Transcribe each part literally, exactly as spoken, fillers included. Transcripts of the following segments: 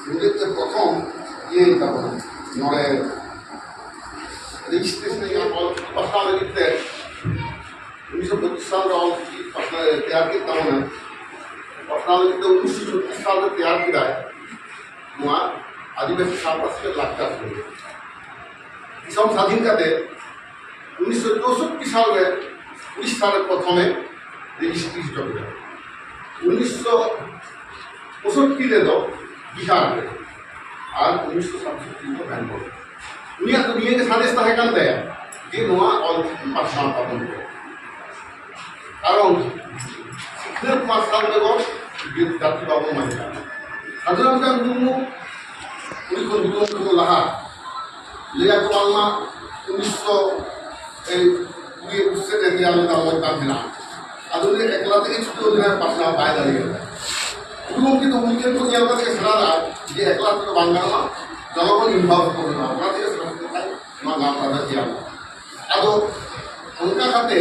ᱤᱝᱨᱮᱡᱽ ᱛᱮ ᱯᱨᱚᱛᱷᱚᱢ ᱤᱭᱟᱹ ᱛᱟᱵᱚᱱᱟ, ᱱᱚᱰᱮ ᱨᱮᱡᱤᱥᱴᱨᱮᱥᱚᱱ ᱨᱮᱭᱟᱜ ᱚᱞ ᱯᱟᱥᱱᱟᱣ ᱞᱟᱹᱜᱤᱫ ᱛᱮ ᱩᱱᱤᱥᱥᱚ ᱯᱚᱸᱪᱤᱥ ᱥᱟᱞ ᱨᱮ ᱚᱞ ᱪᱤᱠᱤ ᱯᱟᱥᱱᱟᱣ ᱛᱮᱭᱟᱨ ᱠᱮᱫ ᱛᱟᱵᱚᱱᱟ᱾ ᱯᱟᱥᱱᱟᱣ ᱞᱟᱹᱜᱤᱫ ᱛᱮ ᱩᱱᱤᱥᱥᱚ ᱪᱷᱚᱛᱨᱤᱥ ᱥᱟᱞ ᱨᱮ ᱛᱮᱭᱟᱨ ᱠᱮᱫᱟᱭ ᱱᱚᱣᱟ ᱟᱹᱫᱤᱵᱟᱹᱥᱤ ᱥᱟᱶᱛᱟ ᱥᱮᱪᱮᱫ ᱞᱟᱠᱪᱟᱨ ᱥᱚᱢᱤᱛᱤ᱾ ᱫᱤᱥᱚᱢ ᱥᱟᱹᱫᱷᱤᱱ ᱠᱟᱛᱮ ᱩᱱᱤᱥᱥᱚ ᱪᱳᱥᱚᱴᱴᱤ ᱥᱟᱞ ᱨᱮ ᱩᱲᱤᱥᱥᱟ ᱨᱮ ᱯᱨᱚᱛᱷᱚᱢᱮ ᱨᱮᱡᱤᱥᱴᱨᱤ ᱦᱚᱪᱚ ᱠᱮᱫᱟ᱾ ᱩᱱᱤᱥᱥᱚ ᱯᱚᱸᱭᱥᱚᱴᱴᱤ ᱨᱮᱫᱚ ᱵᱤᱦᱟᱨ ᱨᱮ, ᱟᱨ ᱩᱱᱤᱥᱥᱚ ᱥᱟᱛᱥᱚᱴᱴᱤ ᱨᱮᱫᱚ ᱵᱮᱝᱜᱚᱞ ᱨᱮ᱾ ᱩᱱᱤᱭᱟᱜ ᱫᱚ ᱱᱤᱭᱟᱹ ᱜᱮ ᱥᱟᱸᱫᱮᱥ ᱛᱟᱦᱮᱸ ᱠᱟᱱ ᱛᱟᱭᱟ ᱡᱮ ᱱᱚᱣᱟ ᱚᱞ ᱪᱤᱠᱤ ᱯᱟᱥᱱᱟᱣ ᱛᱟᱵᱚᱱ ᱯᱮ᱾ ᱠᱟᱨᱚᱱ ᱥᱤᱠᱷᱱᱟᱹᱛ ᱢᱟᱨᱥᱟᱞ ᱵᱮᱜᱚᱨ ᱡᱟᱹᱛᱤ ᱵᱟᱵᱚᱱ ᱵᱟᱧᱪᱟᱜᱼᱟ᱾ ᱥᱟᱫᱷᱩᱨᱟᱢᱪᱟᱸᱫᱽ ᱢᱩᱨᱢᱩ ᱩᱱᱤ ᱠᱷᱚᱱ ᱫᱩ ᱵᱚᱪᱷᱚᱨ ᱞᱟᱦᱟ ᱞᱟᱹᱭ ᱟᱠᱚ ᱵᱟᱝᱢᱟ ᱩᱱᱤᱥᱥᱚ ᱠᱩᱲᱤ ᱮᱠᱩᱥ ᱥᱮᱫ ᱨᱮ ᱜᱮ ᱟᱞᱮ ᱫᱚ ᱢᱚᱡᱽ ᱠᱟᱱ ᱢᱮᱱᱟᱜᱼᱟ᱾ ᱟᱫᱚ ᱩᱱᱤ ᱮᱠᱞᱟ ᱛᱮᱜᱮ ᱪᱷᱩᱴᱟᱹᱣ ᱞᱮᱱᱟᱭ, ᱯᱟᱥᱱᱟᱣ ᱵᱟᱭ ᱫᱟᱲᱮᱭᱟᱫᱟ᱾ ᱜᱩᱨᱩ ᱜᱚᱢᱠᱮ ᱫᱚ ᱩᱱᱤ ᱴᱷᱮᱱ ᱠᱷᱚᱱ ᱧᱮᱞ ᱠᱟᱛᱮ ᱥᱮᱬᱟ ᱞᱮᱫᱟᱭ ᱡᱮ ᱮᱠᱞᱟ ᱛᱮᱫᱚ ᱵᱟᱝ ᱜᱟᱱᱚᱜᱼᱟ, ᱡᱚᱱᱚᱜᱚᱱ ᱤᱱᱵᱷᱚᱞᱵᱷ ᱠᱚ ᱦᱩᱭᱩᱜᱼᱟ᱾ ᱚᱱᱟ ᱛᱮᱜᱮ ᱥᱮᱬᱟ ᱠᱟᱛᱮ ᱱᱚᱣᱟ ᱜᱟᱶᱛᱟ ᱫᱚ ᱛᱮᱭᱟᱨ ᱮᱱᱟ᱾ ᱟᱫᱚ ᱚᱱᱠᱟ ᱠᱟᱛᱮ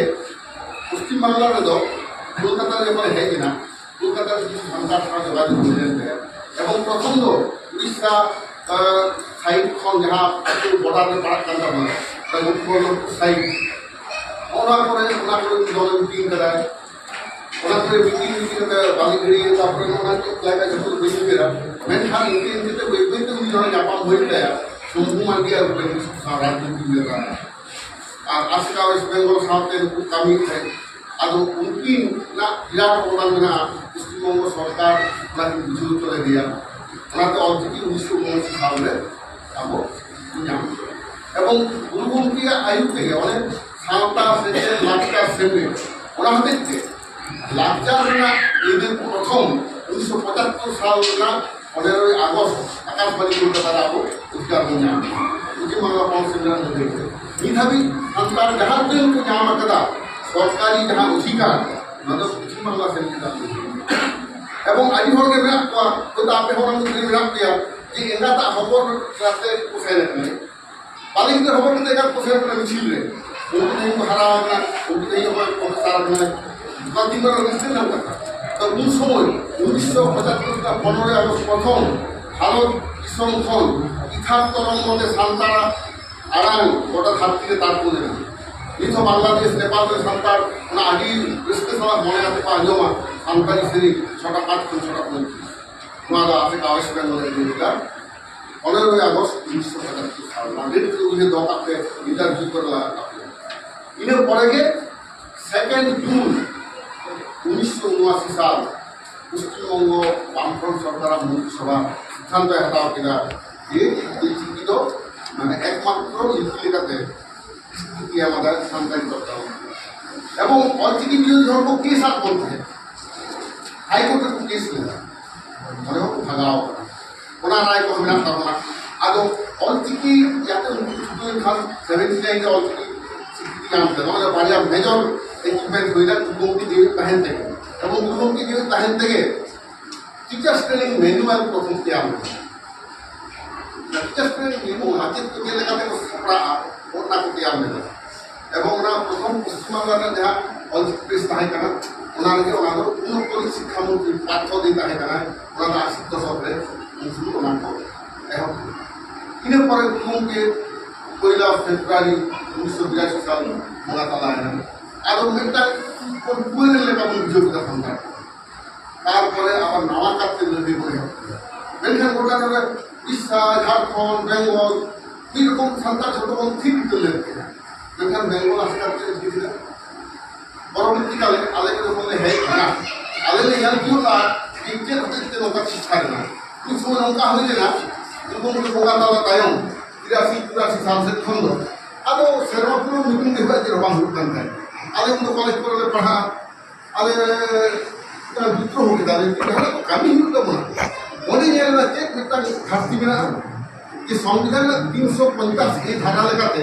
ᱯᱚᱥᱪᱤᱢ ᱵᱟᱝᱞᱟ ᱨᱮᱫᱚ ᱠᱳᱞᱠᱟᱛᱟ ᱨᱮ ᱡᱚᱠᱷᱚᱱ ᱦᱮᱡ ᱮᱱᱟ, ᱠᱳᱞᱠᱟᱛᱟ ᱨᱮ ᱠᱤᱪᱷᱩ ᱥᱟᱱᱛᱟᱲ ᱥᱟᱶ ᱡᱳᱜᱟᱡᱳᱜ ᱦᱩᱭ ᱞᱮᱱ ᱛᱟᱭᱟ᱾ ᱮᱵᱚᱝ ᱯᱨᱚᱛᱷᱚᱢ ᱫᱚ ᱩᱲᱤᱥᱥᱟ, ᱟᱸ, ᱥᱟᱭᱤᱰ ᱠᱷᱚᱱ ᱡᱟᱦᱟᱸ ᱟᱹᱛᱩ ᱵᱚᱰᱟᱨ ᱨᱮ ᱯᱟᱲᱟᱜ ᱠᱟᱱ ᱛᱟᱵᱚᱱᱟ, ᱚᱱᱟ ᱜᱳᱯᱤᱵᱚᱞᱞᱚᱵᱷᱯᱩᱨ ᱥᱟᱭᱤᱰ, ᱚᱱᱟ ᱠᱚᱨᱮ, ᱚᱱᱟ ᱠᱚᱨᱮ ᱫᱚᱢᱮ ᱢᱤᱴᱤᱝ ᱠᱟᱫᱟᱭ᱾ ᱚᱱᱟ ᱠᱚᱨᱮ ᱢᱤᱴᱤᱝ, ᱢᱤᱴᱤᱝ ᱠᱟᱛᱮ ᱵᱟᱞᱤᱜᱷᱟᱹᱲᱤ, ᱛᱟᱨᱯᱚᱨᱮ ᱚᱱᱟ ᱪᱮᱫ ᱡᱟᱭᱜᱟ ᱡᱚᱛᱚ ᱵᱟᱹᱧ ᱩᱭᱦᱟᱹᱨᱟ᱾ ᱢᱮᱱᱠᱷᱟᱱ ᱤᱱᱠᱟᱹ ᱤᱱᱠᱟᱹ ᱛᱮ ᱵᱟᱹᱭ ᱵᱟᱹᱭ ᱛᱮ ᱩᱱᱤ ᱦᱚᱲ ᱧᱟᱯᱟᱢ ᱦᱩᱭᱮᱱ ᱛᱟᱭᱟ ᱥᱚᱢᱵᱷᱩ ᱢᱟᱨᱰᱤ ᱟᱨ ᱩᱯᱮᱱᱫᱨᱚ ᱥᱟᱶ ᱨᱟᱡᱽᱱᱤᱛᱤ ᱞᱮᱫᱟ᱾ ᱟᱨ ᱟᱥᱮᱠᱟ ᱳᱭᱮᱥᱴ ᱵᱮᱝᱜᱚᱞ ᱥᱟᱶᱛᱮ ᱱᱩᱠᱩ ᱠᱟᱹᱢᱤ ᱛᱟᱦᱮᱸᱫ᱾ ᱟᱫᱚ ᱩᱱᱠᱤᱱᱟᱜ ᱵᱤᱨᱟᱴ ᱚᱵᱚᱫᱟᱱ ᱢᱮᱱᱟᱜᱼᱟ᱾ ᱯᱚᱥᱪᱤᱢᱵᱚᱝᱜᱚ ᱥᱚᱨᱠᱟᱨ ᱚᱱᱟ ᱠᱤᱱ ᱵᱩᱡᱷᱟᱹᱣ ᱦᱚᱪᱚ ᱞᱮᱫᱮᱭᱟ᱾ ᱚᱱᱟᱛᱮ ᱚᱞᱪᱤᱠᱤ ᱩᱱᱤᱥᱥᱚ ᱩᱱᱚᱟᱥᱤ ᱥᱟᱞ ᱨᱮ ᱟᱵᱚ ᱧᱟᱢ ᱠᱮᱫᱟ᱾ ᱮᱵᱚᱝ ᱜᱩᱨᱩ ᱜᱚᱢᱠᱮᱭᱟᱜ ᱟᱹᱭᱩᱨ ᱛᱮᱜᱮ ᱚᱱᱮ ᱥᱟᱶᱛᱟ ᱥᱮᱪᱮᱫ ᱞᱟᱠᱪᱟᱨ ᱥᱮᱢᱞᱮᱫ, ᱚᱱᱟ ᱦᱚᱛᱮᱡ ᱛᱮ ᱞᱟᱠᱪᱟᱨ ᱨᱮᱱᱟᱜ ᱟᱹᱭᱫᱟᱹᱨ ᱯᱨᱚᱛᱷᱚᱢ ᱩᱱᱤᱥᱥᱚ ᱯᱚᱸᱪᱟᱛᱛᱳᱨ ᱥᱟᱞ ᱨᱮᱱᱟᱜ ᱯᱚᱱᱮᱨᱚᱭ ᱟᱜᱚᱥᱴ ᱟᱠᱟᱥᱵᱟᱬᱤ ᱠᱳᱞᱠᱟᱛᱟ ᱨᱮ ᱟᱵᱚ ᱚᱫᱷᱤᱠᱟᱨ ᱵᱚᱱ ᱧᱟᱢ ᱠᱮᱫᱟ᱾ ᱯᱚᱥᱪᱤᱢ ᱵᱟᱝᱞᱟ ᱯᱚᱱᱚᱛ ᱥᱮᱢᱞᱮᱫ ᱨᱮᱱᱟᱜ ᱞᱟᱹᱲᱦᱟᱹᱭ ᱛᱮ ᱱᱤᱛ ᱦᱟᱹᱵᱤᱡ ᱥᱟᱱᱛᱟᱲ ᱡᱟᱦᱟᱸ ᱩᱰᱟᱹᱝ ᱠᱚ ᱧᱟᱢ ᱟᱠᱟᱫᱟ ᱥᱚᱨᱠᱟᱨᱤ ᱡᱟᱦᱟᱸ ᱚᱫᱷᱤᱠᱟᱨ, ᱚᱱᱟ ᱫᱚ ᱯᱚᱥᱪᱤᱢ ᱵᱟᱝᱞᱟ ᱥᱮᱢᱞᱮᱫ ᱨᱮᱱᱟᱜ ᱞᱟᱹᱲᱦᱟᱹᱭ᱾ ᱮᱵᱚᱝ ᱟᱹᱰᱤ ᱦᱚᱲ ᱜᱮ ᱢᱮᱱᱟᱜ ᱠᱚᱣᱟ, ᱦᱚᱭᱛᱳ ᱟᱯᱮ ᱦᱚᱸ ᱚᱱᱟ ᱢᱚᱫᱽᱫᱷᱮ ᱨᱮ ᱢᱮᱱᱟᱜ ᱯᱮᱭᱟ, ᱡᱮ ᱮᱸᱜᱟᱛᱟᱜ ᱦᱚᱵᱚᱨ ᱠᱟᱛᱮ ᱠᱚ ᱥᱮᱱ ᱟᱠᱟᱱᱟ᱾ ᱵᱟᱞᱮ ᱜᱤᱫᱽᱨᱟᱹ ᱦᱚᱵᱚᱨ ᱠᱟᱛᱮ ᱮᱸᱜᱟᱛ ᱠᱚ ᱥᱮᱱ ᱟᱠᱟᱱᱟ ᱢᱤᱪᱷᱤᱞ ᱨᱮ, ᱩᱱᱠᱩ ᱛᱮᱦᱮᱧ ᱠᱚ ᱦᱟᱨᱟ ᱟᱠᱟᱱᱟ, ᱩᱱᱠᱩ ᱛᱮᱦᱮᱧ ᱚᱠᱚᱭ ᱯᱨᱚᱯᱷᱮᱥᱟᱨ ᱟᱠᱟᱱᱟᱭ, ᱱᱚᱣᱟ ᱫᱤᱱ ᱫᱚ ᱨᱟᱹᱥᱠᱟᱹ ᱨᱮᱱᱟᱜ ᱠᱟᱛᱷᱟ᱾ ᱛᱚ ᱩᱱ ᱥᱚᱢᱚᱭ ᱩᱱᱤᱥᱥᱚ ᱯᱚᱸᱪᱟᱛᱛᱳᱨ ᱨᱮᱱᱟᱜ ᱯᱚᱱᱨᱚᱭ ᱟᱜᱚᱥᱴ ᱯᱨᱚᱛᱷᱚᱢ ᱵᱷᱟᱨᱚᱛ ᱫᱤᱥᱚᱢ ᱠᱷᱚᱱ ᱤᱛᱷᱟᱨ ᱛᱚᱨᱚᱝᱜᱚ ᱛᱮ ᱥᱟᱱᱛᱟᱲᱟᱜ ᱟᱲᱟᱝ ᱜᱚᱴᱟ ᱫᱷᱟᱹᱨᱛᱤ ᱨᱮ ᱛᱟᱨᱠᱩ ᱞᱮᱱᱟ᱾ ᱱᱤᱛ ᱦᱚᱸ ᱵᱟᱝᱞᱟᱫᱮᱥ, ᱱᱮᱯᱟᱞ ᱨᱮ ᱥᱟᱱᱛᱟᱲ ᱚᱱᱟ ᱟᱹᱰᱤ ᱨᱟᱹᱥᱠᱟᱹ ᱥᱟᱞᱟᱜ ᱢᱚᱱᱮ ᱠᱟᱛᱮ ᱠᱚ ᱟᱸᱡᱚᱢᱟ ᱥᱟᱱᱛᱟᱲᱤ ᱥᱮᱨᱮᱧ ᱪᱷᱚᱴᱟ ᱯᱟᱸᱪ ᱠᱷᱚᱱ ᱪᱷᱚᱴᱟ ᱯᱚᱸᱭᱛᱨᱤᱥ᱾ ᱱᱚᱣᱟ ᱫᱚ ᱟᱯᱮ ᱠᱟᱜᱚᱡᱽ ᱨᱮ ᱱᱚᱰᱮ ᱤᱫᱤ ᱞᱮᱫᱟ᱾ ᱯᱚᱱᱮᱨᱚᱭ ᱟᱜᱚᱥᱴ ᱩᱱᱤᱥᱥᱚ ᱯᱚᱸᱪᱟᱛᱛᱳᱨ ᱥᱟᱞ᱾ ᱱᱚᱣᱟ ᱰᱮᱴ ᱠᱚ ᱩᱭᱦᱟᱹᱨ ᱫᱚᱦᱚ ᱠᱟᱜ ᱯᱮ, ᱤᱱᱴᱟᱨᱵᱷᱤᱭᱩ ᱠᱚᱨᱮ ᱞᱟᱜᱟᱜ ᱛᱟᱯᱮᱭᱟ᱾ ᱤᱱᱟᱹ ᱯᱚᱨᱮ ᱜᱮ ᱥᱮᱠᱮᱱᱰ ᱡᱩᱱ ᱩᱱᱤᱥᱥᱚ ᱩᱱᱚᱟᱥᱤ ᱥᱟᱞ ᱯᱚᱥᱪᱤᱢ ᱵᱚᱝᱜᱚ ᱵᱟᱢᱯᱷᱨᱚᱱᱴ ᱥᱚᱨᱠᱟᱨᱟᱜ ᱢᱚᱱᱛᱨᱤᱥᱚᱵᱷᱟ ᱥᱤᱫᱽᱫᱷᱟᱱᱛᱚᱭ ᱦᱟᱛᱟᱣ ᱠᱮᱫᱟ ᱡᱮ ᱚᱞᱪᱤᱠᱤ ᱫᱚ ᱢᱟᱱᱮ ᱮᱠᱢᱟᱛᱨᱚ ᱞᱤᱯᱤ ᱞᱮᱠᱟᱛᱮ ᱪᱤᱠᱤ ᱟᱢᱟᱫᱟ ᱥᱟᱱᱛᱟᱲᱤ ᱯᱟᱲᱦᱟᱣ᱾ ᱮᱵᱚᱝ ᱚᱞᱪᱤᱠᱤ ᱵᱤᱨᱳᱫᱷᱤ ᱦᱚᱲ ᱠᱚ ᱠᱮᱥ ᱟᱫ ᱵᱚᱱ ᱛᱟᱦᱮᱸᱫ, ᱦᱟᱭᱠᱳᱨᱴ ᱨᱮᱠᱚ ᱠᱮᱥ ᱞᱮᱫᱟ, ᱚᱸᱰᱮ ᱦᱚᱸᱠᱚ ᱵᱷᱟᱜᱟᱣ ᱟᱠᱟᱱᱟ᱾ ᱚᱱᱟ ᱨᱟᱭ ᱠᱚᱦᱚᱸ ᱢᱮᱱᱟᱜ ᱛᱟᱵᱚᱱᱟ᱾ ᱟᱫᱚ ᱚᱞᱪᱤᱠᱤ ᱡᱟᱛᱮ ᱩᱱᱠᱩ ᱪᱷᱩᱴᱟᱹᱣ ᱞᱮᱱᱠᱷᱟᱱ ᱥᱮᱵᱷᱮᱱᱴᱤ ᱱᱟᱭᱤᱱ ᱨᱮ ᱚᱞᱪᱤᱠᱤ ᱥᱤᱠᱨᱤᱛᱤ ᱧᱟᱢ ᱠᱮᱫᱟ᱾ ᱱᱚᱣᱟ ᱫᱚ ᱵᱟᱨᱭᱟ ᱢᱮᱡᱚᱨ ᱮᱪᱤᱵᱷᱢᱮᱱᱴ ᱦᱩᱭᱱᱟ ᱜᱩᱨᱩ ᱜᱚᱢᱠᱮ ᱡᱤᱣᱮᱫ ᱛᱟᱦᱮᱱ ᱛᱮᱜᱮ᱾ ᱮᱵᱚᱝ ᱜᱩᱨᱩ ᱜᱚᱢᱠᱮ ᱡᱤᱣᱮᱫ ᱛᱟᱦᱮᱱ ᱛᱮᱜᱮ ᱴᱤᱪᱟᱨᱥ ᱴᱨᱮᱱᱤᱝ ᱢᱮᱱᱩᱣᱟᱞ ᱯᱨᱚᱛᱷᱚᱢ ᱛᱮᱭᱟᱨ ᱞᱮᱱᱟ᱾ ᱴᱤᱪᱟᱨᱥ ᱴᱨᱮᱱᱤᱝ ᱢᱮᱱᱩᱣᱟᱞ, ᱢᱟᱪᱮᱫ ᱠᱚ ᱪᱮᱫ ᱞᱮᱠᱟᱛᱮ ᱠᱚ ᱥᱟᱯᱲᱟᱜᱼᱟ, ᱚᱱᱟ ᱠᱚ ᱛᱮᱭᱟᱨ ᱞᱮᱱᱟ᱾ ᱮᱵᱚᱝ ᱚᱱᱟ ᱯᱨᱚᱛᱷᱚᱢ ᱯᱚᱥᱪᱤᱢ ᱵᱟᱝᱞᱟ ᱨᱮᱱᱟᱜ ᱡᱟᱦᱟᱸ ᱚᱞᱪᱤᱠᱤ ᱯᱨᱮᱥ ᱛᱟᱦᱮᱸ ᱠᱟᱱᱟ, ᱚᱱᱟ ᱨᱮᱜᱮ ᱚᱱᱟ ᱫᱚ ᱩᱱ ᱚᱠᱛᱚ ᱨᱤᱱᱤᱡ ᱥᱤᱠᱠᱷᱟ ᱢᱚᱱᱛᱨᱤ ᱯᱟᱨᱛᱷᱚ ᱫᱮ ᱛᱟᱦᱮᱸ ᱠᱟᱱᱟᱭ, ᱚᱱᱟ ᱫᱚ ᱟᱥᱤ ᱫᱚᱥᱚᱠ ᱨᱮ ᱩᱱ ᱥᱚᱢᱚᱭ ᱚᱱᱟ ᱠᱚ ᱮᱦᱚᱵ ᱠᱮᱫᱟ᱾ ᱤᱱᱟᱹ ᱯᱚᱨᱮ ᱜᱩᱨᱩ ᱜᱚᱢᱠᱮ ᱯᱚᱭᱞᱟ ᱯᱷᱮᱵᱽᱨᱩᱣᱟᱨᱤ ᱩᱱᱤᱥᱥᱚ ᱵᱤᱨᱟᱥᱤ ᱥᱟᱞ ᱵᱚᱸᱜᱟ ᱛᱟᱞᱟᱭᱮᱱᱟ᱾ ᱟᱫᱚ ᱢᱤᱫᱴᱟᱝ ᱠᱚᱱᱴᱩᱣᱮᱞ ᱞᱮᱠᱟ ᱵᱚᱱ ᱵᱩᱡᱷᱟᱹᱣ ᱠᱮᱫᱟ ᱥᱟᱱᱛᱟᱲ ᱠᱚ᱾ ᱛᱟᱨᱯᱚᱨᱮ ᱟᱵᱟᱨ ᱱᱟᱣᱟ ᱠᱟᱨᱛᱮ ᱞᱟᱹᱲᱦᱟᱹᱭ ᱵᱚᱱ ᱮᱦᱚᱵ ᱠᱮᱫᱟ᱾ ᱢᱮᱱᱠᱷᱟᱱ ᱜᱚᱴᱟ ᱨᱮ ᱩᱲᱤᱥᱥᱟ, ᱡᱷᱟᱲᱠᱷᱚᱸᱰ, ᱵᱮᱝᱜᱚᱞ ᱢᱤᱫ ᱨᱚᱠᱚᱢ ᱥᱟᱱᱛᱟᱲ ᱡᱷᱚᱛᱚ ᱵᱚᱱ ᱛᱷᱤᱨ ᱩᱛᱟᱹᱨ ᱞᱮᱱ ᱛᱟᱦᱮᱸᱫ᱾ ᱢᱮᱱᱠᱷᱟᱱ ᱵᱮᱝᱜᱚᱞ ᱟᱥᱠᱟᱨ ᱪᱮᱫ ᱤᱫᱤ ᱠᱮᱫᱟ? ᱯᱚᱨᱚᱵᱚᱨᱛᱤ ᱠᱟᱞᱮ ᱟᱞᱮ ᱠᱚ ᱡᱚᱠᱷᱚᱱ ᱞᱮ ᱦᱮᱡ ᱮᱱᱟ, ᱟᱞᱮ ᱞᱮ ᱧᱮᱞ ᱛᱤᱭᱳᱜ ᱞᱮᱫᱟ ᱡᱮ ᱪᱮᱫ ᱦᱚᱛᱮᱡ ᱛᱮ ᱱᱚᱝᱠᱟ ᱪᱮᱥᱴᱟ ᱞᱮᱱᱟ᱾ ᱩᱱ ᱥᱚᱢᱚᱭ ᱱᱚᱝᱠᱟ ᱦᱩᱭ ᱞᱮᱱᱟ, ᱜᱩᱨᱩ ᱜᱚᱢᱠᱮ ᱵᱚᱸᱜᱟ ᱛᱟᱞᱟ ᱛᱟᱭᱚᱢ ᱛᱤᱨᱟᱥᱤ ᱪᱩᱨᱟᱥᱤ ᱥᱟᱞ ᱥᱮᱫ ᱠᱷᱚᱱ ᱫᱚ ᱟᱫᱚ ᱥᱮᱨᱢᱟ ᱯᱩᱨᱟᱹᱣ ᱧᱩᱛᱩᱢ ᱜᱮ ᱦᱩᱭᱩᱜᱼᱟ, ᱪᱮᱫ ᱦᱚᱸ ᱵᱟᱝ ᱦᱩᱭᱩᱜ ᱠᱟᱱ ᱛᱟᱦᱮᱸᱫ᱾ ᱟᱞᱮ ᱩᱱ ᱫᱚ ᱠᱚᱞᱮᱡᱽ ᱠᱚᱨᱮ ᱞᱮ ᱯᱟᱲᱦᱟᱜᱼᱟ, ᱟᱞᱮ ᱵᱤᱫᱽᱨᱳᱦᱚ ᱠᱮᱫᱟ ᱞᱮ, ᱡᱟᱦᱟᱱᱟᱜ ᱠᱚ ᱠᱟᱹᱢᱤ ᱦᱩᱭᱩᱜ ᱛᱟᱵᱚᱱᱟ᱾ ᱚᱸᱰᱮ ᱧᱮᱞ ᱮᱱᱟ ᱪᱮᱫ ᱢᱤᱫᱴᱟᱝ ᱜᱷᱟᱴᱛᱤ ᱢᱮᱱᱟᱜᱼᱟ, ᱡᱮ ᱥᱚᱝᱵᱤᱫᱷᱟᱱ ᱨᱮᱱᱟᱜ ᱛᱤᱱᱥᱚ ᱯᱚᱧᱪᱟᱥ ᱮ ᱫᱷᱟᱨᱟ ᱞᱮᱠᱟᱛᱮ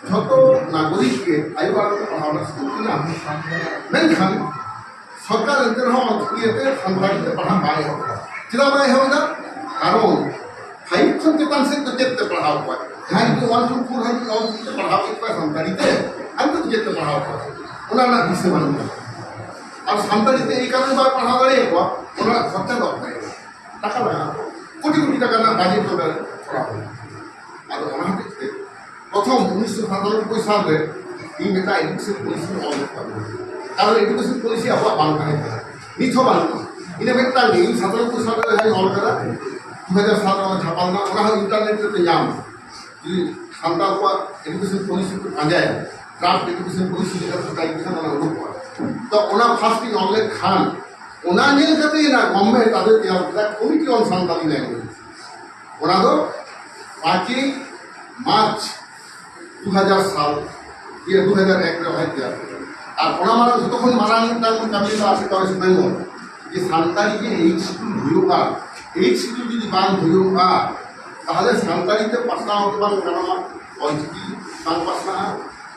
ᱡᱷᱚᱛᱚ ᱱᱟᱜᱚᱨᱤᱠ ᱜᱮ ᱟᱭᱳ ᱟᱲᱟᱝ ᱛᱮ ᱯᱟᱲᱦᱟᱣ ᱨᱮᱱᱟᱜ ᱥᱩᱡᱳᱜᱽ ᱢᱮᱱᱟᱜᱼᱟ᱾ ᱢᱮᱱᱠᱷᱟᱱ ᱥᱚᱨᱠᱟᱨ ᱮᱱᱛᱮ ᱨᱮᱦᱚᱸ ᱚᱞᱪᱤᱠᱤ ᱛᱮ ᱥᱟᱱᱛᱟᱲᱤ ᱛᱮ ᱯᱟᱲᱦᱟᱣ ᱵᱟᱭ ᱮᱦᱚᱵ ᱮᱫᱟ᱾ ᱪᱮᱫᱟᱜ ᱵᱟᱭ ᱮᱦᱚᱵ ᱮᱫᱟ? ᱠᱟᱨᱚᱱ ᱯᱷᱟᱭᱤᱵᱷ ᱠᱷᱚᱱ ᱪᱮᱛᱟᱱ ᱥᱮᱫ ᱫᱚ ᱪᱮᱫ ᱛᱮ ᱯᱟᱲᱦᱟᱣ ᱠᱚᱣᱟᱭ? ᱡᱟᱦᱟᱸᱭ ᱡᱩᱫᱤ ᱚᱣᱟᱱ ᱠᱷᱚᱱ ᱯᱷᱳᱨ ᱦᱟᱹᱵᱤᱡ ᱚᱞᱪᱤᱠᱤ ᱛᱮ ᱯᱟᱲᱦᱟᱣ ᱠᱮᱫ ᱠᱚᱣᱟᱭ ᱥᱟᱱᱛᱟᱲᱤ ᱛᱮ, ᱟᱨ ᱫᱚ ᱪᱮᱫ ᱛᱮ ᱯᱟᱲᱦᱟᱣ ᱠᱚᱣᱟ? ᱚᱱᱟ ᱨᱮᱱᱟᱜ ᱫᱤᱥᱟᱹ ᱵᱟᱹᱱᱩᱜᱼᱟ᱾ ᱟᱨ ᱥᱟᱱᱛᱟᱲᱤ ᱛᱮ ᱮᱭ ᱠᱟᱨᱚᱱ ᱵᱟᱭ ᱯᱟᱲᱦᱟᱣ ᱫᱟᱲᱮᱭᱟᱠᱚᱣᱟ, ᱚᱱᱟ ᱨᱮᱱᱟᱜ ᱠᱷᱚᱨᱪᱟ ᱫᱚ ᱚᱠᱚᱭ? ᱴᱟᱠᱟ ᱞᱟᱜᱟᱜᱼᱟ᱾ ᱠᱳᱴᱤ ᱠᱳᱴᱤ ᱴᱟᱠᱟ ᱨᱮᱱᱟᱜ ᱵᱟᱡᱮᱴ ᱱᱚᱰᱮ ᱠᱚᱨᱟᱣ ᱦᱩᱭᱩᱜᱼᱟ᱾ ᱟᱫᱚ ᱚᱱᱟ ᱦᱚᱛᱮᱡ ᱛᱮ ᱯᱨᱚᱛᱷᱚᱢ ᱩᱱᱤᱥᱥᱚ ᱥᱟᱛᱟᱱᱚᱵᱵᱳᱭ ᱥᱟᱞ ᱨᱮ ᱤᱧ ᱢᱤᱫᱴᱟᱝ ᱮᱰᱩᱠᱮᱥᱚᱱ ᱯᱚᱞᱤᱥᱤ ᱚᱞ ᱞᱮᱫ ᱛᱟᱵᱚᱱᱟ᱾ ᱠᱟᱨᱚᱱ ᱮᱰᱩᱠᱮᱥᱚᱱ ᱯᱚᱞᱤᱥᱤ ᱟᱵᱚᱣᱟᱜ ᱵᱟᱝ ᱛᱟᱦᱮᱸ ᱠᱟᱱᱟ, ᱱᱤᱛ ᱦᱚᱸ ᱵᱟᱹᱱᱩᱜᱼᱟ᱾ ᱤᱱᱟᱹ ᱢᱤᱫᱴᱟᱝ ᱜᱮ ᱤᱧ ᱥᱟᱛᱟᱱᱚᱵᱵᱳᱭ ᱥᱟᱞ ᱨᱮ ᱡᱟᱦᱟᱸᱧ ᱚᱞ ᱠᱟᱫᱟ, ᱫᱩ ᱦᱟᱡᱟᱨ ᱥᱟᱛ ᱨᱮ ᱚᱱᱟ ᱪᱷᱟᱯᱟ ᱞᱮᱱᱟ, ᱚᱱᱟ ᱦᱚᱸ ᱤᱱᱴᱟᱨᱱᱮᱴ ᱨᱮᱯᱮ ᱧᱟᱢᱟ᱾ ᱡᱩᱫᱤ ᱥᱟᱱᱛᱟᱲ ᱠᱚᱣᱟᱜ ᱮᱰᱩᱠᱮᱥᱚᱱ ᱯᱚᱞᱤᱥᱤ ᱠᱚ ᱯᱟᱸᱡᱟᱭᱟ, ᱰᱨᱟᱯᱴ ᱮᱰᱩᱠᱮᱥᱚᱱ ᱯᱚᱞᱤᱥᱤ ᱞᱮᱠᱟ ᱠᱚ ᱴᱟᱭᱤᱯ ᱞᱮᱠᱷᱟᱱ ᱚᱱᱟ ᱩᱰᱩᱠᱚᱜᱼᱟ᱾ ᱛᱚ ᱚᱱᱟ ᱯᱷᱟᱥᱴ ᱤᱧ ᱚᱞ ᱞᱮᱫ ᱠᱷᱟᱱ, ᱚᱱᱟ ᱧᱮᱞ ᱠᱟᱛᱮ ᱚᱱᱟ ᱜᱚᱵᱷᱢᱮᱱᱴ ᱟᱫᱚ ᱛᱮᱭᱟᱨ ᱠᱮᱫᱟ ᱠᱚᱢᱤᱴᱤ ᱚᱱ ᱥᱟᱱᱛᱟᱞᱤ ᱞᱮᱝᱜᱩᱭᱮᱡᱽ᱾ ᱚᱱᱟ ᱫᱚ ᱯᱟᱸᱪᱮᱭ ᱢᱟᱨᱪ ᱫᱩ ᱦᱟᱡᱟᱨ ᱥᱟᱞ, ᱤᱭᱟᱹ, ᱫᱩ ᱦᱟᱡᱟᱨ ᱮᱠ ᱨᱮ ᱦᱚᱭ ᱛᱮᱭᱟᱨ ᱠᱮᱫᱟ᱾ ᱟᱨ ᱚᱱᱟ ᱢᱟᱲᱟᱝ ᱡᱚᱛᱚ ᱠᱷᱚᱱ ᱢᱟᱨᱟᱝ ᱢᱤᱫᱴᱟᱝ ᱠᱟᱹᱢᱤ ᱫᱚ ᱟᱥᱮᱠᱟ ᱣᱮᱥᱴ ᱵᱮᱝᱜᱚᱞ, ᱡᱮ ᱥᱟᱱᱛᱟᱲᱤ ᱜᱮ ᱮᱭᱤᱴ ᱥᱤᱰᱩᱞ ᱦᱩᱭᱩᱜᱼᱟ᱾ ᱮᱭᱤᱴ ᱥᱤᱰᱩᱞ ᱡᱩᱫᱤ ᱵᱟᱝ ᱦᱩᱭᱩᱜᱼᱟ, ᱛᱟᱦᱚᱞᱮ ᱥᱟᱱᱛᱟᱲᱤ ᱛᱮ ᱯᱟᱥᱱᱟᱣ ᱜᱮ ᱵᱟᱝ ᱜᱟᱱᱚᱜᱼᱟ, ᱚᱞᱪᱤᱠᱤ ᱵᱟᱝ ᱯᱟᱥᱱᱟᱜᱼᱟ,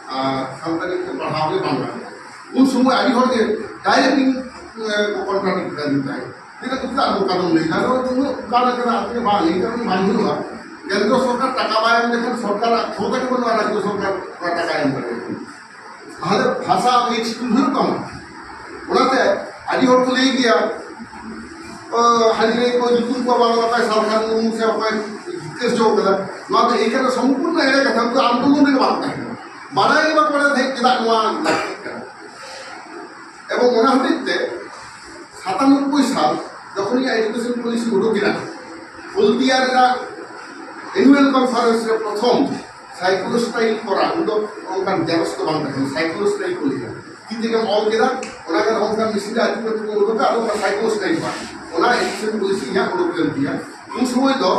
ᱟᱨ ᱥᱟᱱᱛᱟᱲᱤ ᱛᱮ ᱯᱟᱲᱦᱟᱣ ᱜᱮ ᱵᱟᱝ ᱜᱟᱱᱚᱜᱼᱟ᱾ ᱩᱱ ᱥᱚᱢᱚᱭ ᱟᱹᱰᱤ ᱦᱚᱲ ᱜᱮ ᱰᱟᱭᱨᱮᱠᱴ ᱤᱧ, ᱮ, ᱠᱚ ᱠᱚᱱᱴᱨᱟᱰᱤᱠᱴ ᱠᱟᱫᱤᱧ ᱛᱟᱦᱮᱸᱫ᱾ ᱪᱮᱫᱟᱜ ᱪᱮᱫᱟᱜ ᱱᱚᱝᱠᱟ ᱫᱚᱢ ᱞᱟᱹᱭ ᱮᱫᱟ? ᱟᱫᱚ ᱩᱱᱟᱹᱜ ᱚᱠᱟ ᱞᱮᱠᱟᱱᱟᱜ ᱟᱯᱮ ᱵᱟᱝ ᱞᱟᱹᱭ ᱠᱟᱨᱚᱱ ᱵᱟᱝ ᱦᱩᱭᱩᱜᱼᱟ᱾ ᱠᱮᱱᱫᱨᱚ ᱥᱚᱨᱠᱟᱨ ᱴᱟᱠᱟ ᱵᱟᱭ ᱮᱢ ᱞᱮᱠᱷᱟᱱ ᱥᱚᱨᱠᱟᱨᱟᱜ ᱠᱷᱚᱢᱚᱛᱟ ᱜᱮ ᱵᱟᱹᱱᱩᱜᱼᱟ ᱨᱟᱡᱽᱡᱚ ᱥᱚᱨᱠᱟᱨ ᱚᱱᱟ ᱴᱟᱠᱟᱭ ᱮᱢ ᱫᱟᱲᱮᱭᱟᱜᱼᱟ᱾ ᱛᱟᱦᱚᱞᱮ ᱵᱷᱟᱥᱟ ᱮᱭᱤᱪ ᱴᱩ ᱦᱩᱭᱩᱜ ᱛᱟᱢᱟ᱾ ᱚᱱᱟᱛᱮ ᱟᱹᱰᱤ ᱦᱚᱲ ᱠᱚ ᱞᱟᱹᱭ ᱜᱮᱭᱟ, ᱚ, ᱦᱟᱹᱱᱤ ᱱᱟᱹᱭ ᱠᱚ ᱧᱩᱛᱩᱢ ᱠᱚ ᱵᱟᱝ ᱚᱠᱚᱭ ᱥᱟᱞᱠᱷᱟᱱ ᱢᱩᱨᱢᱩ ᱥᱮ ᱚᱠᱚᱭ ᱡᱤᱛᱠᱟᱹᱨ ᱦᱚᱪᱚ ᱠᱟᱫᱟ, ᱱᱚᱣᱟ ᱫᱚ ᱮᱠᱟᱞ ᱥᱚᱢᱯᱩᱨᱱᱚ ᱮᱲᱮ ᱠᱟᱛᱷᱟ, ᱩᱱᱠᱩ ᱫᱚ ᱟᱱᱫᱳᱞᱚᱱ ᱨᱮᱜᱮ ᱵᱟᱝ ᱛᱟᱦᱮᱸ ᱠᱟᱱᱟ, ᱵᱟᱲᱟᱭ ᱜᱮ ᱵᱟᱠᱚ ᱵᱟᱲᱟᱭ ᱛᱟᱦᱮᱸᱫ ᱪᱮᱫᱟᱜ ᱱᱚᱣᱟ ᱞᱟᱹᱠᱛᱤᱜ ᱠᱟᱱᱟ᱾ ᱮᱵᱚᱝ ᱚᱱᱟ ᱦᱚᱛᱮᱡ ᱛᱮ ᱥᱟᱛᱟᱱᱚᱵᱵᱳᱭ ᱥᱟᱞ ᱡᱚᱠᱷᱚᱱ ᱤᱧᱟᱹᱜ ᱮᱰᱩᱠᱮᱥᱚᱱ ᱯᱚᱞᱤᱥᱤ ᱩᱰᱩᱠ ᱮᱱᱟ, ᱦᱚᱞᱫᱤᱭᱟ ᱨᱮᱱᱟᱜ ᱮᱱᱩᱭᱟᱞ ᱠᱚᱱᱯᱷᱟᱨᱮᱱᱥ ᱨᱮ ᱯᱨᱚᱛᱷᱚᱢ ᱥᱟᱭᱠᱞᱳᱥᱴᱟᱭᱤᱞ ᱠᱚᱨᱟ, ᱩᱱ ᱫᱚ ᱚᱱᱠᱟᱱ ᱡᱮᱨᱚᱠᱥ ᱫᱚ ᱵᱟᱝ ᱛᱟᱦᱮᱸ ᱠᱟᱱᱟ, ᱥᱟᱭᱠᱞᱳᱥᱴᱟᱭᱤᱞ ᱠᱚ ᱞᱟᱹᱭᱟ, ᱛᱤ ᱛᱮᱜᱮᱢ ᱚᱞ ᱠᱮᱫᱟ, ᱚᱱᱟ ᱜᱮ ᱚᱱᱠᱟᱱ ᱢᱮᱥᱤᱱ ᱨᱮ ᱟᱹᱪᱩᱨ ᱠᱟᱛᱮ ᱠᱚ ᱩᱰᱩᱠᱟ, ᱟᱫᱚ ᱚᱱᱟ ᱥᱟᱭᱠᱞᱳᱥᱴᱟᱭᱤᱞ ᱵᱟᱝ, ᱚᱱᱟ ᱮᱰᱩᱠᱮᱥᱚᱱ ᱯᱚᱞᱤᱥᱤ ᱤᱧᱟᱹᱜ ᱩᱰᱩᱠ ᱞᱮᱱ ᱛᱤᱧᱟ᱾ ᱩᱱ ᱥᱚᱢᱚᱭ ᱫᱚ,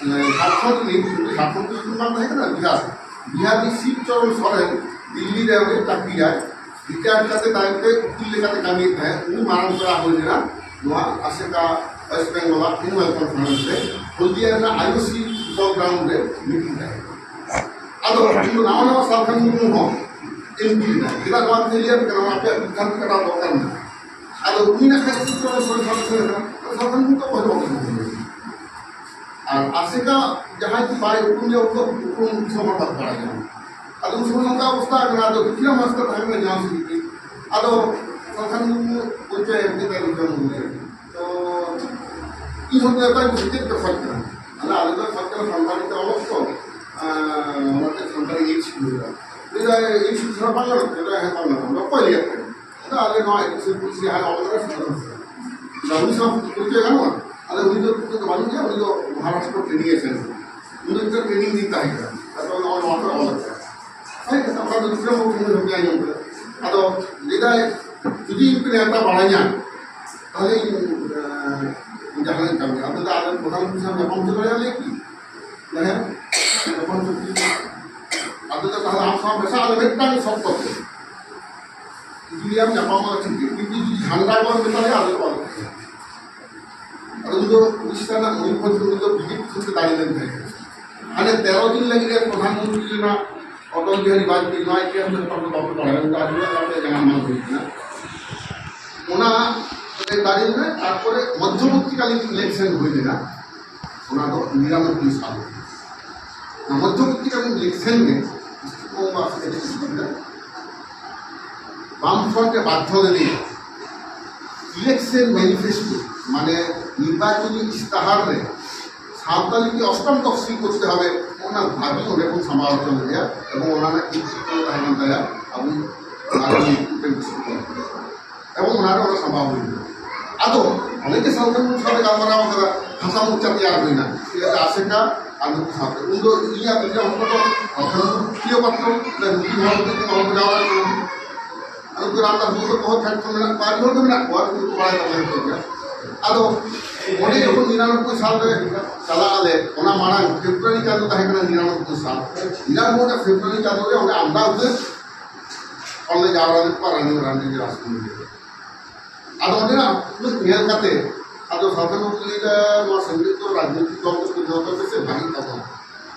ᱮ, ᱡᱷᱟᱲᱠᱷᱚᱸᱰ ᱨᱤᱱᱤᱡ, ᱡᱷᱟᱲᱠᱷᱚᱸᱰ ᱫᱚ ᱧᱩᱛᱩᱢ ᱵᱟᱝ ᱛᱟᱦᱮᱸ ᱠᱟᱱᱟ, ᱵᱤᱦᱟᱨ, ᱵᱤᱦᱟᱨ ᱨᱤᱱᱤᱡ ᱥᱤᱵ ᱪᱚᱨᱚᱱ ᱥᱚᱨᱮᱱ ᱫᱤᱞᱞᱤ ᱨᱮ ᱩᱱᱤ ᱪᱟᱹᱠᱨᱤᱭᱟᱭ᱾ ᱨᱤᱴᱟᱭᱟᱨ ᱠᱟᱛᱮ ᱛᱟᱭᱚᱢ ᱛᱮ ᱩᱠᱤᱞ ᱞᱮᱠᱟᱛᱮ ᱠᱟᱹᱢᱤᱭᱮᱫ ᱛᱟᱦᱮᱸᱫ, ᱩᱱᱤ ᱢᱟᱨᱟᱝ ᱯᱮᱲᱟ ᱦᱩᱭ ᱞᱮᱱᱟ ᱱᱚᱣᱟ ᱟᱥᱮᱠᱟ ᱣᱮᱥᱴ ᱵᱮᱝᱜᱚᱞ ᱟᱜ ᱮᱱᱩᱭᱟᱞ ᱠᱚᱱᱯᱷᱟᱨᱮᱱᱥ ᱨᱮ ᱦᱚᱞᱫᱤᱭᱟ ᱨᱮᱱᱟᱜ ᱟᱭᱳᱥᱤ ᱯᱷᱩᱴᱵᱚᱞ ᱜᱨᱟᱩᱱᱰ ᱨᱮ ᱢᱤᱴᱤᱝ ᱛᱟᱦᱮᱸ ᱠᱟᱱᱟ᱾ ᱟᱫᱚ ᱩᱱᱤ ᱱᱟᱣᱟ ᱱᱟᱣᱟ ᱥᱟᱞᱠᱷᱟᱱ ᱢᱩᱨᱢᱩ ᱦᱚᱸ ᱮᱢᱯᱤ ᱞᱮᱱᱟ᱾ ᱪᱮᱫᱟᱜ ᱱᱚᱣᱟ ᱠᱟᱛᱷᱟᱧ ᱞᱟᱹᱭᱟ? ᱠᱟᱨᱚᱱ ᱟᱯᱮᱭᱟᱜ ᱵᱤᱵᱷᱨᱟᱱᱛᱤ ᱠᱟᱴᱟᱣ ᱫᱚᱨᱠᱟᱨ ᱢᱮᱱᱟᱜᱼᱟ᱾ ᱟᱫᱚ ᱩᱱᱤ ᱱᱟᱜ ᱠᱷᱟᱱ ᱥᱤᱵ ᱪᱚᱨᱚᱱ ᱥᱚᱨᱮᱱ ᱥᱟᱞᱠᱷᱟᱱ ᱢᱩᱨᱢᱩ ᱫᱚ ᱵᱟᱹᱱᱩᱜ ᱟᱠᱟᱫᱟ᱾ ᱟᱨ ᱟᱥᱮᱠᱟ ᱡᱟᱦᱟᱸᱭ ᱠᱚ ᱵᱟᱭ ᱩᱯᱨᱩᱢ ᱜᱮᱭᱟ, ᱩᱱᱠᱩ ᱩᱯᱨᱩᱢ ᱫᱤᱥᱚᱢ ᱦᱚᱲ ᱵᱟᱠᱚ ᱵᱟᱲᱟᱭᱟ᱾ ᱟᱫᱚ ᱩᱱ ᱥᱚᱢᱚᱭ ᱱᱚᱝᱠᱟ ᱚᱵᱚᱥᱛᱟ ᱠᱟᱱᱟ, ᱟᱫᱚ ᱫᱩᱠᱷᱤᱨᱟᱢ ᱦᱟᱸᱥᱫᱟ ᱛᱟᱦᱮᱸ ᱠᱟᱱᱟ ᱡᱟᱦᱟᱸ ᱥᱤᱵᱤ, ᱟᱫᱚ ᱥᱟᱞᱠᱷᱟᱱ ᱢᱩᱨᱢᱩ ᱯᱚᱨᱤᱪᱚᱭ ᱮᱢ ᱠᱮᱫᱟ ᱫᱩᱠᱷᱤᱨᱟᱢ ᱢᱩᱨᱢᱩ᱾ ᱛᱚ ᱤᱧ ᱦᱚᱸ ᱱᱮᱛᱟᱨ ᱫᱚ ᱪᱮᱫ ᱯᱮ ᱠᱷᱚᱡ ᱠᱟᱱᱟ? ᱟᱞᱮ, ᱟᱞᱮ ᱫᱚ ᱠᱷᱚᱡ ᱠᱟᱱᱟ ᱥᱟᱱᱛᱟᱲᱤ ᱛᱮ ᱚᱞᱚᱜ ᱠᱚ, ᱟᱨ ᱚᱱᱟᱛᱮ ᱥᱟᱱᱛᱟᱲᱤ ᱤᱞ ᱥᱤᱫᱷᱩ ᱦᱩᱭᱩᱜᱼᱟ᱾ ᱞᱟᱹᱭ ᱫᱟᱭ, "ᱤᱞ ᱥᱤᱫᱷᱩ ᱪᱷᱟᱲᱟ ᱵᱟᱝ ᱜᱟᱱᱚᱜ ᱠᱟᱱᱟ?" ᱞᱟᱹᱭ ᱫᱟᱭ, "ᱦᱮᱸ, ᱵᱟᱝ ᱜᱟᱱᱚᱜ ᱠᱟᱱᱟ᱾ ᱚᱠᱚᱭ ᱞᱟᱹᱭᱟᱫ ᱯᱮᱭᱟ?" ᱞᱟᱹᱭ ᱫᱟ, "ᱟᱞᱮ ᱱᱚᱣᱟ ᱮᱠᱥᱮᱱ ᱯᱩᱞᱤᱥ ᱡᱟᱦᱟᱸᱭ ᱚᱞ ᱠᱟᱫᱟ, ᱥᱤᱫᱷᱩ ᱦᱟᱸᱥᱫᱟ᱾ ᱩᱱᱤ ᱥᱟᱶ ᱯᱚᱨᱤᱪᱚᱭ ᱜᱟᱱᱚᱜᱼᱟ?" ᱟᱫᱚ ᱩᱱᱤ ᱫᱚ ᱱᱤᱛᱚᱜ ᱫᱚ ᱵᱟᱹᱱᱩᱜ ᱜᱮᱭᱟ, ᱩᱱᱤ ᱫᱚ ᱢᱚᱦᱟᱨᱟᱥᱴᱨᱚ ᱴᱨᱮᱱᱤᱝ ᱮ ᱥᱮᱱ ᱠᱟᱱᱟ᱾ ᱩᱱᱤ ᱫᱚ ᱱᱤᱛᱚᱜ ᱴᱨᱮᱱᱤᱝ ᱫᱤᱱ ᱛᱟᱦᱮᱸ ᱠᱟᱱᱟ᱾ ᱟᱫᱚ ᱱᱚᱣᱟ ᱠᱚ ᱚᱞ ᱠᱟᱫᱟ᱾ ᱥᱟᱹᱨᱤ ᱠᱟᱛᱷᱟ, ᱚᱱᱟ ᱫᱚ ᱫᱤᱥᱚᱢ ᱦᱚᱲ ᱴᱷᱮᱱ ᱦᱟᱹᱵᱤᱡ ᱟᱸᱡᱚᱢ ᱠᱟᱫᱟ᱾ ᱟᱫᱚ ᱞᱟᱹᱭ ᱫᱟᱭ, ᱡᱩᱫᱤ ᱤᱧ ᱯᱮ ᱱᱮᱣᱛᱟ ᱵᱟᱲᱟᱧᱟ, ᱛᱟᱦᱞᱮ ᱤᱧ, ᱮᱸ, ᱡᱟᱦᱟᱱᱟᱜ ᱤᱧ ᱠᱟᱹᱢᱤᱭᱟ᱾ ᱟᱫᱚ ᱟᱞᱮ ᱯᱨᱚᱫᱷᱟᱱ ᱢᱚᱱᱛᱨᱤ ᱥᱟᱶ ᱧᱟᱯᱟᱢ ᱦᱚᱪᱚ ᱫᱟᱲᱮᱭᱟᱞᱮ ᱠᱤ? ᱦᱮᱸ? ᱧᱟᱯᱟᱢ ᱦᱚᱪᱚ ᱠᱤ? ᱟᱫᱚ ᱛᱟᱦᱞᱮ ᱟᱢ ᱥᱟᱶ ᱢᱮᱥᱟ ᱟᱞᱮ ᱢᱤᱫᱴᱟᱝ ᱥᱚᱨᱛᱚ ᱛᱮ᱾ ᱡᱩᱫᱤ ᱟᱢ ᱧᱟᱯᱟᱢ ᱟᱞᱮ ᱴᱷᱤᱠ ᱜᱮ, ᱠᱤᱱᱛᱩ ᱡᱩᱫᱤ ᱡᱷᱟᱱᱰᱟ ᱵᱟᱢ ᱢᱮᱛᱟ ᱞᱮᱭᱟ, ᱟᱞᱮ ᱫᱚ ᱵᱟᱞᱮ ᱛᱟᱦᱮᱸᱱᱟ᱾ ᱟᱫᱚ ᱩᱱᱤ ᱫᱚ ᱩᱲᱤᱥᱥᱟ ᱨᱮᱱᱟᱜ ᱢᱚᱭᱩᱨᱵᱷᱚᱸᱡᱽ ᱨᱮ ᱩᱱᱤ ᱫᱚ ᱵᱤᱡᱮᱯᱤ ᱠᱷᱚᱱ ᱛᱮ ᱫᱟᱲᱮ ᱞᱮᱱ ᱛᱟᱦᱮᱸᱫ᱾ ᱦᱟᱱᱮ ᱛᱮᱨᱚ ᱫᱤᱱ ᱞᱟᱹᱜᱤᱫ ᱮ ᱯᱨᱚᱫᱷᱟᱱ ᱢᱚᱱᱛᱨᱤ ᱞᱮᱱᱟ ᱚᱴᱚᱞ ᱵᱤᱦᱟᱨᱤ ᱵᱟᱡᱽᱯᱮᱭᱤ, ᱱᱚᱣᱟ ᱤᱛᱤᱦᱟᱥ ᱫᱚ ᱡᱚᱛᱚ ᱦᱚᱲ ᱵᱟᱵᱚᱱ ᱵᱟᱲᱟᱭᱟ, ᱩᱱᱤ ᱫᱚ ᱟᱹᱰᱤ ᱦᱚᱲᱟᱜ ᱠᱟᱛᱷᱟ ᱡᱟᱱᱟᱢ ᱵᱟᱝ ᱦᱩᱭ ᱠᱟᱱᱟ᱾ ᱚᱱᱟ ᱨᱮ ᱫᱟᱲᱮ ᱞᱮᱱᱟ, ᱛᱟᱨᱯᱚᱨᱮ ᱢᱚᱫᱽᱫᱷᱚᱵᱚᱨᱛᱤᱠᱟᱞᱤᱱ ᱤᱞᱮᱠᱥᱚᱱ ᱦᱩᱭ ᱞᱮᱱᱟ, ᱚᱱᱟ ᱫᱚ ᱱᱤᱨᱟᱱᱚᱵᱵᱳᱭ ᱥᱟᱞ᱾ ᱚᱱᱟ ᱢᱚᱫᱽᱫᱷᱚᱵᱚᱨᱛᱤᱠᱟᱞᱤᱱ ᱤᱞᱮᱠᱥᱚᱱ ᱨᱮ ᱯᱚᱥᱪᱤᱢᱵᱚᱝᱜᱚ ᱟᱥᱮ ᱪᱮᱫ ᱠᱚ ᱢᱮᱛᱟᱜᱼᱟ, ᱵᱟᱢᱯᱷᱨᱚᱱᱴ ᱮ ᱵᱟᱫᱽᱫᱷᱚ ᱞᱮᱫᱮᱭᱟ ᱤᱞᱮᱠᱥᱚᱱ ᱢᱮᱱᱤᱯᱷᱮᱥᱴᱳ, ᱢᱟᱱᱮ ᱱᱤᱨᱵᱟᱪᱚᱱᱤ ᱤᱥᱛᱟᱦᱟᱨ ᱨᱮ ᱥᱟᱶᱛᱟᱞᱤ ᱛᱮ ᱚᱥᱴᱚᱢ ᱛᱚᱯᱥᱤᱞ ᱠᱚᱨᱛᱮ ᱦᱚᱵᱮ, ᱚᱱᱟ ᱫᱟᱵᱤ ᱚᱸᱰᱮ ᱠᱷᱚᱱ ᱥᱟᱢᱵᱟᱣ ᱦᱚᱪᱚ ᱞᱮᱫᱮᱭᱟ᱾ ᱮᱵᱚᱝ ᱚᱱᱟ ᱨᱮᱱᱟᱜ ᱪᱤᱛᱨᱚ ᱛᱟᱦᱮᱸ ᱠᱟᱱ ᱛᱟᱭᱟ ᱟᱵᱚ ᱢᱟᱨᱮ ᱢᱤᱫᱴᱮᱱ ᱫᱤᱥᱚᱢ ᱦᱚᱲ᱾ ᱮᱵᱚᱝ ᱚᱱᱟ ᱨᱮ ᱚᱱᱟ ᱥᱟᱢᱵᱟᱣ ᱦᱩᱭ ᱞᱮᱱᱟ᱾ ᱟᱫᱚ ᱚᱱᱮ ᱡᱮ ᱥᱟᱶᱛᱟ ᱢᱚᱱᱪᱚ ᱥᱟᱶᱛᱮ ᱜᱟᱞᱢᱟᱨᱟᱣ ᱠᱟᱫᱟ, ᱵᱷᱟᱥᱟ ᱢᱚᱨᱪᱟ ᱛᱮᱭᱟᱨ ᱦᱩᱭᱱᱟ, ᱪᱮᱫ ᱞᱮᱠᱟ ᱟᱥᱮᱠᱟ ᱟᱨ ᱱᱩᱠᱩ ᱥᱟᱶᱛᱮ᱾ ᱩᱱ ᱫᱚ ᱤᱧᱟᱜ ᱛᱤᱨᱮ ᱚᱱᱛᱚᱛᱚ ᱚᱛᱷᱚᱱᱚᱛᱤᱭᱚ ᱯᱟᱛᱨᱚ ᱥᱮ ᱱᱩᱠᱩ ᱦᱚᱲ ᱦᱚᱛᱮᱡ ᱛᱮ ᱵᱟᱵᱚᱱ ᱡᱟᱣᱨᱟ ᱞᱮᱱᱟ᱾ ᱟᱨ ᱱᱩᱠᱩ ᱨᱟᱢᱫᱟᱥ ᱴᱩᱰᱩ ᱛᱟᱠᱚ ᱦᱚᱸ ᱡᱷᱟᱲᱠᱷᱚᱸᱰ ᱢᱮᱱᱟᱜ ᱠᱚᱣᱟ, ᱟᱹᱰᱤ ᱦᱚᱲ ᱜᱮ ᱢᱮᱱᱟᱜ ᱠᱚᱣᱟ, ᱱᱩᱠᱩ ᱠᱚ ᱵᱟᱲᱟᱭ ᱛᱟᱵᱚᱱᱟ ᱡᱚᱛᱚ ᱜᱮ᱾ ᱟᱫᱚ ᱚᱸᱰᱮ ᱡᱚᱠᱷᱚᱱ ᱱᱤᱨᱟᱱᱚᱵᱵᱳᱭ ᱥᱟᱞ ᱨᱮ ᱪᱟᱞᱟᱜ ᱟᱞᱮ, ᱚᱱᱟ ᱢᱟᱲᱟᱝ ᱯᱷᱮᱵᱽᱨᱩᱣᱟᱨᱤ ᱪᱟᱸᱫᱳ ᱛᱟᱦᱮᱸ ᱠᱟᱱᱟ ᱱᱤᱨᱟᱱᱚᱵᱵᱳᱭ ᱥᱟᱞ᱾ ᱱᱤᱨᱟᱱᱚᱵᱵᱳᱭ ᱨᱮ ᱯᱷᱮᱵᱽᱨᱩᱣᱟᱨᱤ ᱪᱟᱸᱫᱳ ᱨᱮ ᱚᱸᱰᱮ ᱟᱢᱫᱟ ᱩᱛᱟᱹᱨ ᱦᱚᱲ ᱞᱮ ᱡᱟᱣᱨᱟ ᱞᱮᱫ ᱠᱚᱣᱟ ᱨᱟᱱᱤ, ᱨᱟᱱᱤ ᱨᱟᱥᱢᱚᱱᱫᱤᱨ ᱨᱮ᱾ ᱟᱫᱚ ᱚᱸᱰᱮᱱᱟᱜ ᱩᱱᱟᱹᱜ ᱧᱮᱞ ᱠᱟᱛᱮ, ᱟᱫᱚ ᱥᱟᱶᱛᱮ ᱱᱩᱠᱩ ᱞᱟᱹᱭ ᱮᱫᱟ, ᱱᱚᱣᱟ ᱥᱟᱹᱝᱜᱟᱹᱭ ᱫᱚ ᱨᱟᱡᱽᱱᱳᱭᱛᱤᱠ ᱫᱚᱞ ᱠᱚ ᱵᱮᱱᱟᱣ ᱠᱟᱛᱮ ᱥᱮ ᱵᱷᱟᱹᱜᱤ ᱛᱟᱵᱚᱱᱟ,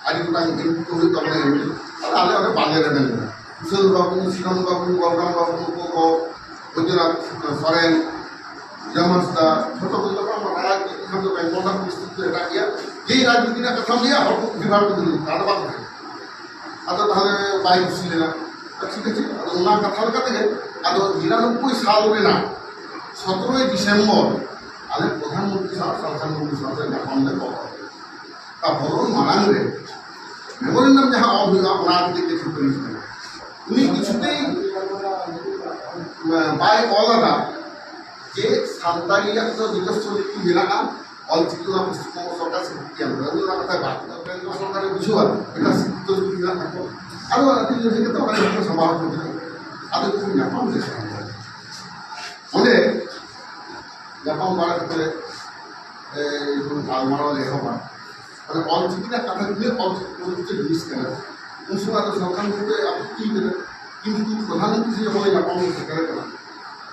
ᱟᱹᱰᱤ ᱜᱚᱴᱟᱝ ᱮᱢ ᱠᱚ ᱦᱩᱭᱩᱜ ᱛᱟᱵᱚᱱᱟ ᱮᱢᱱᱤ᱾ ᱟᱫᱚ ᱟᱞᱮ ᱚᱸᱰᱮ ᱵᱟᱞᱮ ᱨᱮᱵᱮᱱ ᱞᱮᱱᱟ᱾ ᱥᱩᱥᱟᱹᱱ ᱵᱟᱹᱵᱩ, ᱥᱤᱨᱚᱱ ᱵᱟᱹᱵᱩ, ᱵᱚᱞᱨᱟᱢ ᱵᱟᱹᱵᱩ, ᱱᱩᱠᱩ ᱠᱚ, ᱵᱳᱭᱫᱚᱱᱟᱛᱷ ᱥᱚᱨᱮᱱ, ᱡᱟᱢ ᱦᱟᱸᱥᱫᱟ, ᱡᱷᱚᱛᱚ ᱠᱚ ᱡᱚᱛᱚ ᱦᱚᱲ ᱨᱟᱡᱽᱱᱤᱛᱤ ᱠᱷᱟᱱ ᱫᱚ ᱵᱮᱝᱜᱚᱞ ᱨᱮᱱᱟᱜ ᱯᱚᱨᱤᱥᱛᱷᱤᱛᱤ ᱫᱚ ᱮᱴᱟᱜ ᱜᱮᱭᱟ᱾ ᱡᱮᱭ ᱨᱟᱡᱽᱱᱤᱛᱤ ᱨᱮᱱᱟᱜ ᱠᱟᱛᱷᱟᱢ ᱞᱟᱹᱭᱟ, ᱦᱚᱲ ᱠᱚ ᱵᱤᱵᱷᱟᱜᱽ ᱠᱚ ᱫᱩᱲᱩᱵ ᱠᱟᱱᱟ, ᱟᱫᱚ ᱵᱟᱝ ᱛᱟᱦᱮᱸ᱾ ᱟᱫᱚ ᱛᱟᱦᱞᱮ ᱵᱟᱭ ᱠᱩᱥᱤ ᱞᱮᱱᱟ᱾ ᱴᱷᱤᱠ ᱟᱪᱷᱮ, ᱟᱫᱚ ᱚᱱᱟ ᱠᱟᱛᱷᱟ ᱞᱮᱠᱟ ᱛᱮᱜᱮ ᱟᱫᱚ ᱱᱤᱨᱟᱱᱚᱵᱵᱳᱭ ᱥᱟᱞ ᱨᱮᱱᱟᱜ ᱥᱚᱛᱨᱚᱭ ᱰᱤᱥᱮᱢᱵᱚᱨ ᱢᱟᱱᱮ ᱯᱨᱚᱫᱷᱟᱱ ᱢᱚᱱᱛᱨᱤ ᱥᱟᱶ ᱥᱟᱶᱛᱟ ᱢᱚᱱᱛᱨᱤ ᱥᱟᱶᱛᱮ ᱧᱟᱯᱟᱢ ᱞᱮ ᱵᱚᱞᱚ᱾ ᱛᱟ ᱵᱚᱞᱚᱱ ᱢᱟᱲᱟᱝ ᱨᱮ ᱢᱮᱢᱳᱨᱮᱱᱰᱟᱢ ᱡᱟᱦᱟᱸ ᱚᱞ ᱦᱩᱭᱩᱜᱼᱟ, ᱚᱱᱟ ᱤᱫᱤ ᱠᱟᱛᱮ ᱠᱤᱪᱷᱩ ᱠᱟᱹᱢᱤ ᱠᱟᱱᱟ᱾ ᱩᱱᱤ ᱠᱤᱪᱷᱩᱛᱮᱭ, ᱮᱸ, ᱵᱟᱭ ᱚᱞ ᱟᱠᱟᱫ ᱡᱮ ᱥᱟᱱᱛᱟᱲᱤᱭᱟᱜ ᱫᱚ ᱱᱤᱡᱚᱥᱥᱚ ᱞᱤᱯᱤ ᱢᱮᱱᱟᱜᱼᱟ, ᱚᱞᱪᱤᱠᱤ ᱚᱱᱟ ᱯᱚᱥᱪᱤᱢ ᱵᱚᱝᱜᱚ ᱥᱚᱨᱠᱟᱨ ᱥᱤᱠᱨᱤᱛᱤ ᱮᱢ ᱠᱟᱫᱟ᱾ ᱩᱱᱤ ᱚᱱᱟ ᱠᱟᱛᱷᱟᱭ ᱵᱟᱫ ᱠᱮᱫᱟ, ᱠᱮᱱᱫᱨᱚ ᱥᱚᱨᱠᱟᱨᱮ ᱵᱩᱡᱷᱟᱹᱣᱟ ᱮᱴᱟᱜ ᱥᱤᱠᱨᱤᱛᱤ ᱞᱤᱯᱤ ᱢᱮᱱᱟᱜ ᱛᱟᱠᱚᱣᱟ᱾ ᱟᱫᱚ ᱟᱹᱰᱤ ᱞᱟᱹᱲᱦᱟᱹᱭ ᱠᱟᱛᱮ ᱚᱱᱟ ᱡᱚᱛᱚ ᱥᱟᱢᱵᱟᱣ ᱦᱚᱪᱚ ᱠᱮᱫᱟ᱾ ᱟᱫᱚ ᱡᱚᱠᱷᱚᱱ ᱧᱟᱯᱟᱢ ᱞᱮ ᱥᱮᱱ ᱮᱱᱟ, ᱚᱸᱰᱮ ᱧᱟᱯᱟᱢ ᱵᱟᱲᱟ ᱠᱟᱛᱮ, ᱮ, ᱡᱚᱠᱷᱚᱱ ᱜᱟᱞᱢᱟᱨᱟᱣ ᱞᱮ ᱮᱦᱚᱵᱟ, ᱢᱟᱱᱮ ᱚᱞᱪᱤᱠᱤ ᱨᱮᱱᱟᱜ ᱠᱟᱛᱷᱟ ᱛᱤᱱᱟᱹᱜ ᱚᱞᱪᱤᱠᱤ ᱯᱚᱨᱤᱵᱚᱨᱛᱤ ᱡᱤᱱᱤᱥ ᱠᱟᱱᱟ, ᱩᱱ ᱥᱚᱢᱚᱭ ᱟᱫᱚ ᱥᱟᱱᱛᱟᱲ ᱠᱚ ᱟᱯᱚᱛᱛᱤ ᱠᱟᱱᱟ᱾ ᱠᱤᱱᱛᱩ ᱯᱨᱚᱫᱷᱟᱱ ᱢᱚᱱᱛᱨᱤ ᱥᱮ ᱡᱚᱠᱷᱚᱱ ᱧᱟᱯᱟᱢ ᱥᱮᱴᱮᱨ ᱠᱟᱱᱟ,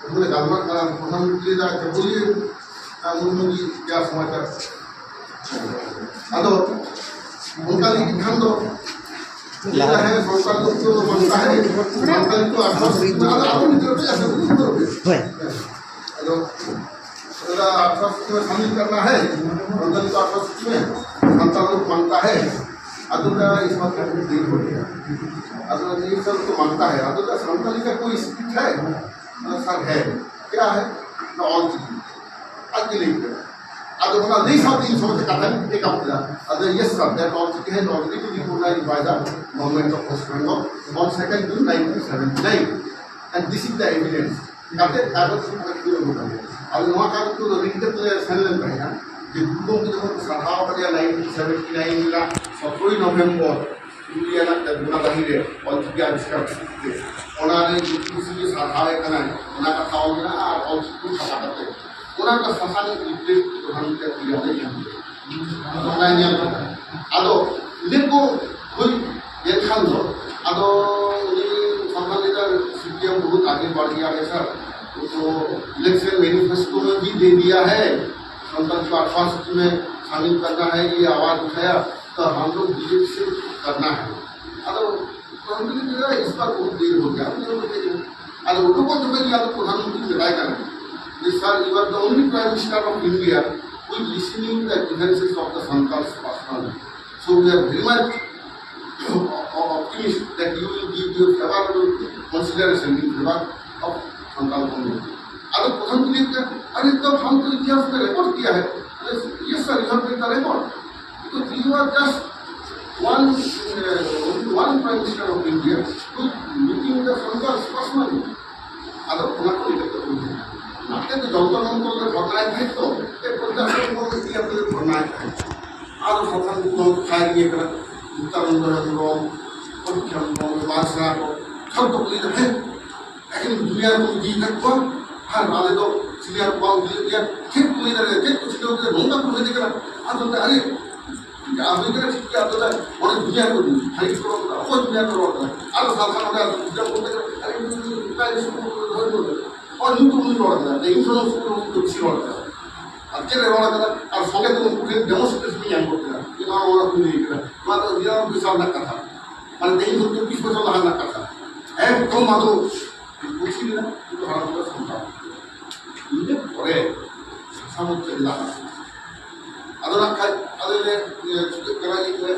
ᱩᱱ ᱞᱮ ᱜᱟᱞᱢᱟᱨᱟᱜ ᱠᱟᱱᱟ, ᱯᱨᱚᱫᱷᱟᱱ ᱢᱚᱱᱛᱨᱤ ᱫᱟ ᱡᱚᱵᱚᱞᱤᱭᱮ, ᱟᱨ ᱢᱩᱨᱢᱩ ᱡᱤ ᱠᱮᱭᱟ ᱥᱚᱢᱟᱪᱟᱨ᱾ ᱟᱫᱚ ᱚᱱᱠᱟ ᱞᱟᱹᱭ ᱠᱮᱫ ᱠᱷᱟᱱ ᱫᱚ, ᱞᱟᱦᱟ ᱦᱮᱸ, ᱥᱟᱱᱛᱟᱲ ᱫᱚ ᱩᱛᱛᱚᱨ ᱫᱚ ᱵᱟᱝ ᱛᱟᱦᱮᱸ, ᱥᱟᱱᱛᱟᱲ ᱫᱚ ᱟᱴᱷᱨᱚᱥᱚ ᱟᱫᱚ ᱟᱫᱚ ᱱᱤᱛᱚᱜ ᱫᱚ ᱟᱥᱚᱞ ᱩᱛᱛᱚᱨ ᱜᱮ᱾ ᱦᱳᱭ᱾ ᱟᱫᱚ ᱟᱫᱚ ᱟᱴᱷᱨᱚᱥᱚ ᱥᱟᱢᱤᱞ ᱠᱟᱨᱱᱟ ᱦᱮ, ᱥᱟᱱᱛᱟᱲ ᱫᱚ ᱟᱴᱷᱨᱚᱥᱚ ᱥᱟᱱᱛᱟᱲ ᱫᱚ ᱵᱟᱝ ᱛᱟᱦᱮᱸ, ᱟᱫᱚ ᱫᱟ ᱤᱥ ᱵᱟᱛ ᱠᱚ ᱫᱤᱱ ᱦᱚ ᱜᱮᱭᱟ᱾ ᱟᱫᱚ ᱱᱤᱭᱟᱹ ᱥᱟᱞ ᱫᱚ ᱵᱟᱝ ᱛᱟᱦᱮᱸ, ᱟᱫᱚ ᱫᱟ ᱥᱟᱱᱛᱟᱲᱤ ᱠᱟ ᱠᱳᱭ ᱥᱠᱨᱤᱯᱴ ᱦᱮ? ᱥᱟᱨ ᱦᱮ, ᱠᱭᱟ ᱦᱮ? ᱚᱞ ᱪᱤᱠᱤ᱾ ᱟᱡ ᱜᱮ ᱞᱟᱹᱭ ᱠᱮᱫᱟ᱾ ᱟᱫᱚ ᱚᱱᱟ ᱞᱟᱹᱭ ᱥᱟᱶᱛᱮ ᱤᱧ ᱥᱚᱸᱜᱮ ᱛᱮ ᱠᱟᱛᱷᱟᱧ ᱯᱤᱠ ᱟᱯ ᱠᱮᱫᱟ᱾ ᱟᱫᱚ yes sir, that Ol Chiki has already be provides by the government of West Bengal on second June nineteen seventy nine, and this is the evidence. ᱠᱟᱛᱮ ᱠᱟᱜᱚᱡᱽ ᱠᱚ ᱠᱩᱞ ᱟᱹᱜᱩ ᱠᱟᱜ ᱢᱮ᱾ ᱟᱫᱚ ᱱᱚᱣᱟ ᱠᱟᱜᱚᱡᱽ ᱠᱚᱫᱚ ᱨᱤᱰ ᱠᱟᱛᱮ ᱞᱮ ᱥᱮᱱ ᱞᱮᱱ ᱛᱟᱦᱮᱸᱫᱼᱟ ᱡᱮ ᱜᱩᱨᱩ ᱜᱚᱢᱠᱮ ᱡᱚᱠᱷᱚᱱ ᱠᱚ ᱥᱟᱨᱦᱟᱣ ᱠᱟᱫᱮᱭᱟ ᱱᱟᱭᱤᱱᱴᱤᱱ ᱥᱮᱵᱷᱮᱱᱴᱤ ᱱᱟᱭᱤᱱ ᱨᱮᱱᱟᱜ ᱥᱚᱛᱨᱚᱭ ᱱᱚᱵᱷᱮᱢᱵᱚᱨ, ᱯᱩᱨᱩᱞᱤᱭᱟᱹ ᱨᱮᱱᱟᱜ ᱫᱮᱵᱽᱜᱩᱱᱟ ᱰᱟᱹᱦᱤ ᱨᱮ ᱚᱞᱪᱤᱠᱤ ᱟᱵᱤᱥᱠᱟᱨ ᱠᱷᱟᱹᱛᱤᱨ ᱛᱮ, ᱚᱱᱟ ᱨᱮ ᱡᱤᱛᱩ ᱥᱤᱝ ᱮ ᱥᱟᱨᱦᱟᱣᱮ ᱠᱟᱱᱟᱭ, ᱚᱱᱟ ᱠᱟᱛᱷᱟ ᱚᱞ ᱢᱮᱱᱟᱜᱼᱟ ᱟᱨ ᱚᱞᱪᱤᱠᱤ ᱪᱷᱟᱯᱟ ᱠᱟᱛᱮ ᱚᱱᱟ ᱨᱮᱱᱟᱜ ᱥᱟᱥᱟᱝ ᱞᱤᱯᱷᱞᱮᱴ ᱯᱨᱚᱫᱷᱟᱱ ᱢᱚᱱᱛᱨᱤ ᱟᱹᱜᱩᱭᱟ ᱞᱟᱹᱭ ᱠᱟᱱ ᱛᱟᱦᱮᱸᱫ᱾ ᱚᱱᱟ ᱧᱮᱞ ᱠᱟᱛᱮ ᱟᱫᱚ ᱤᱱᱟᱹ ᱠᱚ ᱦᱩᱭ ᱞᱮᱱᱠᱷᱟᱱ ᱫᱚ ᱟᱫᱚ ᱩᱱᱤ ᱥᱚᱨᱠᱟᱨ ᱞᱮᱠᱟ ᱥᱤᱯᱤᱮᱢ ᱵᱚᱦᱩᱛ ᱟᱜᱮ ᱵᱟᱲ ᱜᱮᱭᱟ ᱦᱮ ᱥᱟᱨ, ᱛᱚ ᱤᱞᱮᱠᱥᱚᱱ ᱢᱮᱱᱤᱯᱷᱮᱥᱴᱳ ᱢᱮ ᱵᱷᱤ ᱫᱮ ᱫᱤᱭᱟ ᱦᱮ, ᱥᱟᱱᱛᱟᱲ ᱠᱚ ᱟᱴᱷᱟᱥ ᱢᱮ ᱥᱟᱢᱤᱞ ᱠᱟᱨᱱᱟ ᱦᱮ, ᱭᱮ ᱟᱣᱟᱡ ᱩᱴᱷᱟᱭᱟ, ᱛᱚ ᱦᱟᱢ ᱞᱳᱜ ᱵᱤᱡᱮᱯᱤ ᱥᱮ ᱠᱟᱨᱱᱟ ᱦᱮ᱾ ᱟᱫᱚ ᱯᱨᱚᱫᱷᱟᱱᱢᱚᱱᱛᱨᱤ ᱞᱟᱹᱭ ᱠᱮᱫᱟ, "ᱤᱥ ᱵᱟᱨ ᱵᱚᱦᱩᱛ ᱫᱮᱨ ᱦᱳ ᱜᱮᱭᱟ, ᱟᱵᱚ ᱧᱮᱞ ᱠᱟᱛᱮ ᱜᱮ ᱵᱚᱱ ᱟᱫᱚ ᱩᱰᱩᱠᱚᱜ ᱡᱚᱠᱷᱚᱱ ᱜᱮ ᱟᱫᱚ ᱯᱨᱚᱫᱷᱟᱱᱢᱚᱱᱛᱨᱤ ᱢᱮᱛᱟᱭ ᱠᱟᱱᱟ ᱡᱮ, "Sir, you are the only Prime Minister of India who is listening the grievances of the Santals personally. So we are very much optimistic that you will give your favorable consideration in favor of Santal community." ᱟᱫᱚ ᱯᱨᱚᱫᱷᱟᱱ ᱢᱚᱱᱛᱨᱤ ᱞᱟᱹᱭ ᱠᱮᱫᱟ, "ᱟᱨᱮ, ᱛᱚ ᱦᱟᱢ ᱛᱚ ᱤᱛᱤᱦᱟᱥ ᱢᱮ record ᱠᱤᱭᱟ ᱦᱟᱭ?" ᱵᱚᱞᱮ, "Yes sir, you have made the record. Because you are just one, uh, only one prime minister of India who meeting the soldiers personally." ᱟᱫᱚ ᱚᱱᱟ ᱠᱚ ᱤᱫᱤ ᱠᱟᱛᱮ ᱚᱱᱟᱛᱮ ᱫᱚ ᱡᱚᱱᱛᱚᱨ ᱢᱚᱱᱛᱚᱨ ᱨᱮ ᱫᱷᱚᱨᱱᱟᱭ ᱛᱟᱦᱮᱸᱫ ᱛᱚ, ᱯᱮ ᱯᱚᱧᱪᱟᱥ ᱦᱚᱲ ᱦᱚᱲ ᱤᱫᱤ ᱠᱟᱛᱮ ᱫᱷᱚᱨᱱᱟᱭ ᱛᱟᱦᱮᱸᱫ᱾ ᱟᱫᱚ ᱥᱟᱱᱛᱟᱲ ᱠᱚ ᱫᱚ ᱯᱷᱟᱭᱟᱨ ᱤᱭᱟᱹ ᱠᱟᱱᱟ, ᱱᱮᱛᱟᱨ ᱫᱚ ᱦᱮᱢᱵᱨᱚᱢ, ᱯᱚᱨᱤᱠᱷᱟ ᱦᱮᱢᱵᱨᱚᱢ, ᱵᱟᱫᱥᱟ ᱠᱚ, ᱥᱚᱵ ᱫᱚ ᱠᱚ ᱞᱟᱹᱭ ᱫᱟ, ᱦᱮᱸ, ᱮᱠᱮᱱ ᱫᱩᱱᱤᱭᱟᱹ ᱨᱮᱠᱚ ᱤᱫᱤ ᱟᱠᱟᱫ ᱠᱚᱣᱟ, ᱟᱨ ᱟᱞᱮ ᱫᱚ ᱥᱤᱱᱤᱭᱟᱨ ᱠᱚ ᱵᱟᱝ ᱤᱫᱤ ᱞᱮᱫ ᱞᱮᱭᱟ, ᱪᱮᱫ ᱠᱚ ᱞᱟᱹᱭ ᱫᱟᱲᱮᱭᱟᱜᱼᱟ, ᱪᱮᱫ ᱠᱚ ᱪᱤᱠᱟᱹ ᱠᱮᱫᱟ, ᱱᱚᱝᱠᱟ ᱠᱚ ᱦᱩᱭ ᱠᱟᱱᱟ᱾ ᱟᱫᱚ ᱟᱨᱮ, ᱟᱵᱚ ᱠᱟᱱᱟ ᱴᱷᱤᱠ ᱜᱮᱭᱟ, ᱟᱫᱚ ᱚᱱᱮ ᱫᱩᱱᱤᱭᱟᱹ ᱠᱚ ᱤᱫᱤ, ᱦᱟᱹᱲᱤ ᱠᱚ ᱨᱚᱲ ᱠᱟᱱᱟ, ᱚᱠᱚᱭ ᱫᱩᱱᱤᱭᱟᱹ ᱠᱚ ᱨᱚᱲ ᱠᱟᱱᱟ? ᱟᱨ ᱥᱟᱶᱛᱟ ᱚᱸᱰᱮ ᱟᱨ ᱜᱤᱫᱽᱨᱟᱹ ᱠᱚ ᱢᱮᱛᱟ ᱠᱚ, ᱟᱨᱮ, ᱩᱱᱤ ᱫᱚ ᱚᱱᱠᱟ ᱤᱥᱠᱩᱞ ᱠᱚᱨᱮ ᱫᱚ ᱦᱚᱭ ᱫᱚ, ᱚ, ᱱᱩᱠᱩ ᱩᱱᱤ ᱨᱚᱲ ᱠᱟᱱᱟ, ᱤᱧ ᱥᱚᱢᱚᱭ ᱩᱱᱠᱩ ᱫᱚ ᱵᱮᱥᱤ ᱨᱚᱲ ᱠᱟᱱᱟ᱾ ᱟᱨ ᱪᱮᱫ ᱮ ᱨᱚᱲ ᱠᱟᱫᱟ? ᱟᱨ ᱥᱚᱸᱜᱮ ᱛᱮ ᱩᱱᱠᱩ ᱴᱷᱮᱱ ᱰᱮᱢᱚᱱᱥᱴᱨᱮᱥᱚᱱ ᱤᱧ ᱮᱢ ᱜᱚᱫ ᱠᱮᱫᱟ᱾ ᱤᱧ ᱱᱚᱣᱟ ᱚᱲᱟᱜ ᱠᱷᱚᱱ ᱞᱟᱹᱭ ᱠᱮᱫᱟ, ᱱᱚᱣᱟ ᱫᱚ ᱤᱧᱟᱹᱜ ᱵᱤᱥᱟᱞ ᱨᱮᱱᱟᱜ ᱠᱟᱛᱷᱟ᱾ ᱢᱟᱱᱮ ᱛᱮᱦᱮᱧ ᱠᱷᱚᱱ ᱪᱚᱵᱵᱤᱥ ᱵᱚᱪᱷᱚᱨ ᱞᱟᱦᱟ ᱨᱮᱱᱟᱜ ᱠᱟᱛᱷᱟ᱾ ᱮᱠᱫᱚᱢ ᱟᱫᱚ ᱯᱩᱛᱷᱤ ᱨᱮᱱᱟᱜ ᱩᱱᱠᱩ ᱦᱟᱲᱟᱢ ᱠᱚ ᱥᱟᱢᱴᱟᱣ᱾ ᱤᱱᱟᱹ ᱯᱚᱨᱮ ᱥᱟᱥᱟᱝ ᱪᱮᱫ ᱞᱟᱦᱟ᱾ ᱟᱫᱚ ᱱᱟᱜ ᱠᱷᱟᱡ ᱟᱞᱮ ᱞᱮ, ᱤᱭᱟᱹ, ᱪᱤᱠᱟᱹᱜ ᱠᱟᱱᱟ, ᱤᱧ ᱞᱮ,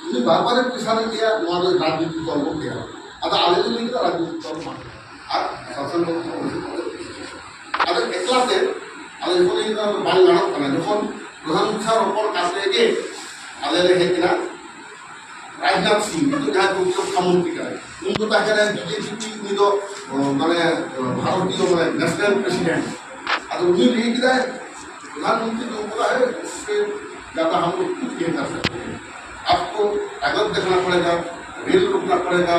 ᱩᱱᱤ ᱵᱟᱨ ᱵᱟᱨᱮ ᱯᱨᱮᱥᱟᱨ ᱮᱫ ᱞᱮᱭᱟ, ᱱᱚᱣᱟ ᱫᱚ ᱨᱟᱡᱽᱱᱤᱛᱤ ᱫᱚᱞ ᱠᱚ ᱛᱮᱭᱟᱨᱟ᱾ ᱟᱫᱚ ᱟᱞᱮ ᱞᱮ ᱞᱟᱹᱭ ᱠᱮᱫᱟ ᱨᱟᱡᱽᱱᱤᱛᱤ ᱫᱚᱞ ᱵᱟᱝ᱾ ᱟᱨ ᱥᱟᱥᱟᱝ ᱫᱚᱞ ᱠᱚ ᱟᱫᱚ ᱮᱠᱞᱟ ᱛᱮ, ᱟᱫᱚ ᱡᱚᱠᱷᱚᱱ ᱤᱧ ᱫᱚ ᱵᱟᱝ ᱜᱟᱱᱚᱜ ᱠᱟᱱᱟ, ᱡᱚᱠᱷᱚᱱ ᱯᱨᱚᱫᱷᱟᱱ ᱢᱚᱱᱛᱨᱤ ᱥᱟᱶ ᱨᱚᱯᱚᱲ ᱠᱟᱛᱮ ᱜᱮ ᱟᱞᱮ ᱞᱮ ᱦᱮᱡ ᱮᱱᱟ᱾ ᱨᱟᱡᱽᱱᱟᱛᱷ ᱥᱤᱝ, ᱱᱤᱛᱚᱜ ᱡᱟᱦᱟᱸᱭ ᱯᱨᱚᱛᱤᱨᱚᱠᱠᱷᱟ ᱢᱚᱱᱛᱨᱤ ᱠᱟᱱᱟᱭ, ᱩᱱᱤ ᱫᱚ ᱛᱟᱦᱮᱸ ᱠᱟᱱᱟᱭ ᱵᱤᱡᱮᱯᱤ, ᱩᱱᱤ ᱫᱚ, ᱚ, ᱢᱟᱱᱮ, ᱚ, ᱵᱷᱟᱨᱚᱛᱤᱭᱚ, ᱢᱟᱱᱮ, ᱱᱮᱥᱱᱟᱞ ᱯᱨᱮᱥᱤᱰᱮᱱᱴ᱾ ᱟᱫᱚ ᱩᱱᱤ ᱞᱟᱹᱭ ᱠᱮᱫᱟᱭ, ᱯᱨᱚᱫᱷᱟᱱ ᱢᱚᱱᱛᱨᱤ ᱫᱚ ᱵᱚᱞᱟ ᱦᱮ, ᱩᱥᱠᱮ ᱡᱟᱫᱟ ᱦᱟᱢ ᱞᱳᱜ ᱠᱩᱪ ᱱᱟᱦᱤ ᱠᱟᱨ ᱥᱟᱠᱛᱮ᱾ ᱟᱯᱠᱳ ᱠᱟᱜᱚᱡᱽ ᱫᱮᱠᱷᱱᱟ ᱯᱚᱲᱮᱜᱟ, ᱨᱮᱞ ᱨᱩᱠᱱᱟ ᱯᱚᱲᱮᱜᱟ,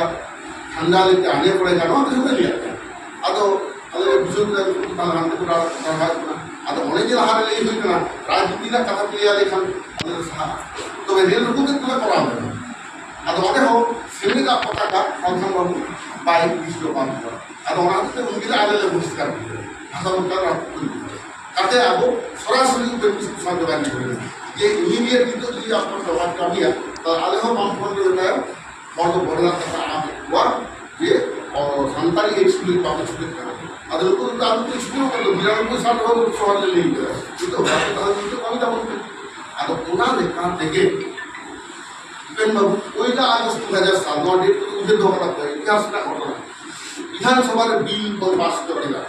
ᱴᱷᱟᱱᱰᱟ ᱞᱮᱠᱟ ᱟᱱᱮ ᱯᱚᱲᱮᱜᱟ, ᱱᱚᱣᱟ ᱠᱚ ᱡᱷᱚᱛᱚ ᱞᱟᱹᱭᱟᱜ ᱠᱟᱱᱟ᱾ ᱟᱫᱚ ᱟᱞᱮ ᱵᱩᱡᱷᱟᱹᱣ ᱠᱮᱫᱟ, ᱱᱩᱠᱩ ᱛᱟᱦᱞᱮ ᱦᱟᱱᱛᱮ ᱠᱚ ᱫᱟᱬᱟ, ᱫᱟᱬᱟ ᱦᱩᱭᱩᱜ ᱠᱟᱱᱟ᱾ ᱟᱫᱚ ᱚᱱᱮ ᱡᱮ ᱞᱟᱦᱟ ᱨᱮ ᱞᱟᱹᱭ ᱦᱩᱭ ᱠᱟᱱᱟ, ᱨᱟᱡᱽᱱᱤᱛᱤ ᱨᱮᱱᱟᱜ ᱠᱟᱛᱷᱟ ᱯᱮ ᱞᱟᱹᱭᱟ ᱞᱮᱠᱷᱟᱱ ᱟᱞᱮ ᱞᱮ ᱥᱟᱦᱟᱜᱼᱟ᱾ ᱛᱚᱵᱮ ᱨᱮᱞ ᱨᱩᱠᱩ ᱛᱮ ᱛᱚᱵᱮ ᱠᱚᱨᱟᱣ ᱞᱮᱱᱟ᱾ ᱟᱫᱚ ᱚᱸᱰᱮ ᱦᱚᱸ ᱥᱮᱢᱞᱮᱫᱟᱜ ᱯᱚᱛᱟᱠᱟ ᱥᱟᱢᱥᱚᱱ ᱵᱟᱹᱵᱩ ᱵᱟᱭ ᱤᱥᱩ ᱵᱟᱝ ᱠᱟᱱᱟ᱾ ᱟᱫᱚ ᱚᱱᱟ ᱦᱚᱛᱮᱡ ᱛᱮ ᱩᱱᱜᱮ ᱟᱞᱮ ᱞᱮ ᱵᱚᱦᱤᱥᱠᱟᱨ ᱠᱮᱫᱟ, ᱵᱷᱟᱥᱟ ᱵᱚᱱ ᱠᱟᱱᱟ᱾ ᱠᱟᱛᱮ ᱟᱵᱚ ᱥᱚᱨᱟᱥᱚᱨᱤ ᱩᱯᱮᱱ ᱠᱤᱥᱠᱩ ᱥᱟᱶ ᱡᱳᱜᱟᱡᱳᱜᱽ ᱦᱩᱭᱩᱜᱼᱟ᱾ ᱡᱮ ᱤᱢᱤᱰᱤᱭᱮᱴ ᱱᱤᱛᱚᱜ ᱡᱩᱫᱤ ᱟᱯᱮ ᱡᱳᱜᱟᱡᱳᱜᱽ ᱠᱟᱹᱢᱤᱭᱟ, ᱛᱟᱦᱞᱮ ᱟᱞᱮ ᱦᱚᱸ ᱵᱟᱝ ᱯᱷᱳᱱ ᱨᱮ ᱛᱟᱭᱚᱢ ᱦᱚᱲ ᱫᱚ ᱵᱚᱫᱞᱟ ᱠᱟᱛᱷᱟ ᱟᱢ ᱠᱚᱣᱟ ᱡᱮ, ᱚ, ᱥᱟᱱᱛᱟᱲᱤ ᱮᱠᱥᱠᱞᱩᱰ ᱵᱟᱯᱮ ᱪᱷᱩᱴᱟᱹᱜ ᱠᱟᱱᱟ᱾ ᱟᱫᱚ ᱱᱩᱠᱩ ᱫᱚ ᱟᱫᱚ ᱠᱚ ᱮᱠᱥᱠᱞᱩᱰ ᱠᱟᱱᱟ, ᱵᱤᱨᱟᱱᱚᱵᱵᱳᱭ ᱥᱟᱞ ᱨᱮᱦᱚᱸ ᱞᱳᱠᱥᱚᱵᱷᱟ ᱨᱮ ᱞᱟᱹᱭ ᱠᱮᱫᱟ᱾ ᱱᱤᱛᱚᱜ ᱵᱟᱯᱮ ᱛᱟᱦᱚᱞᱮ ᱱᱤᱛᱚᱜ ᱠᱟᱹᱢᱤ ᱛᱟᱵᱚᱱ ᱯᱮ᱾ ᱟᱫᱚ ᱚᱱᱟ ᱞᱮᱠᱟ ᱛᱮᱜᱮ ᱩᱯᱮᱱ ᱵᱟᱵᱩ ᱯᱚᱭᱞᱟ ᱟᱜᱚᱥᱴ ᱫᱩ ᱦᱟᱡᱟᱨ ᱥᱟᱛ, ᱱᱚᱣᱟ ᱰᱮᱴ ᱠᱚᱫᱚ ᱩᱭᱦᱟᱹᱨ ᱫᱚᱦᱚ ᱠᱟᱜ ᱯᱮ, ᱤᱛᱤᱦᱟᱥ ᱨᱮᱱᱟᱜ ᱜᱷᱚᱴᱚᱱᱟ᱾ ᱵᱤᱫᱷᱟᱱ ᱥᱚᱵᱷᱟ ᱨᱮ ᱵᱤᱞ ᱵᱚᱱ ᱯᱟᱥ ᱦᱚᱪᱚ ᱠᱮᱫᱟ᱾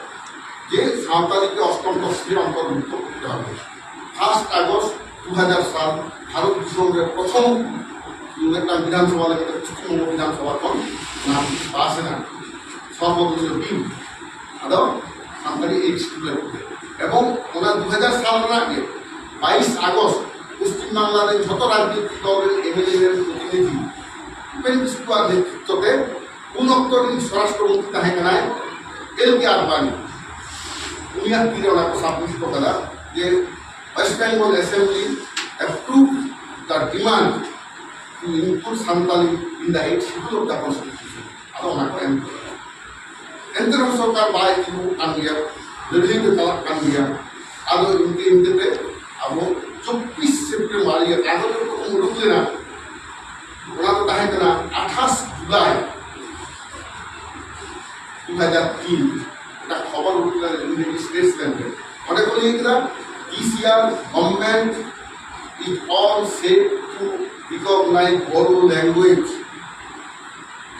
ᱥᱟᱶᱛᱟᱞᱤ ᱛᱮ ᱚᱥᱴᱚᱢ ᱛᱚᱯᱥᱤᱞ ᱨᱮ ᱚᱱᱛᱚᱨᱵᱷᱩᱠᱛᱚ ᱠᱚᱨᱟᱣ ᱦᱩᱭᱩᱜᱼᱟ᱾ ᱯᱷᱟᱨᱥᱴ ᱟᱜᱚᱥᱴ ᱫᱩ ᱦᱟᱡᱟᱨ ᱥᱟᱞ ᱵᱷᱟᱨᱚᱛ ᱫᱤᱥᱚᱢ ᱨᱮ ᱯᱨᱚᱛᱷᱚᱢ ᱢᱤᱫᱴᱟᱝ ᱵᱤᱫᱷᱟᱱᱥᱚᱵᱷᱟ ᱞᱮᱠᱟᱛᱮ ᱯᱚᱥᱪᱤᱢᱵᱚᱝᱜᱚ ᱵᱤᱫᱷᱟᱱᱥᱚᱵᱷᱟ ᱠᱷᱚᱱ ᱚᱱᱟ ᱯᱟᱥ ᱮᱱᱟ ᱥᱚᱨᱵᱚᱫᱚᱞᱤᱭᱚ ᱵᱤᱞ᱾ ᱟᱫᱚ ᱥᱟᱱᱛᱟᱲᱤ ᱮᱭᱤᱪ ᱴᱩ ᱞᱟᱹᱜᱤᱫ ᱛᱮ᱾ ᱮᱵᱚᱝ ᱚᱱᱟ ᱫᱩ ᱦᱟᱡᱟᱨ ᱥᱟᱞ ᱨᱮᱱᱟᱜ ᱜᱮ ᱵᱟᱭᱤᱥ ᱟᱜᱚᱥᱴ ᱯᱚᱥᱪᱤᱢ ᱵᱟᱝᱞᱟ ᱨᱮ ᱡᱷᱚᱛᱚ ᱨᱟᱡᱽᱱᱳᱭᱛᱤᱠ ᱫᱚᱞ ᱨᱮᱱ ᱮᱢ ᱮᱞ ᱮ ᱨᱮᱱ ᱯᱨᱚᱛᱤᱱᱤᱫᱷᱤ ᱩᱯᱮᱱ ᱠᱤᱥᱠᱩᱣᱟᱜ ᱱᱮᱛᱨᱤᱛᱵ ᱛᱮ ᱩᱱ ᱚᱠᱛᱚ ᱨᱤᱱ ᱥᱚᱨᱟᱥᱴᱨᱚ ᱢᱚᱱᱛᱨᱤ ᱛᱟᱦᱮᱸ ᱠᱟᱱᱟᱭ ᱮᱞ ᱠᱮ ᱟᱫᱵᱟᱱᱤ᱾ ᱩᱱᱤᱭᱟᱜ ᱛᱤᱨᱮ ᱚᱱᱟ ᱠᱚ ᱥᱟᱵᱢᱤᱴ ᱦᱚᱴᱚ ᱠᱟᱫᱟ ᱡᱮ West Bengal Assembly approve the demand to include Santali in the eighth schedule of the constitution. ᱟᱫᱚ ᱚᱱᱟ ᱠᱚ ᱮᱢ ᱠᱮᱫᱟ᱾ ᱮᱱᱛᱮ ᱨᱮᱦᱚᱸ ᱥᱚᱨᱠᱟᱨ ᱵᱟᱭ ᱛᱤᱸᱜᱩ ᱠᱟᱱ ᱜᱮᱭᱟ, ᱞᱟᱹᱲᱦᱟᱹᱭ ᱫᱚ ᱪᱟᱞᱟᱜ ᱠᱟᱱ ᱜᱮᱭᱟ᱾ ᱟᱫᱚ ᱤᱱᱠᱟᱹ ᱤᱱᱠᱟᱹ ᱛᱮ ᱟᱵᱚ ᱪᱚᱵᱵᱤᱥ ᱥᱮᱯᱴᱮᱢᱵᱟᱨ ᱤᱭᱟᱹ ᱠᱟᱜᱚᱡᱽ ᱨᱮ ᱩᱰᱩᱠ ᱞᱮᱱᱟ, ᱚᱱᱟ ᱫᱚ ᱛᱟᱦᱮᱸ ᱠᱟᱱᱟ ᱟᱴᱷᱟᱥ ᱡᱩᱞᱟᱭ ᱫᱩ ᱦᱟᱡᱟᱨ ᱛᱤᱱ᱾ ᱚᱱᱟ ᱠᱷᱚᱵᱚᱨ ᱩᱰᱩᱠ ᱞᱮᱱᱟ ᱤᱝᱨᱮᱡᱤ ᱥᱴᱮᱴᱥᱢᱮᱱ ᱨᱮ᱾ ᱚᱸᱰᱮ ᱠᱚ ᱞᱟᱹᱭ ᱠᱮᱫᱟ, this year government is all set to recognize Bodo language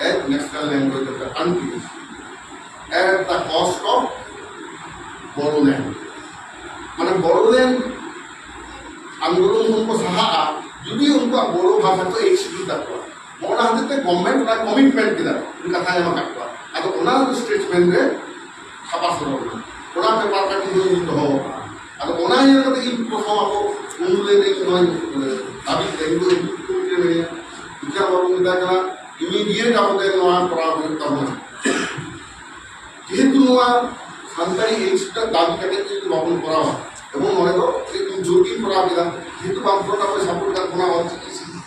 as national language of the country at the cost of Bodoland. ᱢᱟᱱᱮ ᱵᱳᱰᱳᱞᱮᱱᱰ ᱟᱱᱫᱳᱞᱚᱱ ᱠᱷᱚᱱ ᱠᱚ ᱥᱟᱦᱟᱜᱼᱟ ᱡᱩᱫᱤ ᱩᱱᱠᱩᱣᱟᱜ ᱵᱳᱰᱳ ᱵᱷᱟᱥᱟ ᱠᱚ ᱮᱠᱥᱤᱠᱤᱭᱩᱴ ᱛᱟᱠᱚᱣᱟ᱾ ᱚᱱᱟ ᱦᱚᱛᱮᱡ ᱛᱮ ᱜᱚᱵᱷᱢᱮᱱᱴ ᱚᱱᱟ ᱠᱚᱢᱤᱴᱢᱮᱱᱴ ᱠᱮᱫᱟ, ᱩᱱᱤ ᱠᱟᱛᱷᱟᱭ ᱮᱢ ᱟᱠᱟᱫ ᱠᱚᱣᱟ᱾ ᱟᱫᱚ ᱚᱱᱟ ᱥᱴᱮᱴᱢᱮᱱᱴ ᱨᱮ ᱪᱷᱟᱯᱟ ᱥᱚᱫᱚᱨ ᱮᱱᱟ᱾ ᱚᱱᱟ ᱯᱮᱯᱟᱨ ᱠᱟᱹᱴᱤᱡ ᱤᱧ ᱫᱚᱦᱚ ᱟᱠᱟᱫᱼᱟ᱾ ᱟᱫᱚ ᱚᱱᱟ ᱤᱭᱟᱹ ᱠᱟᱛᱮ ᱤᱧ ᱯᱨᱚᱛᱷᱚᱢ ᱟᱵᱚ ᱩᱱ ᱦᱤᱞᱳᱜ ᱤᱧ ᱱᱚᱣᱟᱧ ᱫᱟᱵᱤ ᱠᱮᱫᱟ, ᱤᱧ ᱫᱚ ᱮᱠᱡᱤᱠᱤᱭᱩᱴᱤᱵᱷ ᱠᱚᱢᱤᱴᱤ ᱨᱮ ᱢᱮᱱᱟᱹᱧᱟ᱾ ᱵᱤᱪᱟᱨ ᱵᱟᱵᱩ ᱢᱮᱛᱟᱭ ᱠᱟᱱᱟ, ᱤᱢᱤᱰᱤᱭᱮᱴ ᱟᱵᱚ ᱛᱮ ᱱᱚᱣᱟ ᱠᱚᱨᱟᱣ ᱦᱩᱭᱩᱜ ᱛᱟᱵᱚᱱᱟ᱾ ᱡᱮᱦᱮᱛᱩ ᱱᱚᱣᱟ ᱥᱟᱱᱛᱟᱲᱤ ᱮᱭᱤᱪ ᱴᱩ ᱫᱟᱵᱤ ᱠᱟᱛᱮ ᱡᱩᱫᱤ ᱵᱟᱵᱚᱱ ᱠᱚᱨᱟᱣᱟ, ᱮᱵᱚᱝ ᱱᱚᱰᱮ ᱫᱚ ᱤᱧ ᱡᱳᱨ ᱜᱤᱧ ᱠᱚᱨᱟᱣ ᱠᱮᱫᱟ, ᱡᱮᱦᱮᱛᱩ ᱵᱟᱢ ᱯᱷᱨᱚᱱᱴ ᱟᱯᱮ ᱥᱟᱯᱳᱨᱴ ᱠᱟᱜ ᱵᱚᱱᱟ, ᱚᱞ ᱪᱤᱠᱤ ᱥᱤᱠᱷᱱᱟᱹᱛ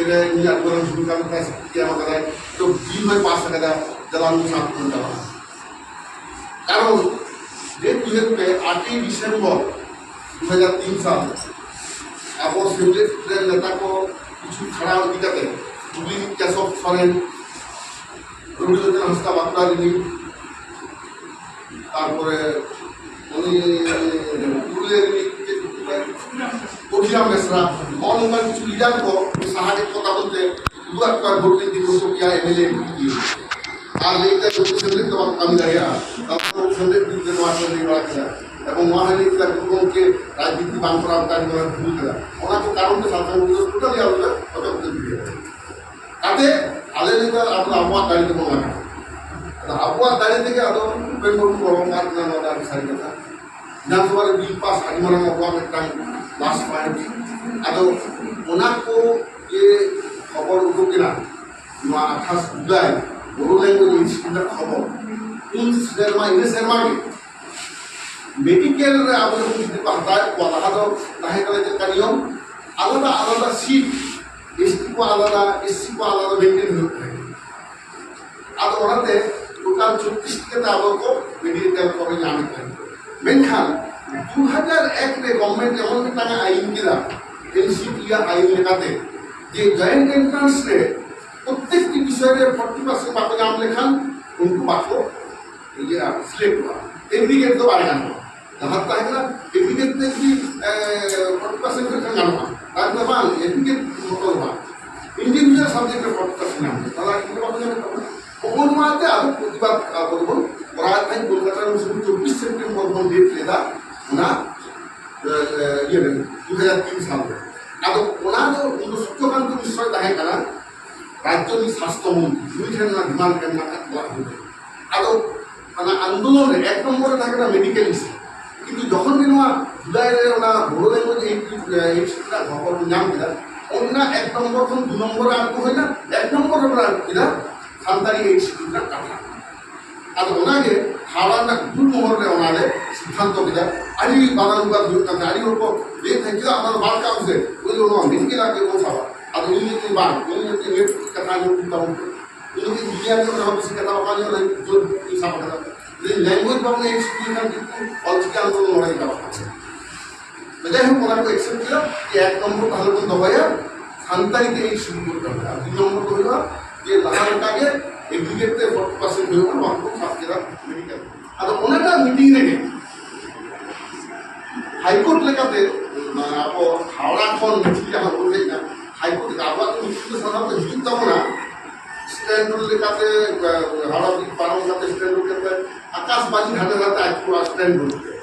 ᱨᱮ ᱤᱧ ᱟᱹᱰᱤ ᱢᱟᱨᱟᱝ ᱵᱷᱩᱢᱤᱠᱟ ᱢᱮᱱᱟᱜ ᱛᱟᱭᱟ, ᱥᱤᱠᱷᱱᱟᱹᱛ ᱮ ᱮᱢ ᱟᱠᱟᱫᱟᱭ, ᱛᱚ ᱵᱤᱞ ᱦᱚᱸᱭ ᱯᱟᱥ ᱟᱠᱟᱫᱟ, ᱪᱟᱞᱟᱣ ᱞᱮᱱ ᱥᱟᱯᱳᱨᱴ ᱪᱟᱞᱟᱜᱼᱟ᱾ ᱠᱟᱨᱚᱱ ᱡᱮ ᱩᱭᱦᱟᱹᱨ ᱯᱮ, ᱟᱴᱮᱭ ᱰᱤᱥᱮᱢᱵᱚᱨ ᱫᱩ ᱦᱟᱡᱟᱨ ᱛᱤᱱ ᱥᱟᱞ ᱟᱵᱚ ᱥᱮᱢᱞᱮᱫ ᱨᱮᱱ ᱱᱮᱛᱟ ᱠᱚ ᱠᱤᱪᱷᱩ ᱠᱷᱟᱲᱟᱣ ᱤᱫᱤ ᱠᱟᱛᱮ ᱡᱩᱵᱽᱞᱤ ᱠᱮᱥᱚᱵ ᱥᱚᱨᱮᱱ, ᱨᱚᱵᱤᱱᱫᱨᱚᱱᱟᱛᱷ ᱦᱟᱸᱥᱫᱟ ᱵᱟᱸᱠᱩᱲᱟ ᱨᱤᱱᱤᱡ, ᱛᱟᱨᱯᱚᱨᱮ ᱩᱱᱤ ᱯᱩᱨᱩᱞᱤᱭᱟᱹ ᱨᱤᱱᱤᱡ ᱪᱮᱫ ᱧᱩᱛᱩᱢ ᱛᱟᱭ? ᱠᱚᱴᱷᱤᱨᱟᱢ ᱵᱮᱥᱨᱟ, ᱱᱚᱜᱼᱚ ᱱᱚᱝᱠᱟᱱ ᱠᱤᱪᱷᱩ ᱞᱤᱰᱟᱨ ᱠᱚ ᱥᱟᱦᱟ ᱠᱮᱫ ᱠᱚ ᱛᱟᱵᱚᱱ ᱛᱮ ᱩᱫᱩᱜ ᱟᱫ ᱠᱚᱣᱟ ᱵᱷᱳᱴ ᱞᱟᱹᱜᱤᱫ ᱠᱚ ᱯᱮᱭᱟ M L A M P R ᱞᱟᱹᱭ ᱠᱮᱫᱟ ᱡᱳᱛᱤ ᱥᱮᱢᱞᱮᱫ ᱫᱚ ᱵᱟᱠᱚ ᱠᱟᱹᱢᱤ ᱫᱟᱲᱮᱭᱟᱜᱼᱟ᱾ ᱛᱟᱨᱯᱚᱨ ᱥᱮᱞᱮᱫ ᱵᱤᱨᱩᱫᱷ ᱨᱮ ᱱᱚᱣᱟ ᱠᱚ ᱞᱟᱹᱭ ᱵᱟᱲᱟ ᱠᱮᱫᱟ᱾ ᱮᱵᱚᱝ ᱱᱚᱣᱟ ᱦᱚᱸ ᱞᱟᱹᱭ ᱠᱮᱫᱟ, ᱜᱩᱨᱩ ᱜᱚᱢᱠᱮ ᱨᱟᱡᱽᱱᱤᱛᱤ ᱵᱟᱝ ᱠᱚᱨᱟᱣ ᱠᱟᱛᱮ ᱟᱹᱰᱤ ᱢᱟᱨᱟᱝ ᱵᱷᱩᱞ ᱠᱟᱫᱟ᱾ ᱚᱱᱟ ᱠᱚ ᱠᱟᱨᱚᱱ ᱛᱮ ᱥᱟᱱᱛᱟᱲ ᱠᱚ ᱴᱳᱴᱟᱞᱤ ᱟᱞᱟᱫᱟ ᱚᱪᱚᱜ ᱩᱛᱟᱹᱨ ᱜᱮᱭᱟ᱾ ᱠᱟᱛᱮ ᱟᱞᱮ ᱱᱮᱛᱟᱨ ᱟᱵᱚ ᱟᱵᱚᱣᱟᱜ ᱫᱟᱲᱮ ᱛᱮᱵᱚᱱ ᱞᱟᱜᱟᱜᱼᱟ᱾ ᱟᱫᱚ ᱟᱵᱚᱣᱟᱜ ᱫᱟᱲᱮ ᱛᱮᱜᱮ ᱟᱫᱚ ᱩᱯᱮᱱ ᱵᱟᱹᱵᱩ ᱜᱚᱲᱚ ᱟᱠᱟᱫ ᱵᱚᱱᱟ, ᱱᱚᱣᱟ ᱫᱚ ᱟᱹᱰᱤ ᱥᱟᱹᱨᱤ ᱠᱟᱛᱷᱟ᱾ ᱵᱤᱫᱷᱟᱱᱥᱚᱵᱷᱟ ᱨᱮ ᱵᱤᱞ ᱯᱟᱥ ᱟᱹᱰᱤ ᱢᱟᱨᱟᱝ ᱟᱵᱚᱣᱟᱜ ᱢᱤᱫᱴᱟᱝ ᱯᱞᱟᱥ ᱯᱚᱭᱮᱱᱴ᱾ ᱟᱫᱚ ᱚᱱᱟ ᱠᱚ ᱡᱮ ᱠᱷᱚᱵᱚᱨ ᱩᱰᱩᱠ ᱮᱱᱟ, ᱱᱚᱣᱟ ᱟᱴᱷᱟᱥ ᱡᱩᱞᱟᱭ ᱵᱳᱰᱳ ᱞᱮᱝᱜᱩᱭᱮᱡᱽ ᱤᱱᱥᱴᱤᱴᱭᱩᱴ ᱨᱮᱱᱟᱜ ᱠᱷᱚᱵᱚᱨ, ᱩᱱ ᱥᱮᱨᱢᱟ, ᱤᱱᱟᱹ ᱥᱮᱨᱢᱟ ᱜᱮ ᱢᱮᱰᱤᱠᱮᱞ ᱨᱮ ᱟᱵᱚ ᱡᱚᱠᱷᱚᱱ ᱡᱩᱫᱤ ᱠᱚ ᱦᱟᱛᱟᱣᱮᱫ ᱠᱚᱣᱟ, ᱞᱟᱦᱟ ᱫᱚ ᱛᱟᱦᱮᱸ ᱠᱟᱱᱟ ᱪᱮᱫ ᱞᱮᱠᱟ ᱱᱤᱭᱚᱢ, ᱟᱞᱟᱫᱟ ᱟᱞᱟᱫᱟ ᱥᱤᱴ, ᱮᱥ ᱴᱤ ᱠᱚ ᱟᱞᱟᱫᱟ, ᱮᱥ ᱥᱤ ᱠᱚ ᱟᱞᱟᱫᱟ ᱢᱮᱱᱴᱮᱱ ᱦᱩᱭᱩᱜ ᱛᱟᱦᱮᱸᱫ᱾ ᱟᱫᱚ ᱚᱱᱟᱛᱮ ᱴᱳᱴᱟᱞ ᱪᱷᱚᱛᱨᱤᱥ ᱴᱤ ᱠᱟᱛᱮ ᱟᱵᱚ ᱠᱚ ᱢᱮᱰᱤᱠᱮᱞ ᱠᱚ ᱧᱟᱢᱮᱫ ᱛᱟᱦᱮᱸᱫ᱾ ᱢᱮᱱᱠᱷᱟᱱ ᱫᱩ ᱦᱟᱡᱟᱨ ᱮᱠ ᱨᱮ ᱜᱚᱵᱷᱚᱨᱱᱢᱮᱱᱴ ᱮᱢᱚᱱ ᱢᱤᱫᱴᱟᱝ ᱮ ᱟᱹᱭᱤᱱ ᱠᱮᱫᱟ, ᱮᱱ ᱥᱤ ᱴᱤ ᱟᱜ ᱟᱹᱭᱤᱱ ᱞᱮᱠᱟᱛᱮ, ᱡᱮ ᱡᱚᱭᱮᱱᱴ ᱮᱱᱴᱨᱟᱱᱥ ᱨᱮ ᱯᱨᱚᱛᱮᱠᱴᱤ ᱵᱤᱥᱚᱭ ᱨᱮ ᱯᱷᱳᱨᱴᱤ ᱯᱟᱨᱥᱮᱱᱴ ᱵᱟᱠᱚ ᱧᱟᱢ ᱞᱮᱠᱷᱟᱱ ᱩᱱᱠᱩ ᱵᱟᱠᱚ ᱤᱭᱟᱹ ᱥᱤᱞᱮᱠᱴᱚᱜᱼᱟ, ᱮᱜᱽᱨᱤᱜᱮᱴ ᱫᱚ ᱵᱟᱭ ᱜᱟᱱᱚᱜᱼᱟ᱾ ᱞᱟᱦᱟ ᱛᱟᱦᱮᱸ ᱠᱟᱱᱟ ᱮᱜᱽᱨᱤᱜᱮᱴ ᱛᱮ ᱡᱩᱫᱤ ᱯᱷᱳᱨᱴᱤ ᱯᱟᱨᱥᱮᱱᱴ ᱠᱷᱚᱱ ᱜᱟᱱᱚᱜᱼᱟ, ᱛᱟᱦᱚᱞᱮ ᱫᱚ ᱵᱟᱝ, ᱮᱜᱽᱨᱤᱜᱮᱴ ᱢᱚᱛᱚ ᱫᱚ ᱵᱟᱝ, ᱤᱱᱰᱤᱵᱷᱤᱡᱩᱣᱟᱞ ᱥᱟᱵᱡᱮᱠᱴ ᱨᱮ ᱯᱷᱳᱨᱴᱤ ᱯᱟᱨᱥᱮᱱᱴ ᱧᱟᱢ ᱠᱟᱛᱮ ᱛᱟᱦᱚᱞᱮ ᱟᱹᱰᱤ ᱵᱟᱠᱚ ᱧᱟᱢᱮᱫ ᱛᱟᱵᱚᱱᱟ᱾ ᱦᱚᱸᱜᱼᱚ ᱱᱚᱣᱟ ᱛᱮ ᱟᱫᱚ ᱯᱨᱚᱛᱤᱵᱟᱫ ᱟᱵᱚ ᱫᱚᱵᱚᱱ ᱠᱚᱨᱟᱣᱮᱫ ᱛᱟᱦᱮᱸᱫ᱾ ᱠᱳᱞᱠᱟᱛᱟ ᱨᱮ ᱩᱱ ᱥᱚᱢᱚᱭ ᱪᱚᱵᱵᱤᱥ ᱥᱮᱯᱴᱮᱢᱵᱚᱨ ᱵᱚᱱ ᱰᱮᱴ ᱞᱮᱫᱟ, ᱚᱱᱟ ᱮ, ᱮ, ᱤᱭᱟᱹ ᱨᱮ ᱫᱩ ᱦᱟᱡᱟᱨ ᱛᱤᱱ ᱥᱟᱞ ᱨᱮ᱾ ᱟᱫᱚ ᱚᱱᱟ ᱫᱚ ᱩᱱ ᱫᱚ ᱥᱩᱠᱛᱚᱠᱟᱱᱛᱚ ᱢᱤᱥᱨᱚᱭ ᱛᱟᱦᱮᱸ ᱠᱟᱱᱟ ᱨᱟᱡᱽᱡᱚ ᱨᱤᱱᱤᱡ ᱥᱟᱥᱛᱷᱚ ᱢᱚᱱᱛᱨᱤ, ᱩᱱᱤ ᱴᱷᱮᱱ ᱚᱱᱟ ᱰᱤᱢᱟᱱᱰ ᱮᱢ ᱨᱟᱠᱟᱵ ᱪᱟᱞᱟᱜ ᱦᱩᱭᱩᱜᱼᱟ᱾ ᱟᱫᱚ ᱚᱱᱟ ᱟᱱᱫᱳᱞᱚᱱ ᱨᱮ ᱮᱠ ᱱᱚᱢᱵᱚᱨ ᱨᱮ ᱛᱟᱦᱮᱸ ᱠᱟᱱᱟ ᱢᱮᱰᱤᱠᱮᱞ ᱤᱥᱩ, ᱠᱤᱱᱛᱩ ᱡᱚᱠᱷᱚᱱ ᱜᱮ ᱱᱚᱣᱟ ᱡᱩᱞᱟᱭ ᱨᱮ ᱚᱱᱟ ᱵᱳᱰᱳ ᱞᱮᱝᱜᱩᱭᱮᱡᱽ ᱮᱠᱴ, ᱮ, ᱮᱠᱴ ᱨᱮᱱᱟᱜ ᱠᱷᱚᱵᱚᱨ ᱵᱚᱱ ᱧᱟᱢ ᱠᱮᱫᱟ, ᱚᱱᱟ ᱮᱠ ᱱᱚᱢᱵᱚᱨ ᱠᱷᱚᱱ ᱫᱩ ᱱᱚᱢᱵᱚᱨ ᱨᱮ ᱟᱬᱜᱚ ᱦᱩᱭᱱᱟ, ᱮᱠ ᱱᱚᱢᱵᱚᱨ ᱨᱮ ᱟᱬᱜᱚ ᱠᱮᱫᱟ ᱥᱟᱱᱛᱟᱲᱤ ᱮᱭᱤᱪ ᱥᱤ ᱨᱮᱱᱟᱜ ᱠᱟᱛᱷᱟ᱾ ᱟᱫᱚ ᱚᱱᱟᱜᱮ ᱦᱟᱣᱲᱟ ᱨᱮᱱᱟᱜ ᱜᱩᱨᱩ ᱢᱚᱦᱚᱞ ᱨᱮ ᱚᱱᱟᱞᱮ ᱥᱤᱫᱽᱫᱷᱟᱱᱛᱚ ᱠᱮᱫᱟ᱾ ᱟᱹᱰᱤ ᱵᱟᱫᱟᱢ ᱵᱟᱫ ᱦᱩᱭᱩᱜ ᱠᱟᱱ ᱛᱟᱦᱮᱸᱫ, ᱟᱹᱰᱤ ᱦᱚᱲ ᱠᱚ ᱞᱟᱹᱭᱮᱫ ᱛᱟᱦᱮᱸᱫ, "ᱪᱮᱫᱟᱜ ᱚᱱᱟ ᱵᱟᱝ ᱠᱟᱜ ᱟᱢ ᱥᱮ?" ᱩᱱᱤ ᱫᱚ ᱱᱚᱣᱟ ᱢᱮᱱ ᱠᱮᱫᱟ ᱡᱮ ᱵᱚᱱ ᱥᱟᱵᱟ᱾ ᱟᱫᱚ ᱩᱱᱤ ᱧᱩᱛᱩᱢ ᱵᱟᱝ, ᱩᱱᱤ ᱧᱩᱛᱩᱢ ᱢᱤᱫ ᱠᱟᱛᱷᱟ ᱟᱸᱡᱚᱢ ᱛᱟᱵᱚᱱ ᱯᱮ᱾ ᱩᱱᱤ ᱫᱚ ᱤᱧ ᱧᱮᱞ ᱠᱮᱫᱟ, ᱚᱱᱟ ᱵᱮᱥᱤ ᱠᱟᱛᱷᱟ ᱵᱟᱠᱚ ᱟᱸᱡᱚᱢ ᱞᱟᱹᱜᱤᱫ ᱡᱳᱨ ᱤᱧ ᱥᱟᱵ ᱠᱟᱫᱟ᱾ ᱞᱟᱹᱭ, ᱞᱮᱝᱜᱩᱭᱮᱡᱽ ᱵᱟᱵᱚᱱ ᱮᱠᱥᱯᱞᱮᱱ ᱠᱷᱟᱱ ᱠᱤᱱᱛᱩ ᱚᱞᱪᱤᱠᱤ ᱟᱱᱫᱳᱞᱚᱱ ᱱᱚᱰᱮ ᱜᱮ ᱪᱟᱵᱟᱜ ᱠᱟᱱᱟ᱾ ᱡᱟᱭ ᱦᱳᱠ, ᱚᱱᱟ ᱠᱚ ᱮᱠᱥᱮᱯᱴ ᱠᱮᱫᱟ ᱡᱮ ᱮᱠ ᱱᱚᱢᱵᱚᱨ ᱛᱟᱦᱚᱞᱮ ᱵᱚᱱ ᱫᱚᱦᱚᱭᱟ ᱥᱟᱱᱛᱟᱲᱤ ᱛᱮ ᱮᱭᱤᱪ ᱥᱤ ᱠᱚᱨᱟᱣ᱾ ᱟᱨ ᱫᱩᱭ ᱱᱚᱢᱵᱚᱨ ᱫᱚ ᱦᱩᱭᱩᱜᱼᱟ ᱡᱮ ᱞᱟᱦᱟ ᱞᱮᱠᱟ ᱜᱮ ᱮᱜᱽᱨᱤᱜᱮᱴ ᱛᱮ ᱯᱷᱳᱨᱴᱤ ᱯᱟᱨᱥᱮᱱᱴ ᱦᱩᱭᱩᱜᱼᱟ, ᱱᱚᱣᱟ ᱠᱚ ᱥᱟᱵ ᱠᱮᱫᱟ ᱢᱮᱰᱤᱠᱮᱞ᱾ ᱟᱫᱚ ᱚᱱᱟᱴᱟᱜ ᱢᱤᱴᱤᱝ ᱨᱮᱜᱮ ᱦᱟᱭᱠᱳᱨᱴ ᱞᱮᱠᱟᱛᱮ, ᱢᱟᱱᱮ, ᱟᱵᱚ ᱦᱟᱣᱲᱟ ᱠᱷᱚᱱ ᱢᱤᱴᱤᱝ ᱡᱟᱦᱟᱸ ᱵᱚᱱ ᱞᱟᱹᱭᱮᱫᱼᱟ, ᱦᱟᱭᱠᱳᱨᱴ ᱨᱮ ᱟᱵᱚᱣᱟᱜ ᱫᱚ ᱢᱤᱴᱤᱝ ᱫᱚ ᱥᱟᱫᱷᱟᱨᱚᱱᱛᱚ ᱦᱤᱡᱩᱜ ᱛᱟᱵᱚᱱᱟ ᱥᱴᱮᱱᱰ ᱨᱳᱰ ᱞᱮᱠᱟᱛᱮ, ᱦᱟᱣᱲᱟ ᱵᱨᱤᱡᱽ ᱯᱟᱨᱚᱢ ᱠᱟᱛᱮ ᱥᱴᱮᱱᱰ ᱨᱳᱰ ᱞᱮᱠᱟᱛᱮ ᱠᱟᱥ ᱢᱟᱹᱡᱷᱤ ᱦᱟᱸᱰᱮ ᱱᱟᱰᱮ ᱟᱡ ᱠᱚ ᱟᱥᱴᱮᱱ ᱜᱚᱫ ᱠᱮᱫ᱾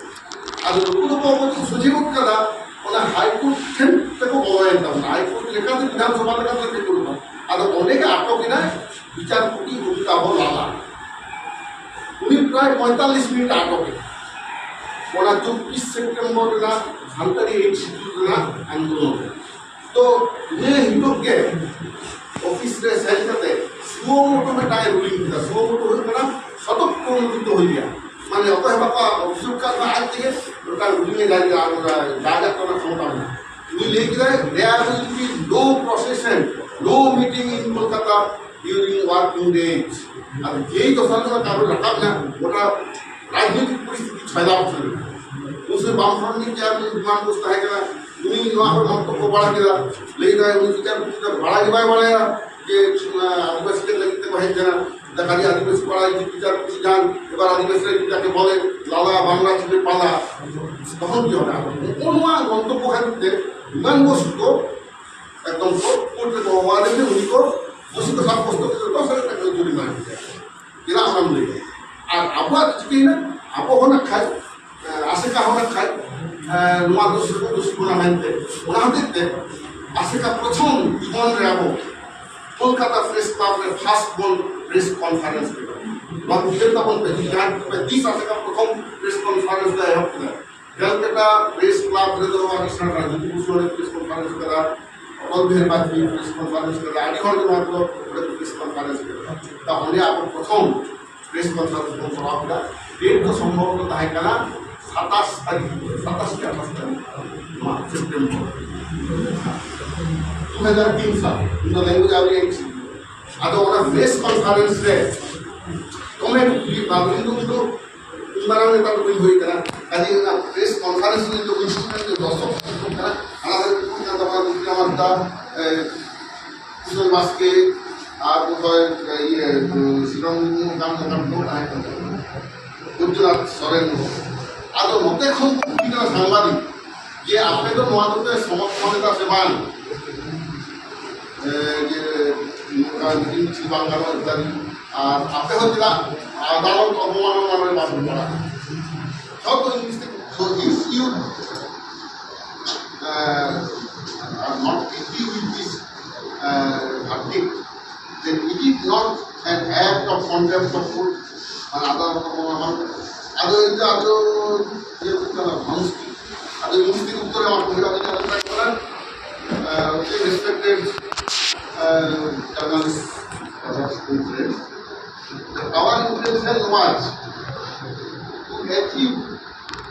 ᱟᱫᱚ ᱱᱩᱠᱩ ᱫᱚᱠᱚ ᱚᱠᱚᱭ ᱠᱚ ᱥᱚᱡᱷᱮ ᱜᱚᱫ ᱠᱟᱫᱟ, ᱚᱱᱟ ᱦᱟᱭᱠᱳᱨᱴ ᱴᱷᱮᱱ ᱛᱮᱠᱚ ᱵᱚᱞᱚᱭᱮᱱ ᱛᱟᱵᱚᱱᱟ᱾ ᱦᱟᱭᱠᱳᱨᱴ ᱞᱮᱠᱟᱛᱮ ᱵᱤᱫᱷᱟᱱ ᱥᱚᱵᱷᱟ ᱞᱮᱠᱟᱛᱮ ᱛᱤᱸᱜᱩ ᱞᱮᱱᱟ᱾ ᱟᱫᱚ ᱚᱸᱰᱮ ᱜᱮ ᱟᱴᱚᱠ ᱮᱱᱟᱭ ᱵᱤᱪᱟᱨᱯᱚᱛᱤ ᱚᱢᱤᱛᱟᱵᱷ ᱞᱟᱞᱟ᱾ ᱩᱱᱤ ᱯᱨᱟᱭ ᱯᱚᱸᱭᱛᱟᱞᱞᱤᱥ ᱢᱤᱱᱤᱴ ᱟᱴᱚᱠ ᱮᱱᱟ᱾ ᱚᱱᱟ ᱪᱚᱵᱵᱤᱥ ᱥᱮᱯᱴᱮᱢᱵᱚᱨ ᱨᱮᱱᱟᱜ ᱥᱟᱱᱛᱟᱲᱤ ᱮᱭᱤᱴ ᱥᱤᱰᱩᱞ ᱨᱮᱱᱟᱜ ᱟᱱᱫᱳᱞᱚᱱ ᱨᱮ᱾ ᱛᱚ ᱤᱱᱟᱹ ᱦᱤᱞᱳᱜ ᱜᱮ ᱚᱯᱷᱤᱥ ᱨᱮ ᱥᱮᱱ ᱠᱟᱛᱮ ᱥᱩᱣᱳ ᱢᱳᱴᱳ ᱢᱤᱫᱴᱟᱝ ᱮ ᱨᱩᱞᱤᱝ ᱠᱮᱫᱟ᱾ ᱥᱩᱣᱳ ᱢᱳᱴᱳ ᱦᱩᱭᱩᱜ ᱠᱟᱱᱟ ᱥᱚᱛᱚᱠ ᱯᱨᱚᱱᱳᱫᱤᱛ ᱦᱩᱭ ᱜᱮᱭᱟ, ᱢᱟᱱᱮ ᱚᱠᱚᱭ ᱦᱚᱸ ᱵᱟᱠᱚ ᱚᱵᱷᱤᱡᱳᱜᱽ ᱠᱟᱜ ᱠᱚᱣᱟ, ᱟᱡ ᱛᱮᱜᱮ ᱢᱤᱫᱴᱟᱝ ᱨᱩᱞᱤᱝ ᱮ ᱡᱟᱹᱨᱤ ᱠᱮᱫᱟ, ᱡᱟᱡᱟᱜ ᱠᱟᱱᱟ ᱠᱷᱚᱢᱚᱛᱟ ᱢᱮᱱᱟᱜᱼᱟ᱾ ᱩᱱᱤ ᱞᱟᱹᱭ ᱠᱮᱫᱟᱭ, "There will be no procession, no meeting in Kolkata during working days." ᱟᱫᱚ ᱡᱮᱭ ᱫᱚᱥᱟᱨ ᱦᱤᱞᱳᱜ ᱠᱟᱨᱚᱱ ᱨᱟᱠᱟᱵ ᱮᱱᱟ, ᱜᱚᱴᱟ ᱨᱟᱡᱽᱱᱳᱭᱛᱤᱠ ᱯᱚᱨᱤᱥᱛᱷᱤᱛᱤ ᱪᱷᱚᱭᱞᱟᱣ ᱩᱛᱟᱹᱨ ᱮᱱᱟ᱾ ᱩᱱ ᱥᱚᱢᱚᱭ ᱵᱟᱢᱯᱷᱨᱚᱱᱴ ᱨᱤᱱᱤᱡ ᱪᱮᱭᱟᱨᱢᱮᱱ ᱵᱤᱢᱟᱱ ᱵᱳᱥ ᱛᱟᱦᱮᱸ ᱠᱟᱱᱟ, ᱩᱱᱤ ᱱᱚᱣᱟ ᱠᱚ ᱢᱚᱱᱛᱚᱵᱵᱚ ᱵᱟᱲᱟ ᱠᱮᱫᱟ᱾ ᱞᱟᱹᱭ ᱫᱟᱭ, ᱩᱱᱤ ᱵᱤᱪᱟᱨᱯᱚᱛᱤ ᱫᱚ ᱵᱟᱲᱟᱭ ᱜᱮ ᱵᱟᱭ ᱵᱟᱲᱟᱭᱟ ᱡᱮ, ᱟᱸ, ᱟᱹᱫᱤᱵᱟᱹᱥᱤ ᱪᱮᱫ ᱞᱟᱹᱜᱤᱫ ᱛᱮᱠᱚ ᱦᱮᱡ ᱠᱟᱱᱟ᱾ ᱫᱟ ᱠᱷᱟᱹᱞᱤ ᱟᱹᱫᱤᱵᱟᱹᱥᱤ ᱯᱟᱲᱟ ᱨᱮ ᱵᱤᱪᱟᱨᱯᱚᱛᱤ ᱡᱟᱦᱟᱸ ᱮᱵᱟᱨ ᱟᱹᱫᱤᱵᱟᱹᱥᱤ ᱨᱮ ᱡᱟᱠᱮ ᱵᱚᱞᱮ ᱞᱟᱞᱟ ᱵᱟᱝᱞᱟ ᱪᱷᱩᱴᱮ ᱯᱟᱞᱟ, ᱛᱚᱠᱷᱚᱱ ᱠᱤ ᱚᱱᱟ ᱱᱚᱜᱼᱚ ᱱᱚᱣᱟ ᱢᱚᱱᱛᱚᱵᱵᱚ ᱠᱷᱟᱹᱛᱤᱨ ᱛᱮ ᱵᱤᱢᱟᱱ ᱵᱳᱥ ᱠᱚ ᱮᱠᱫᱚᱢ ᱠᱳ-, ᱠᱳᱨᱴ ᱨᱮᱠᱚ ᱦᱚᱦᱚᱣᱟᱫᱮ ᱛᱮ ᱩᱱᱤ ᱠᱚ ᱫᱳᱥᱤ ᱠᱚ ᱥᱟᱵ ᱠᱚᱥᱛᱚ ᱠᱟᱛᱮ ᱫᱚᱥ ᱦᱟᱡᱟᱨ ᱴᱟᱠᱟ ᱡᱩᱨᱤᱢᱟᱱᱟ ᱠᱮᱫᱟ᱾ ᱪᱮᱫᱟᱜ ᱚᱱᱟᱢ ᱞᱟᱹᱭᱟ? ᱟᱨ ᱟᱵᱚᱣᱟᱜ ᱫᱚ ᱪᱤᱠᱟᱹᱭᱮᱱᱟ? ᱟᱵᱚ ᱦᱚᱸ ᱱᱟᱜ ᱠᱷᱟᱡ, ᱮ, ᱟᱥᱮᱠᱟ ᱦᱚᱸ ᱱᱟᱜ ᱠᱷᱟᱡ, ᱮ, ᱱᱚᱣᱟ ᱫᱚ ᱥᱩᱫᱩ ᱫᱳᱥᱤ ᱵᱚᱱᱟ ᱢᱮᱱᱛᱮ, ᱚᱱᱟ ᱦᱚᱛᱮᱡ ᱛᱮ ᱟᱥᱮᱠᱟ ᱯᱨᱚᱛᱷᱚᱢ ᱡᱤᱵᱚᱱ ᱨᱮ ᱟᱵᱚ ᱠᱳᱞᱠᱟᱛᱟ ᱯᱨᱮᱥ ᱠᱞᱟᱵᱽ ᱨᱮ ᱯᱷᱟᱥᱴ ᱵᱚᱱ ᱯᱨᱮᱥ ᱠᱚᱱᱯᱷᱟᱨᱮᱱᱥ ᱠᱮᱫᱟ᱾ ᱱᱚᱣᱟ ᱩᱭᱦᱟᱹᱨ ᱛᱟᱵᱚᱱ ᱯᱮ, ᱡᱩᱫᱤ ᱡᱟᱦᱟᱸ ᱯᱮ ᱫᱤᱥ ᱟᱥᱮᱠᱟ ᱯᱨᱚᱛᱷᱚᱢ ᱯᱨᱮᱥ ᱠᱚᱱᱯᱷᱟᱨᱮᱱᱥ ᱞᱮ ᱮᱦᱚᱵ ᱠᱮᱫᱟ᱾ ᱠᱮᱞᱠᱟᱴᱟ ᱯᱨᱮᱥ ᱠᱞᱟᱵᱽ ᱨᱮᱫᱚ ᱟᱹᱰᱤ ᱥᱟᱱ ᱨᱟᱡᱽᱱᱤᱛᱤ ᱵᱷᱩᱥᱚᱱ ᱨᱮ ᱯᱨᱮᱥ ᱠᱚᱱᱯᱷᱟᱨᱮᱱᱥ ᱠᱟᱫᱟ, ᱚᱴᱚᱞ ᱵᱤᱦᱟᱨᱤ ᱵᱟᱡᱽᱯᱮᱭᱤ ᱯᱨᱮᱥ ᱠᱚᱱᱯᱷᱟᱨᱮᱱᱥ ᱠᱟᱫᱟ, ᱟᱹᱰᱤ ᱦᱚᱲ ᱜᱮ ᱱᱚᱣᱟ ᱠᱚ ᱚᱸᱰᱮ ᱯᱨᱮᱥ ᱠᱚᱱᱯᱷᱟᱨᱮᱱᱥ ᱠᱟᱫᱟ᱾ ᱛᱟ ᱚᱸᱰᱮ ᱟᱵᱚ ᱯᱨᱚᱛᱷᱚᱢ ᱯᱨᱮᱥ ᱠᱚᱱᱯᱷᱟᱨᱮᱱᱥ ᱵᱚᱱ ᱠᱚᱨᱟᱣ ᱠᱮᱫᱟ᱾ ᱰᱮᱴ ᱫᱚ ᱥᱚᱢᱵᱷᱚᱵᱚᱛᱚ ᱛᱟᱦᱮᱸ ᱠᱟᱱᱟ ᱥᱟᱛᱟᱥ ᱛᱟᱹᱨᱤᱠᱷ, ᱥᱟᱛᱟᱥ ᱠᱤ ᱟᱴᱷᱟᱥ ᱛᱟᱹᱨᱤᱠᱷ ᱱᱚᱣᱟ ᱥᱮᱯᱴᱮᱢᱵᱚᱨ ᱫᱩ ᱦᱟᱡᱟᱨ ᱛᱤᱱ ᱥᱟᱞ, ᱩᱱ ᱫᱚ ᱞᱮᱝᱜᱩᱭᱮᱡᱽ ᱟᱹᱣᱨᱤ ᱮᱠᱴ᱾ ᱟᱫᱚ ᱚᱱᱟ ᱯᱨᱮᱥ ᱠᱚᱱᱯᱷᱟᱨᱮᱱᱥ ᱨᱮ ᱫᱚᱢᱮ ᱠᱩᱠᱞᱤ ᱵᱟᱝ, ᱤᱧ ᱫᱚ ᱩᱱ ᱫᱚ ᱩᱱ ᱢᱟᱨᱟᱝ ᱱᱮᱛᱟ ᱫᱚ ᱵᱟᱹᱧ ᱦᱩᱭ ᱠᱟᱱᱟ᱾ ᱠᱟᱡᱮ ᱚᱱᱟ ᱯᱨᱮᱥ ᱠᱚᱱᱯᱷᱟᱨᱮᱱᱥ ᱨᱮ ᱫᱚ ᱩᱱ ᱥᱚᱢᱚᱭ ᱫᱚ ᱫᱚᱨᱥᱚᱠ ᱠᱚ ᱠᱟᱱᱟ, ᱦᱟᱱᱟ ᱫᱷᱟᱨᱮ ᱠᱚ ᱫᱩᱲᱩᱵ ᱠᱟᱱ ᱛᱟᱵᱚᱱᱟ, ᱫᱩᱨᱜᱟ ᱦᱟᱸᱥᱫᱟ, ᱮ, ᱠᱤᱥᱳᱨ ᱵᱟᱥᱠᱮ, ᱟᱨ ᱵᱳᱫᱷᱚᱭ, ᱮ, ᱤᱭᱟᱹ, ᱥᱤᱨᱚᱢ ᱢᱩᱨᱢᱩ, ᱚᱱᱠᱟᱱ ᱚᱱᱠᱟᱱ ᱠᱚ ᱛᱟᱦᱮᱸ ᱠᱟᱱᱟ, ᱵᱳᱭᱫᱚᱱᱟᱛᱷ ᱥᱚᱨᱮᱱ᱾ ᱟᱫᱚ ᱱᱚᱛᱮ ᱠᱷᱚᱱ ᱠᱚ ᱠᱩᱞᱤ ᱠᱟᱱᱟ ᱥᱟᱝᱵᱟᱫᱤᱠ, ᱡᱮ ᱟᱯᱮ ᱫᱚ ᱱᱚᱣᱟ ᱫᱚᱯᱮ ᱥᱚᱢᱚᱨᱛᱷᱚᱱ ᱮᱫᱟ ᱥᱮ ᱵᱟᱝ? ᱮ, ᱡᱮ ᱱᱚᱝᱠᱟ ᱢᱤᱴᱤᱝ ᱢᱤᱪᱷᱤᱞ ᱵᱟᱝ ᱜᱟᱱᱚᱜᱼᱟ ᱤᱛᱛᱟᱫᱤ᱾ ᱟᱨ ᱟᱯᱮ ᱦᱚᱸ ᱪᱮᱫᱟᱜ ᱟᱫᱟᱞᱚᱛ ᱚᱵᱚᱢᱟᱱᱚᱱᱟ ᱨᱮ ᱵᱟᱯᱮ ᱯᱟᱲᱟᱜᱼᱟ? ᱡᱚᱛᱚ ᱡᱤᱱᱤᱥ ᱛᱮ, so if you uh, are not agree with this uh, verdict, then it is not an act of contempt of court. ᱟᱨ ᱟᱫᱟᱞᱚᱛ ᱚᱵᱚᱢᱟᱱᱚᱱᱟ ᱵᱟᱝ ᱠᱟᱱᱟ᱾ ᱟᱫᱚ ᱮᱱᱛᱮ ᱟᱫᱚ ᱤᱭᱟᱹ ᱠᱚ ᱠᱟᱱᱟ, ᱢᱟᱱᱩᱥ ᱟᱫᱚ ᱤᱝᱞᱤᱥ ᱛᱮ ᱩᱛᱛᱚᱨ ᱮᱢᱟ ᱠᱚ ᱦᱩᱭᱩᱜᱼᱟ᱾ ᱟᱫᱚ ᱟᱫᱚ ᱛᱟᱦᱮᱸ ᱠᱟᱱᱟ, uh, okay, respected uh, journalist, friends, our intention was to achieve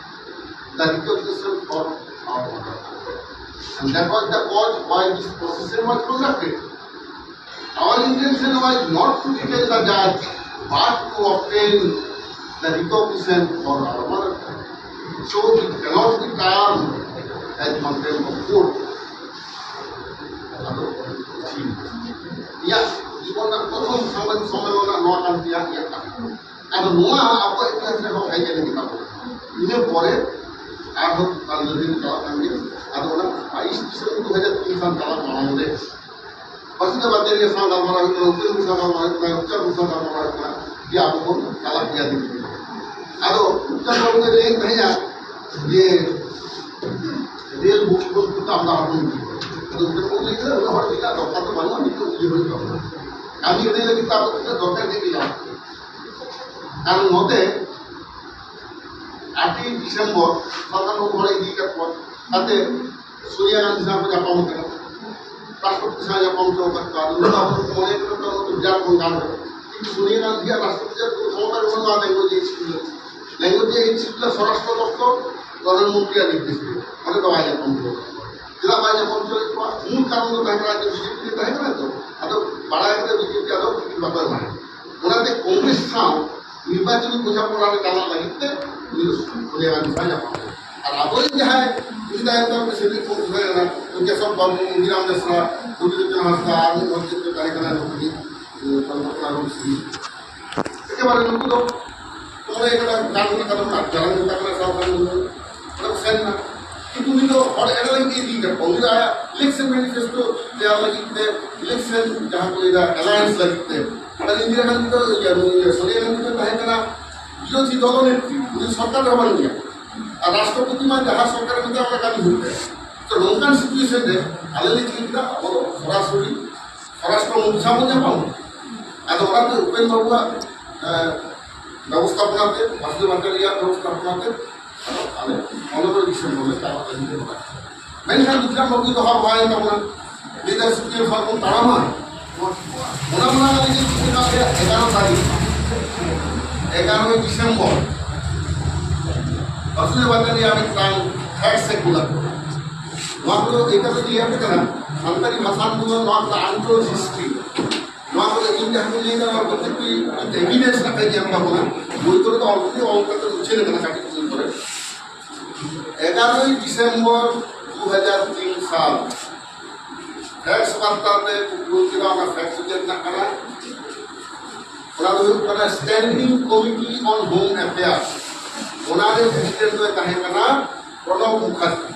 the recognition for our mother. And that was the cause why this procession was conducted. Our intention was not to defend the judge, but to obtain the recognition for our mother tongue. So it cannot be termed as contempt of court. ᱤᱧᱟᱹᱜ ᱡᱤᱵᱚᱱ ᱨᱮᱱᱟᱜ ᱯᱨᱚᱛᱷᱚᱢ ᱥᱚᱢᱢᱮ- ᱥᱚᱢᱢᱮᱞᱚᱱ ᱨᱮᱱᱟᱜ ᱱᱚᱣᱟ ᱠᱟᱱ ᱜᱮᱭᱟ ᱤᱧᱟᱹᱜ ᱠᱟᱛᱷᱟ᱾ ᱟᱫᱚ ᱱᱚᱣᱟ ᱟᱵᱚᱣᱟᱜ ᱤᱛᱤᱦᱟᱥ ᱨᱮᱦᱚᱸ ᱦᱮᱡ ᱮᱱ ᱜᱮ ᱛᱟᱵᱚᱱᱟ᱾ ᱤᱱᱟᱹ ᱯᱚᱨᱮ ᱟᱨᱦᱚᱸ ᱟᱸᱫᱳᱞᱚᱱ ᱪᱟᱞᱟᱜ ᱠᱟᱱ ᱜᱮᱭᱟ᱾ ᱟᱫᱚ ᱚᱱᱟ ᱵᱟᱭᱤᱥ ᱰᱤᱥᱮᱢᱵᱚᱨ ᱫᱩ ᱦᱟᱡᱟᱨ ᱛᱤᱱ ᱥᱟᱞ ᱪᱟᱞᱟᱜ ᱢᱟᱲᱟᱝ ᱨᱮ ᱵᱟᱥᱤᱫᱟ ᱵᱟᱡᱟᱨᱤᱭᱟᱹ ᱥᱟᱶ ᱜᱟᱞᱢᱟᱨᱟᱣ ᱦᱩᱭᱩᱜ ᱠᱟᱱᱟ, ᱩᱯᱮᱱ ᱥᱟᱶ ᱜᱟᱞᱢᱟᱨᱟᱣ ᱦᱩᱭᱩᱜ ᱠᱟᱱᱟ, ᱩᱯᱪᱟᱨ ᱥᱟᱶ ᱜᱟᱞᱢᱟᱨᱟᱣ ᱦᱩᱭᱩᱜ ᱠᱟᱱᱟ, ᱡᱮ ᱟᱵᱚ ᱵᱚᱱ ᱪᱟᱞᱟᱜ ᱜᱮᱭᱟ ᱫᱤᱞᱞᱤ᱾ ᱟᱫᱚ ᱩᱯᱪᱟᱨ ᱵᱟᱵᱩ ᱫᱚᱭ ᱞᱟᱹᱭᱮᱫ ᱛᱟᱦᱮᱸᱜᱼᱟ ᱡᱮ ᱨᱮᱞ ᱵᱩᱠ ᱠᱚ ᱠᱤᱱᱛᱩ ᱟᱢᱫᱟ ᱦᱚᱲ ᱵᱚᱱ ᱤᱫᱤ ᱠᱚᱣᱟ᱾ ᱟᱫᱚ ᱩᱱᱠᱩ ᱠᱚ ᱞᱟᱹᱭ ᱠᱮᱫᱟ, ᱩᱱᱟᱹᱜ ᱦᱚᱲ ᱪᱮᱫᱟᱜ ᱫᱚᱨᱠᱟᱨ ᱫᱚ ᱵᱟᱹᱱᱩᱜᱼᱟ, ᱱᱤᱛᱚᱜ ᱤᱭᱟᱹ ᱦᱩᱭᱩᱜ ᱛᱟᱵᱚᱱᱟ᱾ ᱠᱟᱹᱢᱤ ᱟᱹᱫᱟᱹᱭ ᱞᱟᱹᱜᱤᱫ ᱛᱮ ᱟᱵᱚ ᱛᱤᱱᱟᱹᱜ ᱫᱚᱨᱠᱟᱨ ᱜᱮ ᱠᱟᱱᱟ᱾ ᱠᱟᱨᱚᱱ ᱱᱚᱛᱮ ᱟᱴᱮᱭ ᱰᱤᱥᱮᱢᱵᱚᱨ ᱥᱚᱨᱠᱟᱨ ᱠᱚ ᱦᱚᱲ ᱤᱫᱤ ᱠᱟᱫ ᱠᱚᱣᱟ, ᱠᱟᱛᱮ ᱥᱳᱱᱤᱭᱟ ᱜᱟᱱᱫᱷᱤ ᱥᱟᱶ ᱠᱚ ᱧᱟᱯᱟᱢ ᱠᱟᱱᱟ, ᱨᱟᱥᱴᱨᱚᱯᱚᱛᱤ ᱥᱟᱶ ᱧᱟᱯᱟᱢ ᱦᱚᱪᱚ ᱟᱠᱟᱫ ᱠᱚᱣᱟ᱾ ᱟᱫᱚ ᱱᱚᱣᱟ ᱟᱵᱚ ᱢᱚᱱᱮ ᱠᱟᱱᱟ ᱛᱚ ᱵᱤᱨᱟᱴ ᱵᱚᱱ ᱜᱟᱱ ᱠᱟᱱᱟ, ᱠᱤᱱᱛᱩ ᱥᱳᱱᱤᱭᱟ ᱜᱟᱱᱫᱷᱤᱭᱟᱜ ᱨᱟᱥᱴᱨᱚᱯᱚᱛᱤᱭᱟᱜ ᱠᱳᱱᱳ ᱠᱷᱚᱢᱚᱛᱟ ᱜᱮ ᱵᱟᱹᱱᱩᱜᱼᱟ ᱞᱮᱝᱜᱩᱭᱮᱡᱽ ᱮᱭᱤᱰ ᱥᱠᱤᱢ ᱨᱮ᱾ ᱞᱮᱝᱜᱩᱭᱮᱡᱽ ᱮᱭᱤᱰ ᱥᱠᱤᱢ ᱫᱚ ᱥᱚᱨᱟᱥᱴᱨᱚ ᱫᱚᱯᱛᱚᱨ ᱯᱨᱚᱫᱷᱟᱱ ᱢᱚᱱᱛᱨᱤᱭᱟᱜ ᱱᱤᱨᱫᱮᱥ ᱛᱮ, ᱚᱸᱰᱮ ᱫᱚ ᱵᱟᱭ ᱧᱟᱯᱟᱢ ᱦᱚᱪᱚ ᱟᱠᱟᱫ ᱠᱚᱣᱟ᱾ ᱪᱮᱫᱟᱜ ᱵᱟᱭ ᱧᱟᱯᱟᱢ ᱦᱚᱪᱚ ᱞᱮᱫ ᱠᱚᱣᱟ? ᱢᱩᱞ ᱠᱟᱨᱚᱱ ᱫᱚ ᱛᱟᱦᱮᱸ ᱠᱟᱱᱟ ᱡᱮ ᱵᱤᱡᱮᱯᱤ ᱨᱮ ᱛᱟᱦᱮᱸ ᱠᱟᱱᱟ ᱛᱚ, ᱟᱫᱚ ᱵᱟᱲᱟᱭ ᱠᱟᱛᱮ ᱵᱤᱡᱮᱯᱤ ᱟᱫᱚ ᱴᱤᱠᱤᱴ ᱵᱟᱠᱚ ᱮᱢᱟᱭᱟ᱾ ᱚᱱᱟᱛᱮ ᱠᱚᱝᱜᱨᱮᱥ ᱥᱟᱶ ᱱᱤᱨᱵᱟᱪᱚᱱᱤ ᱵᱳᱡᱷᱟᱯᱚᱲᱟ ᱨᱮ ᱪᱟᱞᱟᱜ ᱞᱟᱹᱜᱤᱫ ᱛᱮ ᱩᱱᱤ ᱫᱚ ᱥᱳᱱᱤᱭᱟ ᱜᱟᱱᱫᱷᱤ ᱥᱟᱶ ᱧᱟᱯᱟᱢ ᱞᱮᱱᱟ᱾ ᱟᱨ ᱟᱵᱚᱨᱮᱱ ᱡᱟᱦᱟᱸᱭ ᱩᱱᱤ ᱛᱟᱭᱚᱢ ᱛᱟᱭᱚᱢ ᱛᱮ ᱥᱮᱞᱮᱫ ᱠᱚ ᱛᱟᱦᱮᱸ ᱠᱟᱱᱟ, ᱠᱮᱥᱚᱵ ᱵᱟᱵᱩ, ᱢᱩᱱᱤᱨᱟᱢ ᱵᱮᱥᱨᱟ, ᱨᱚᱵᱤᱞᱳᱪᱚᱱ ᱦᱟᱸᱥᱫᱟ, ᱟᱨ ᱢᱤᱫ ᱦᱚᱲ ᱪᱮᱫ ᱠᱚ ᱛᱟᱦᱮᱸ ᱠᱟᱱᱟ, ᱱᱩᱠᱩ ᱜᱮ, ᱮ, ᱪᱚᱱᱫᱨᱚ ᱠᱚᱱᱟ ᱨᱚᱵᱤ ᱥᱤᱝ᱾ ᱮᱠᱮᱵᱟᱨᱮ ᱱᱩᱠᱩ ᱫᱚ ᱢᱚᱱᱮ ᱠᱟᱱᱟ ᱜᱟᱱ ᱞᱮᱠᱟ ᱫᱚ ᱡᱟᱱᱟᱢ ᱢᱮᱛᱟ ᱠᱟᱱᱟ ᱥᱟᱶᱛᱟ ᱟᱱᱫᱳᱞᱚᱱ᱾ ᱚᱸᱰᱮ ᱠᱚ ᱥᱮᱱ ᱮᱱᱟ᱾ ᱩᱱᱤ ᱫᱚ ᱦᱚᱲ ᱮᱲᱮ ᱞᱟᱹᱜᱤᱫ ᱜᱮ ᱤᱫᱤ ᱠᱟᱜ ᱠᱚᱣᱟ᱾ ᱩᱱᱤ ᱫᱚ ᱟᱭᱟᱜ election manifesto ᱛᱮᱭᱟᱨ ᱞᱟᱹᱜᱤᱫ ᱛᱮ, election ᱡᱟᱦᱟᱸ ᱠᱚ ᱞᱟᱹᱭᱫᱟ alliance ᱞᱟᱹᱜᱤᱫ ᱛᱮ, ᱟᱨ ᱤᱱᱫᱤᱨᱟ ᱜᱟᱱᱫᱷᱤ ᱫᱚ, ᱤᱭᱟᱹ, ᱱᱩᱭ ᱥᱳᱱᱤᱭᱟ ᱜᱟᱱᱫᱷᱤ ᱫᱚ ᱛᱟᱦᱮᱸ ᱠᱟᱱᱟ ᱵᱤᱨᱳᱫᱷᱤ ᱫᱚᱞ ᱱᱮᱛᱨᱤ, ᱩᱱᱤ ᱥᱚᱨᱠᱟᱨ ᱨᱮᱦᱚᱸ ᱵᱟᱹᱱᱩᱜ ᱜᱮᱭᱟ᱾ ᱟᱨ ᱨᱟᱥᱴᱨᱚᱯᱚᱛᱤ ᱢᱟ ᱡᱟᱦᱟᱸ ᱥᱚᱨᱠᱟᱨ ᱢᱮᱛᱟᱭᱟ ᱚᱱᱟ ᱠᱟᱹᱢᱤ ᱦᱩᱭᱩᱜ ᱛᱟᱭᱟ᱾ ᱛᱚ ᱱᱚᱝᱠᱟᱱ situation ᱨᱮ ᱟᱞᱮ ᱞᱮ ᱪᱮᱫ ᱠᱮᱫᱟ, ᱟᱵᱚ ᱫᱚ ᱥᱚᱨᱟᱥᱚᱨᱤ ᱥᱚᱨᱟᱥᱴᱨᱚ ᱢᱚᱱᱛᱨᱤ ᱥᱟᱶ ᱵᱚᱱ ᱧᱟᱯᱟᱢ᱾ ᱟᱫᱚ ᱚᱱᱟᱛᱮ ᱩᱯᱮᱱ ᱵᱟᱵᱩᱣᱟᱜ, ᱮ, ᱵᱮᱵᱚᱥᱛᱷᱟᱯᱚᱱᱟ ᱛᱮ, ᱵᱟᱥᱩᱫᱮᱵ ᱵᱷᱟᱴᱴᱟᱪᱟᱨᱭᱟᱣᱟᱜ ᱵᱮᱵᱚᱥᱛᱷᱟᱯᱚᱱᱟ ᱛᱮ, ᱟᱫᱚ ᱟᱞᱮ ᱯᱚᱱᱨᱚ ᱰᱤᱥᱮᱢᱵᱚᱨ ᱞᱮ ᱪᱟᱞᱟᱜ ᱞᱟᱹᱜᱤᱫ ᱞᱮ ᱜᱚᱴᱟ ᱠᱮᱫᱟ᱾ ᱢᱮᱱᱠᱷᱟᱱ ᱵᱤᱠᱨᱚᱢ ᱵᱟᱵᱩ ᱫᱚᱦᱟ ᱵᱟᱭ ᱛᱟᱵᱚᱱᱟ, ᱞᱟᱹᱭ ᱫᱟᱭ ᱥᱩᱠᱨᱤ ᱯᱷᱟᱨᱢ ᱵᱚᱱ ᱛᱟᱲᱟᱢᱟ᱾ ᱚᱱᱟ ᱢᱟ ᱞᱟᱹᱜᱤᱫ ᱪᱤᱠᱟᱹ ᱠᱟᱜ ᱞᱮᱭᱟ ᱮᱜᱟᱨᱚ ᱛᱟᱹᱨᱤᱠᱷ, ᱮᱜᱟᱨᱚᱭ ᱰᱤᱥᱮᱢᱵᱚᱨ, ᱵᱟᱥᱩᱫᱮᱵ ᱵᱷᱟᱴᱴᱟᱪᱟᱨᱭᱟᱣᱟᱜ ᱢᱤᱫᱴᱟᱝ fax ᱮ ᱠᱩᱞᱟ᱾ ᱱᱚᱣᱟ ᱠᱚᱫᱚ ᱮᱭ ᱠᱟᱨᱚᱱ ᱛᱮ ᱞᱟᱹᱭ ᱟᱯᱮ ᱠᱟᱱᱟ, ᱥᱟᱱᱛᱟᱲᱤ ᱵᱷᱟᱥᱟ ᱟᱱᱫᱳᱞᱚᱱ ᱱᱚᱣᱟ ᱠᱚᱫᱚ untold history᱾ ᱱᱚᱣᱟ ᱠᱚᱫᱚ ᱤᱧ ᱡᱟᱦᱟᱸ ᱠᱚᱧ ᱞᱟᱹᱭ ᱮᱫᱟ, ᱱᱚᱣᱟ ᱯᱨᱚᱛᱮᱠᱴᱤ evidence ᱨᱮᱱᱟᱜ ᱠᱟᱹᱡ ᱮᱢ ᱠᱟᱵᱚᱱᱟ᱾ ᱵᱳᱭ ᱠᱚᱨᱮ ᱫᱚ already ᱚᱞ ᱠᱟᱛᱮ ᱩᱪᱷᱟᱹᱱ ᱟᱠᱟᱱᱟ ᱠᱟᱹᱴᱤᱡ ᱵᱳᱭ ᱠᱚᱨᱮ᱾ ᱮᱜᱟᱨᱚᱭ ᱰᱤᱥᱮᱢᱵᱚᱨ ᱫᱩ ᱦᱟᱡᱟᱨ ᱛᱤᱱ ᱥᱟᱞ, fax ᱵᱟᱨᱛᱟ ᱛᱮ ᱠᱩᱞ ᱠᱮᱫᱟ, ᱚᱱᱟ fax ᱪᱮᱫ ᱨᱮᱱᱟᱜ ᱠᱟᱱᱟ? ᱚᱱᱟ ᱫᱚ ᱦᱩᱭᱩᱜ ᱠᱟᱱᱟ Standing Committee on Home Affairs᱾ ᱚᱱᱟ ᱨᱮ president ᱫᱚᱭ ᱛᱟᱦᱮᱸ ᱠᱟᱱᱟ ᱯᱨᱚᱬᱚᱵᱽ ᱢᱩᱠᱷᱟᱨᱡᱤ᱾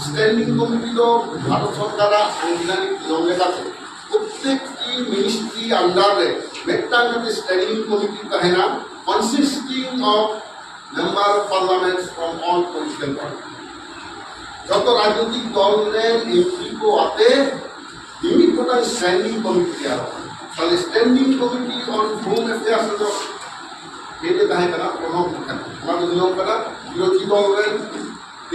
Standing Committee ᱫᱚ ᱵᱷᱟᱨᱚᱛ ᱥᱚᱨᱠᱟᱨᱟᱜ ᱥᱟᱝᱵᱤᱫᱷᱟᱱᱤᱠ ᱱᱤᱭᱚᱢ ᱞᱮᱠᱟᱛᱮ ᱯᱨᱚᱛᱮᱠᱴᱤ ministry under ᱨᱮ ᱢᱤᱫᱴᱟᱝ ᱠᱟᱛᱮ Standing Committee ᱛᱟᱦᱮᱱᱟ, consisting of member of parliament from all political party᱾ ᱡᱚᱛᱚ ᱨᱟᱡᱽᱱᱳᱭᱛᱤᱠ ᱫᱚᱞ ᱨᱮᱱ ᱮᱢᱯᱤ ᱠᱚ ᱟᱛᱮ ᱢᱤᱢᱤᱫ ᱜᱚᱴᱟᱝ Standing Committee ᱛᱮᱭᱟᱨᱚᱜᱼᱟ᱾ ᱛᱟᱦᱞᱮ Standing Committee on Home Affairs ᱨᱮᱫᱚ ᱦᱮᱰ ᱮ ᱛᱟᱦᱮᱸ ᱠᱟᱱᱟ ᱯᱨᱚᱬᱚᱵᱽ ᱢᱩᱠᱷᱟᱨᱡᱤ᱾ ᱚᱱᱟ ᱫᱚ ᱱᱤᱭᱚᱢ ᱠᱟᱱᱟ, ᱵᱤᱨᱳᱫᱷᱤ ᱫᱚᱞ ᱨᱮᱱ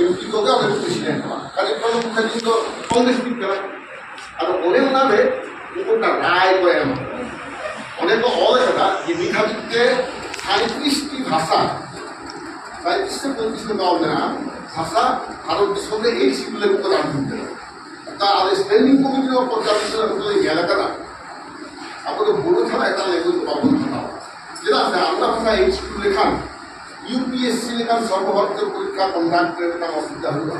ᱮᱢᱯᱤ ᱠᱚᱜᱮ ᱚᱸᱰᱮ ᱠᱚ president ᱠᱚᱣᱟ᱾ ᱠᱟᱨᱚᱱ ᱯᱨᱚᱬᱚᱵᱽ ᱢᱩᱠᱷᱟᱨᱡᱤ ᱫᱚ ᱠᱚᱝᱜᱨᱮᱥ ᱨᱤᱱᱤᱡ ᱠᱟᱱᱟᱭ᱾ ᱟᱫᱚ ᱚᱱᱮ ᱚᱱᱟᱨᱮ ᱩᱱᱠᱩ ᱢᱤᱫᱴᱟᱝ ᱨᱟᱭ ᱠᱚ ᱮᱢᱟ᱾ ᱚᱸᱰᱮ ᱠᱚ ᱚᱞ ᱠᱟᱫᱟ ᱡᱮ ᱱᱤᱛ ᱦᱟᱹᱵᱤᱡ ᱛᱮ ᱥᱟᱸᱭᱛᱨᱤᱥ ᱴᱤ ᱵᱷᱟᱥᱟ, ᱥᱟᱸᱭᱛᱨᱤᱥ ᱥᱮ ᱯᱚᱸᱭᱛᱨᱤᱥ ᱞᱮᱠᱟ ᱚᱞ ᱢᱮᱱᱟᱜᱼᱟ, ᱵᱷᱟᱥᱟ ᱵᱷᱟᱨᱚᱛ ᱫᱤᱥᱚᱢ ᱨᱮ ᱮᱭᱤᱪ ᱥᱤ ᱞᱟᱹᱜᱤᱫ ᱠᱚ ᱨᱟᱱ ᱠᱟᱫᱟ᱾ ᱚᱱᱠᱟ ᱟᱞᱮ Standing Committee ᱨᱮᱦᱚᱸ ᱯᱚᱧᱪᱟᱥ ᱵᱚᱪᱷᱚᱨ ᱟᱹᱛᱩ ᱞᱮ ᱧᱮᱞ ᱟᱠᱟᱫᱟ᱾ ᱟᱵᱚ ᱫᱚ ᱵᱳᱰᱳ ᱪᱷᱟᱲᱟ ᱮᱴᱟᱜ language ᱫᱚ ᱵᱟᱵᱚᱱ ᱦᱟᱛᱟᱣᱟ᱾ ᱪᱮᱫᱟᱜ ᱥᱮ ᱟᱢᱫᱟ ᱵᱷᱟᱥᱟ ᱮᱭᱤᱪ ᱥᱤ ᱞᱮᱠᱷᱟᱱ ᱤᱭᱩ ᱯᱤ ᱮᱥ ᱥᱤ ᱞᱮᱠᱟᱱ ᱥᱚᱨᱵᱚ ᱵᱷᱟᱨᱚᱛᱤᱭᱚ ᱯᱚᱨᱤᱠᱠᱷᱟ conduct ᱨᱮ ᱢᱤᱫᱴᱟᱝ ᱚᱥᱩᱵᱤᱫᱷᱟ ᱦᱩᱭᱩᱜᱼᱟ᱾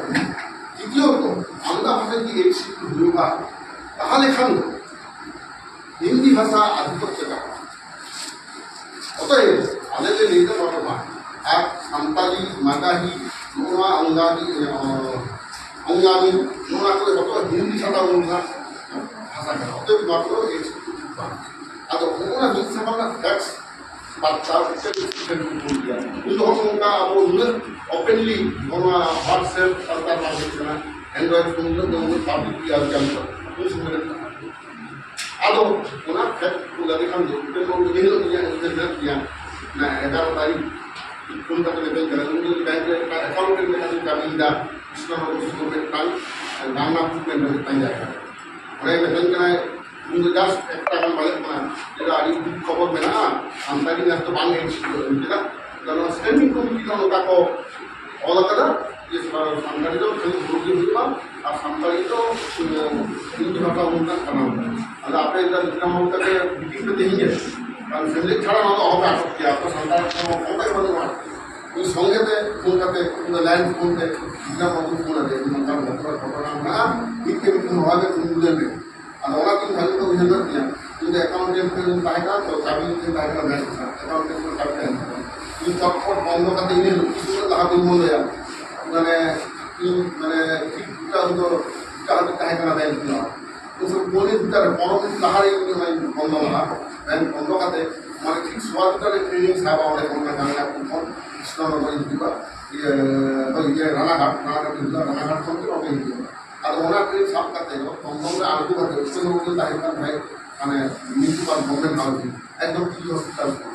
ᱛᱤᱛᱤᱭᱚᱛᱚ, ᱟᱢᱫᱟ ᱵᱷᱟᱥᱟ ᱡᱩᱫᱤ ᱮᱭᱤᱪ ᱥᱤ ᱦᱩᱭᱩᱜᱼᱟ, ᱛᱟᱦᱚᱞᱮ ᱠᱷᱟᱱ ᱫᱚ ᱦᱤᱱᱫᱤ ᱵᱷᱟᱥᱟ ᱟᱫᱷᱤᱯᱚᱛᱛᱚ ᱪᱟᱵᱟᱜᱼᱟ᱾ ᱚᱛᱚᱮᱵ ᱟᱞᱮ ᱞᱮ ᱞᱟᱹᱭ ᱫᱟ ᱱᱚᱣᱟ ᱫᱚ ᱵᱟᱝ᱾ ᱟᱨ ᱥᱟᱱᱛᱟᱞᱤ, ᱢᱟᱜᱟᱦᱤ, ᱱᱚᱣᱟ ᱚᱝᱜᱟᱦᱤ, ᱚ, ᱵᱚᱝᱜᱟᱞᱤ, ᱱᱚᱣᱟ ᱠᱚᱨᱮ ᱡᱚᱛᱚ ᱦᱤᱱᱫᱤ ᱪᱷᱟᱰᱟ ᱚᱱᱟ ᱵᱷᱟᱥᱟ ᱠᱟᱱᱟ᱾ ᱚᱛᱚᱮᱵ ᱱᱚᱣᱟ ᱠᱚᱫᱚ ᱮᱠᱥᱠᱞᱩᱥᱤᱵᱷ ᱵᱟᱝ᱾ ᱟᱫᱚ ᱚᱱᱟ ᱢᱤᱫ ᱥᱟᱯᱷᱟ ᱨᱮᱱᱟᱜ ᱯᱷᱮᱠᱴᱥ ᱵᱟᱨᱛᱟ ᱢᱤᱫᱴᱮᱱ ᱥᱴᱩᱰᱮᱱᱴ ᱠᱚ ᱠᱩᱞ ᱜᱮᱭᱟ᱾ ᱩᱱ ᱡᱚᱠᱷᱚᱱ ᱱᱚᱝᱠᱟ ᱟᱵᱚ ᱩᱱᱟᱹᱜ ᱳᱯᱮᱱᱞᱤ ᱱᱚᱣᱟ WhatsApp ᱥᱟᱱᱛᱟᱲ ᱵᱟᱝ ᱦᱩᱭᱩᱜ ᱠᱟᱱᱟ, Android ᱯᱷᱳᱱ ᱩᱱᱟᱹᱜ ᱫᱚ ᱩᱱᱟᱹᱜ ᱯᱟᱵᱽᱞᱤᱠ ᱟᱨ ᱪᱟᱞᱩ ᱩᱱ ᱥᱚᱢᱚᱭ ᱨᱮ ᱟᱫᱚ ᱚᱱᱟ ᱯᱷᱮᱠᱴ ᱠᱚ ᱞᱟᱹᱭ ᱠᱷᱟᱱ ᱫᱚ ᱢᱤᱫᱴᱮᱱ ᱦᱚᱲ ᱩᱱᱤ ᱦᱤᱞᱳᱜ ᱤᱧᱟᱹᱜ ᱩᱭᱦᱟᱹᱨ ᱢᱮᱱᱟᱜ ᱛᱤᱧᱟ, ᱚᱱᱟ ᱮᱜᱟᱨᱚ ᱛᱟᱹᱨᱤᱠᱷ ᱯᱷᱳᱱ ᱠᱟᱛᱮ ᱢᱮᱛᱟᱹᱧ ᱠᱟᱱᱟ, ᱩᱱᱤ ᱫᱚ ᱵᱮᱝᱠ ᱨᱮ ᱢᱤᱫᱴᱟᱝ ᱮᱠᱟᱣᱩᱱᱴᱮᱱᱴ ᱞᱮᱠᱟᱛᱮ ᱠᱟᱹᱢᱤᱭᱮᱫᱟ, ᱠᱨᱤᱥᱱᱚᱱᱚᱜᱚᱨ ᱥᱩᱨ ᱨᱮ ᱢᱤᱫᱴᱟᱝ ᱫᱷᱟᱨᱱᱟ ᱢᱩᱵᱷᱢᱮᱱᱴ ᱨᱮ ᱢᱤᱫᱴᱟᱝ ᱡᱟᱭᱜᱟ ᱨᱮ᱾ ᱚᱸᱰᱮ ᱢᱮᱛᱟᱹᱧ ᱠᱟᱱᱟᱭ, ᱩᱱᱤ ᱫᱚ ᱡᱟᱥᱴ ᱮᱠᱴᱟ ᱜᱟᱱ ᱵᱟᱡᱟᱜ ᱠᱟᱱᱟ, ᱪᱮᱫᱟᱜ ᱟᱹᱰᱤ ᱫᱩᱠ ᱠᱷᱚᱵᱚᱨ ᱢᱮᱱᱟᱜᱼᱟ, ᱥᱟᱱᱛᱟᱲᱤ ᱱᱮᱥ ᱫᱚ ᱵᱟᱝ ᱦᱮᱡ ᱦᱩᱭᱩᱜᱼᱟ᱾ ᱪᱮᱫᱟᱜ? ᱪᱮᱫᱟᱜ ᱱᱚᱣᱟ ᱥᱴᱮᱱᱰᱤᱝ ᱠᱚᱢᱤᱴᱤ ᱫᱚ ᱱᱚᱝᱠᱟ ᱠᱚ ᱚᱞ ᱟᱠᱟᱫᱟ ᱡᱮ ᱥᱟ-, ᱥᱟᱱᱛᱟᱲᱤ ᱫᱚ ᱠᱷᱟᱹᱞᱤ ᱦᱩᱲᱩ ᱜᱮ ᱦᱩᱭᱩᱜᱼᱟ ᱟᱨ ᱥᱟᱱᱛᱟᱲᱤ ᱫᱚ, ᱩᱸ, ᱦᱤᱱᱫᱤ ᱵᱷᱟᱥᱟ ᱵᱚᱱ ᱢᱮᱛᱟᱜ ᱠᱟᱱᱟ᱾ ᱟᱫᱚ ᱟᱯᱮ ᱫᱚ ᱵᱤᱠᱨᱚᱢ ᱵᱟᱵᱩ ᱛᱟᱯᱮ ᱢᱤᱴᱤᱝ ᱯᱮ ᱛᱮᱦᱮᱧ ᱜᱮ, ᱠᱟᱨᱚᱱ ᱥᱮᱢᱞᱮᱫ ᱪᱷᱟᱲᱟ ᱱᱚᱣᱟ ᱫᱚ ᱚᱦᱚ ᱯᱮ ᱟᱴᱚᱠ ᱠᱮᱭᱟ, ᱟᱯᱮ ᱥᱟᱱᱛᱟᱲ ᱠᱚ ᱚᱠᱚᱭ ᱵᱟᱹᱱᱩᱜᱼᱟ᱾ ᱩᱱᱤ ᱥᱚᱸᱜᱮ ᱛᱮ ᱯᱷᱳᱱ ᱠᱟᱛᱮ, ᱩᱱᱤ ᱫᱚ ᱞᱮᱱᱰ ᱯᱷᱳᱱ ᱛᱮ ᱵᱤᱠᱨᱚᱢ ᱵᱟᱵᱩ ᱯᱷᱳᱱ ᱟᱫᱮ, ᱱᱚᱝᱠᱟ ᱱᱚᱝᱠᱟ ᱜᱷᱚᱴᱚᱱᱟ ᱢᱮᱱᱟᱜᱼᱟ, ᱢᱤᱫᱴᱮᱱ ᱢᱤᱫᱴᱮᱱ ᱦᱚᱦᱚ ᱟᱫᱮ, ᱩᱱᱤ ᱵᱩᱡᱷᱟᱹᱣ ᱢᱮ᱾ ᱟᱫᱚ ᱚᱱᱟ ᱫᱤᱱ ᱵᱷᱟᱜᱮ ᱠᱚ ᱩᱭᱦᱟᱹᱨ ᱞᱮᱫ ᱛᱤᱧᱟ᱾ ᱤᱧ ᱫᱚ ᱮᱠᱟᱣᱩᱱᱴᱮᱱᱴ ᱨᱮᱧ ᱛᱟᱦᱮᱸ ᱠᱟᱱᱟ ᱛᱚ, ᱪᱟᱹᱵᱤ ᱨᱮᱧ ᱛᱟᱦᱮᱸ ᱠᱟᱱᱟ ᱵᱮᱝᱠ ᱨᱮᱱᱟᱜ, ᱮᱠᱟᱣᱩᱱᱴᱮᱱᱴ ᱨᱮ ᱪᱟᱹᱵᱤ ᱛᱟᱦᱮᱸ ᱠᱟᱱᱟ᱾ ᱤᱧ ᱪᱚᱴᱯᱚᱴ ᱵᱚᱱᱫᱚ ᱠᱟᱛᱮ ᱤᱧ ᱞᱩᱠᱤ ᱥᱩᱨ ᱞᱟᱦᱟ ᱵᱟᱹᱧ ᱵᱚᱱᱫᱚᱭᱟ᱾ ᱢᱟᱱᱮ, ᱤᱧ, ᱢᱟᱱᱮ, ᱴᱷᱤᱠ ᱫᱩᱴᱟ ᱦᱚᱭᱛᱳ, ᱫᱩᱴᱟ ᱦᱟᱹᱵᱤᱡ ᱛᱟᱦᱮᱸ ᱠᱟᱱᱟ ᱵᱮᱝᱠ ᱨᱮᱱᱟᱜ᱾ ᱩᱱ ᱥᱚᱢᱚᱭ ᱯᱚᱱᱮ ᱫᱩᱴᱟ ᱨᱮ, ᱯᱚᱱᱨᱚ ᱢᱤᱱᱤᱴ ᱞᱟᱦᱟ ᱨᱮ ᱤᱧ ᱚᱱᱟᱧ ᱵᱚᱱᱫᱚ ᱞᱟᱦᱟ᱾ ᱵᱮᱝᱠ ᱵᱚᱱᱫᱚ ᱠᱟᱛᱮ, ᱢᱟᱱᱮ, ᱴᱷᱤᱠ ᱥᱚᱣᱟ ᱫᱩᱴᱟ ᱨᱮ ᱴᱨᱮᱱᱤᱧ ᱥᱟᱵᱟ ᱚᱸᱰᱮ ᱠᱷᱚᱱ, ᱚᱱᱟ ᱜᱟᱝᱜᱟ ᱠᱷᱚᱱ ᱠᱨᱤᱥᱱᱚᱱᱚᱜᱚᱨ ᱤᱧ ᱦᱤᱡᱩᱜᱼᱟ᱾ ᱤᱭᱟᱹ, ᱤᱭᱟᱹ, ᱨᱟᱱᱟᱜᱷᱟᱴ, ᱨᱟᱱᱟᱜᱷᱟᱴ ᱤᱧ ᱦᱤᱡᱩᱜᱼᱟ, ᱨᱟᱱᱟᱜᱷᱟᱴ ᱠᱷᱚᱱ ᱜᱮ ᱚᱸᱰᱮ ᱦᱤᱡᱩᱜᱼᱟ᱾ ᱟᱫᱚ ᱚᱱᱟ ᱴᱨᱮᱱ ᱥᱟᱵ ᱠᱟᱛᱮ ᱫᱚ ᱫᱚᱢᱫᱚᱢ ᱨᱮ ᱟᱬᱜᱚ ᱠᱟᱛᱮ ᱩᱛᱛᱚᱨ ᱵᱚᱝᱜᱚ ᱛᱟᱦᱮᱸ ᱠᱟᱱ ᱛᱟᱦᱮᱸᱫ, ᱢᱟᱱᱮ, ᱢᱤᱭᱩᱱᱤᱥᱤᱯᱟᱞ ᱜᱚᱵᱷᱚᱨᱱᱢᱮᱱᱴ ᱦᱟᱣᱩᱥᱤᱝ, ᱮᱠᱫᱚᱢ ᱯᱷᱨᱤ ᱦᱚᱥᱯᱤᱴᱟᱞ ᱠᱚ᱾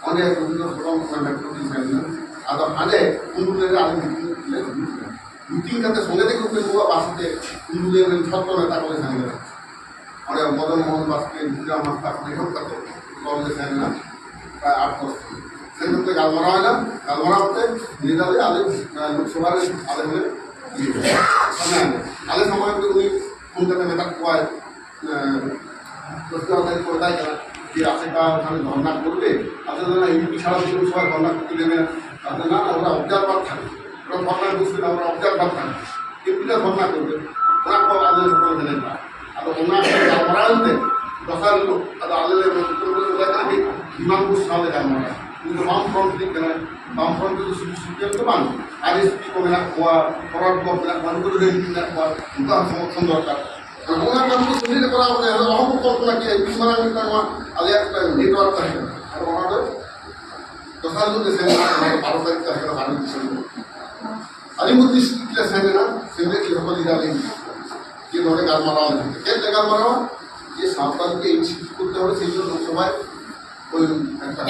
ᱚᱸᱰᱮ ᱨᱚᱵᱤᱱᱫᱨᱚ ᱥᱚᱫᱚᱱ ᱚᱱᱟ ᱢᱮᱴᱨᱳ ᱨᱮ ᱥᱮᱱ ᱮᱱᱟ᱾ ᱟᱫᱚ ᱦᱟᱸᱰᱮ ᱠᱩᱢᱵᱷ ᱞᱮᱱ ᱨᱮ ᱟᱞᱮ ᱢᱤᱴᱤᱝ ᱞᱮ ᱦᱩᱭᱩᱜ ᱠᱟᱱᱟ᱾ ᱢᱤᱴᱤᱝ ᱠᱟᱛᱮ ᱥᱚᱸᱜᱮ ᱛᱮᱜᱮ ᱩᱯᱮᱱ ᱵᱟᱵᱩᱣᱟᱜ ᱵᱟᱥ ᱛᱮ ᱠᱩᱢᱵᱷ ᱞᱮᱱ ᱨᱮᱱ ᱡᱷᱚᱛᱚ ᱱᱮᱛᱟ ᱠᱚᱞᱮ ᱥᱮᱱ ᱞᱮᱱᱟ᱾ ᱚᱸᱰᱮ ᱢᱚᱫᱚᱱ ᱢᱳᱦᱚᱱ ᱵᱟᱥᱠᱮ, ᱜᱤᱫᱽᱨᱟᱹ ᱢᱟᱥᱴᱟᱨ ᱠᱷᱚᱱ ᱮᱦᱚᱵ ᱠᱟᱛᱮ ᱫᱚᱞ ᱞᱮ ᱥᱮᱱ ᱮᱱᱟ᱾ ᱯᱨᱟᱭ ᱟᱴ ᱫᱚᱥ ᱡᱚᱱ᱾ ᱥᱮᱱ ᱠᱟᱛᱮ ᱜᱟᱞᱢᱟᱨᱟᱣ ᱮᱱᱟ, ᱜᱟᱞᱢᱟᱨᱟᱣ ᱠᱟᱛᱮ ᱱᱤᱭᱟᱹ ᱫᱷᱟᱣ ᱟᱞᱮ, ᱟᱸ, ᱞᱳᱠᱥᱚᱵᱷᱟ ᱨᱮ ᱟᱞᱮ ᱦᱚᱸᱞᱮ ᱤᱭᱟᱹ ᱠᱮᱫᱟ᱾ ᱢᱟᱱᱮ ᱟᱞᱮ ᱥᱚᱢᱚᱭ ᱨᱮ ᱩᱱᱤ ᱯᱷᱳᱱ ᱠᱟᱛᱮ ᱢᱮᱛᱟᱫ ᱠᱚᱣᱟᱭ, ᱟᱸ, ᱞᱳᱠᱥᱚᱵᱷᱟ ᱨᱮ ᱠᱚ ᱢᱮᱛᱟᱭ ᱠᱟᱱᱟ ᱡᱮ, "ᱟᱯᱮ ᱫᱚ ᱱᱚᱣᱟ ᱫᱷᱚᱨᱱᱟ ᱠᱚᱨᱵᱮ?" ᱟᱫᱚ ᱞᱟᱹᱭ ᱫᱟ, "ᱤᱭᱩᱯᱤ ᱪᱷᱟᱲᱟ ᱫᱚ ᱞᱳᱠᱥᱚᱵᱷᱟ ᱫᱷᱚᱨᱱᱟ ᱠᱚᱨᱛᱮ ᱫᱮᱵᱮ ᱱᱟ।" ᱟᱫᱚ ᱞᱟᱹᱭ ᱫᱟ, "ᱱᱟ, ᱱᱟ, ᱳᱨᱟ ᱚᱵᱡᱟᱨᱵᱷᱟᱨ ᱛᱷᱟ, ᱳᱨᱟ ᱫᱷᱚᱨᱱᱟ ᱠᱚᱨᱛᱮ ᱫᱮᱵᱮ ᱱᱟ, ᱳᱨᱟ ᱚᱵᱡᱟᱨᱵᱷᱟᱨ ᱛᱷᱟ, ᱮᱢᱯᱤ ᱨᱟ ᱫᱷᱚᱨᱱᱟ ᱠᱚᱨᱵᱮ?" ᱚᱱᱟ ᱠᱚ ᱟᱞᱮ ᱦᱚᱸᱞᱮ ᱢᱮᱱ ᱠᱟᱜᱼᱟ᱾ ᱟᱫᱚ ᱚᱱᱟ ᱜᱟᱞᱢᱟᱨᱟᱣ ᱮᱱᱛᱮ ᱫᱚᱥᱟᱨ ᱦᱤᱞᱳᱜ ᱟᱫᱚ ᱟᱞᱮ ᱞᱮ ᱢᱮᱱ ᱠᱟᱜᱼᱟ ᱡᱮ ᱦᱤᱢᱟᱝᱠᱩ ᱥᱟᱶ ᱞᱮ ᱜᱟᱞᱢᱟᱨᱟᱣᱟ᱾ ᱩᱱᱤ ᱫᱚ ᱵᱟᱢ ᱯᱷᱨᱚᱱᱴ ᱨᱤᱱᱤᱡ ᱠᱟᱱᱟᱭ᱾ ᱵᱟᱢ ᱯᱷᱨᱚᱱᱴ ᱨᱮᱫᱚ ᱥᱩᱫᱷᱩ ᱥᱤᱯᱤᱮᱢ ᱫᱚ ᱵᱟᱝ, ᱟᱨ ᱮᱥ ᱯᱤ ᱠᱚ ᱢᱮᱱᱟᱜ ᱠᱚᱣᱟ, ᱯᱷᱚᱨᱣᱟᱨᱰ ᱵᱞᱚᱠ ᱢᱮᱱᱟᱜ ᱠᱚᱣᱟ, ᱩᱱᱠᱩ ᱫᱚ ᱥᱚᱢᱚᱨᱛᱷᱚᱱ ᱫᱚᱨᱠᱟᱨ᱾ ᱟᱫᱚ ᱚᱱᱟ ᱠᱟᱹᱢᱤ ᱠᱚ ᱥᱚᱸᱜᱮ ᱛᱮ ᱠᱚᱨᱟᱣ ᱠᱟᱛᱮ, ᱟᱫᱚ ᱚᱦᱚ ᱠᱚ ᱠᱚᱞᱯᱚᱱᱟ ᱠᱮᱭᱟ, ᱤᱧ ᱢᱟᱨᱟᱝ ᱢᱤᱫᱴᱟᱝ ᱱᱚᱣᱟ ᱟᱞᱮᱭᱟᱜ ᱢᱤᱫᱴᱟᱝ ᱱᱮᱴᱣᱟᱨᱠ ᱛᱟᱦᱮᱸ ᱠᱟᱱᱟ᱾ ᱟᱫᱚ ᱚᱱᱟ ᱫᱚ ᱫᱚᱥᱟᱨ ᱦᱤᱞᱳᱜ ᱜᱮ ᱥᱮᱱ ᱮᱱᱟ, ᱚᱱᱟ ᱫᱚ ᱵᱟᱨᱚ ᱛᱟᱹᱨᱤᱠᱷ ᱛᱟᱦᱮᱸ ᱠᱟᱱᱟ, ᱵᱟᱨᱚ ᱰᱤᱥᱮᱢᱵᱚᱨ᱾ ᱟᱞᱤᱯᱩᱨ ᱰᱤᱥᱴᱨᱤᱠᱴ ᱞᱮ ᱥᱮᱱ ᱮᱱᱟ, ᱥᱮᱱ ᱠᱟᱛᱮ ᱡᱚᱛᱚ ᱞᱤᱰᱟᱨ ᱞᱮ ᱤᱫᱤ ᱠᱮᱫ ᱠᱚᱣᱟ᱾ ᱡᱮ ᱱᱚᱰᱮ ᱜᱟᱞᱢᱟᱨᱟᱣ ᱞᱮᱱᱟ, ᱪᱮᱫ ᱞᱮ ᱜᱟᱞᱢᱟᱨᱟᱣᱟ? ᱡᱮ ᱥᱟᱶᱛᱟᱞ ᱠᱮ ᱮᱭᱤᱪ ᱥᱤ ᱠᱚᱨᱛᱮ ᱦᱚᱵᱮ, ᱥᱮᱭ ᱡᱚᱱᱱᱚ ᱞᱳᱠᱥᱚᱵᱷᱟᱭ ᱳᱭ ᱮᱠᱴᱟ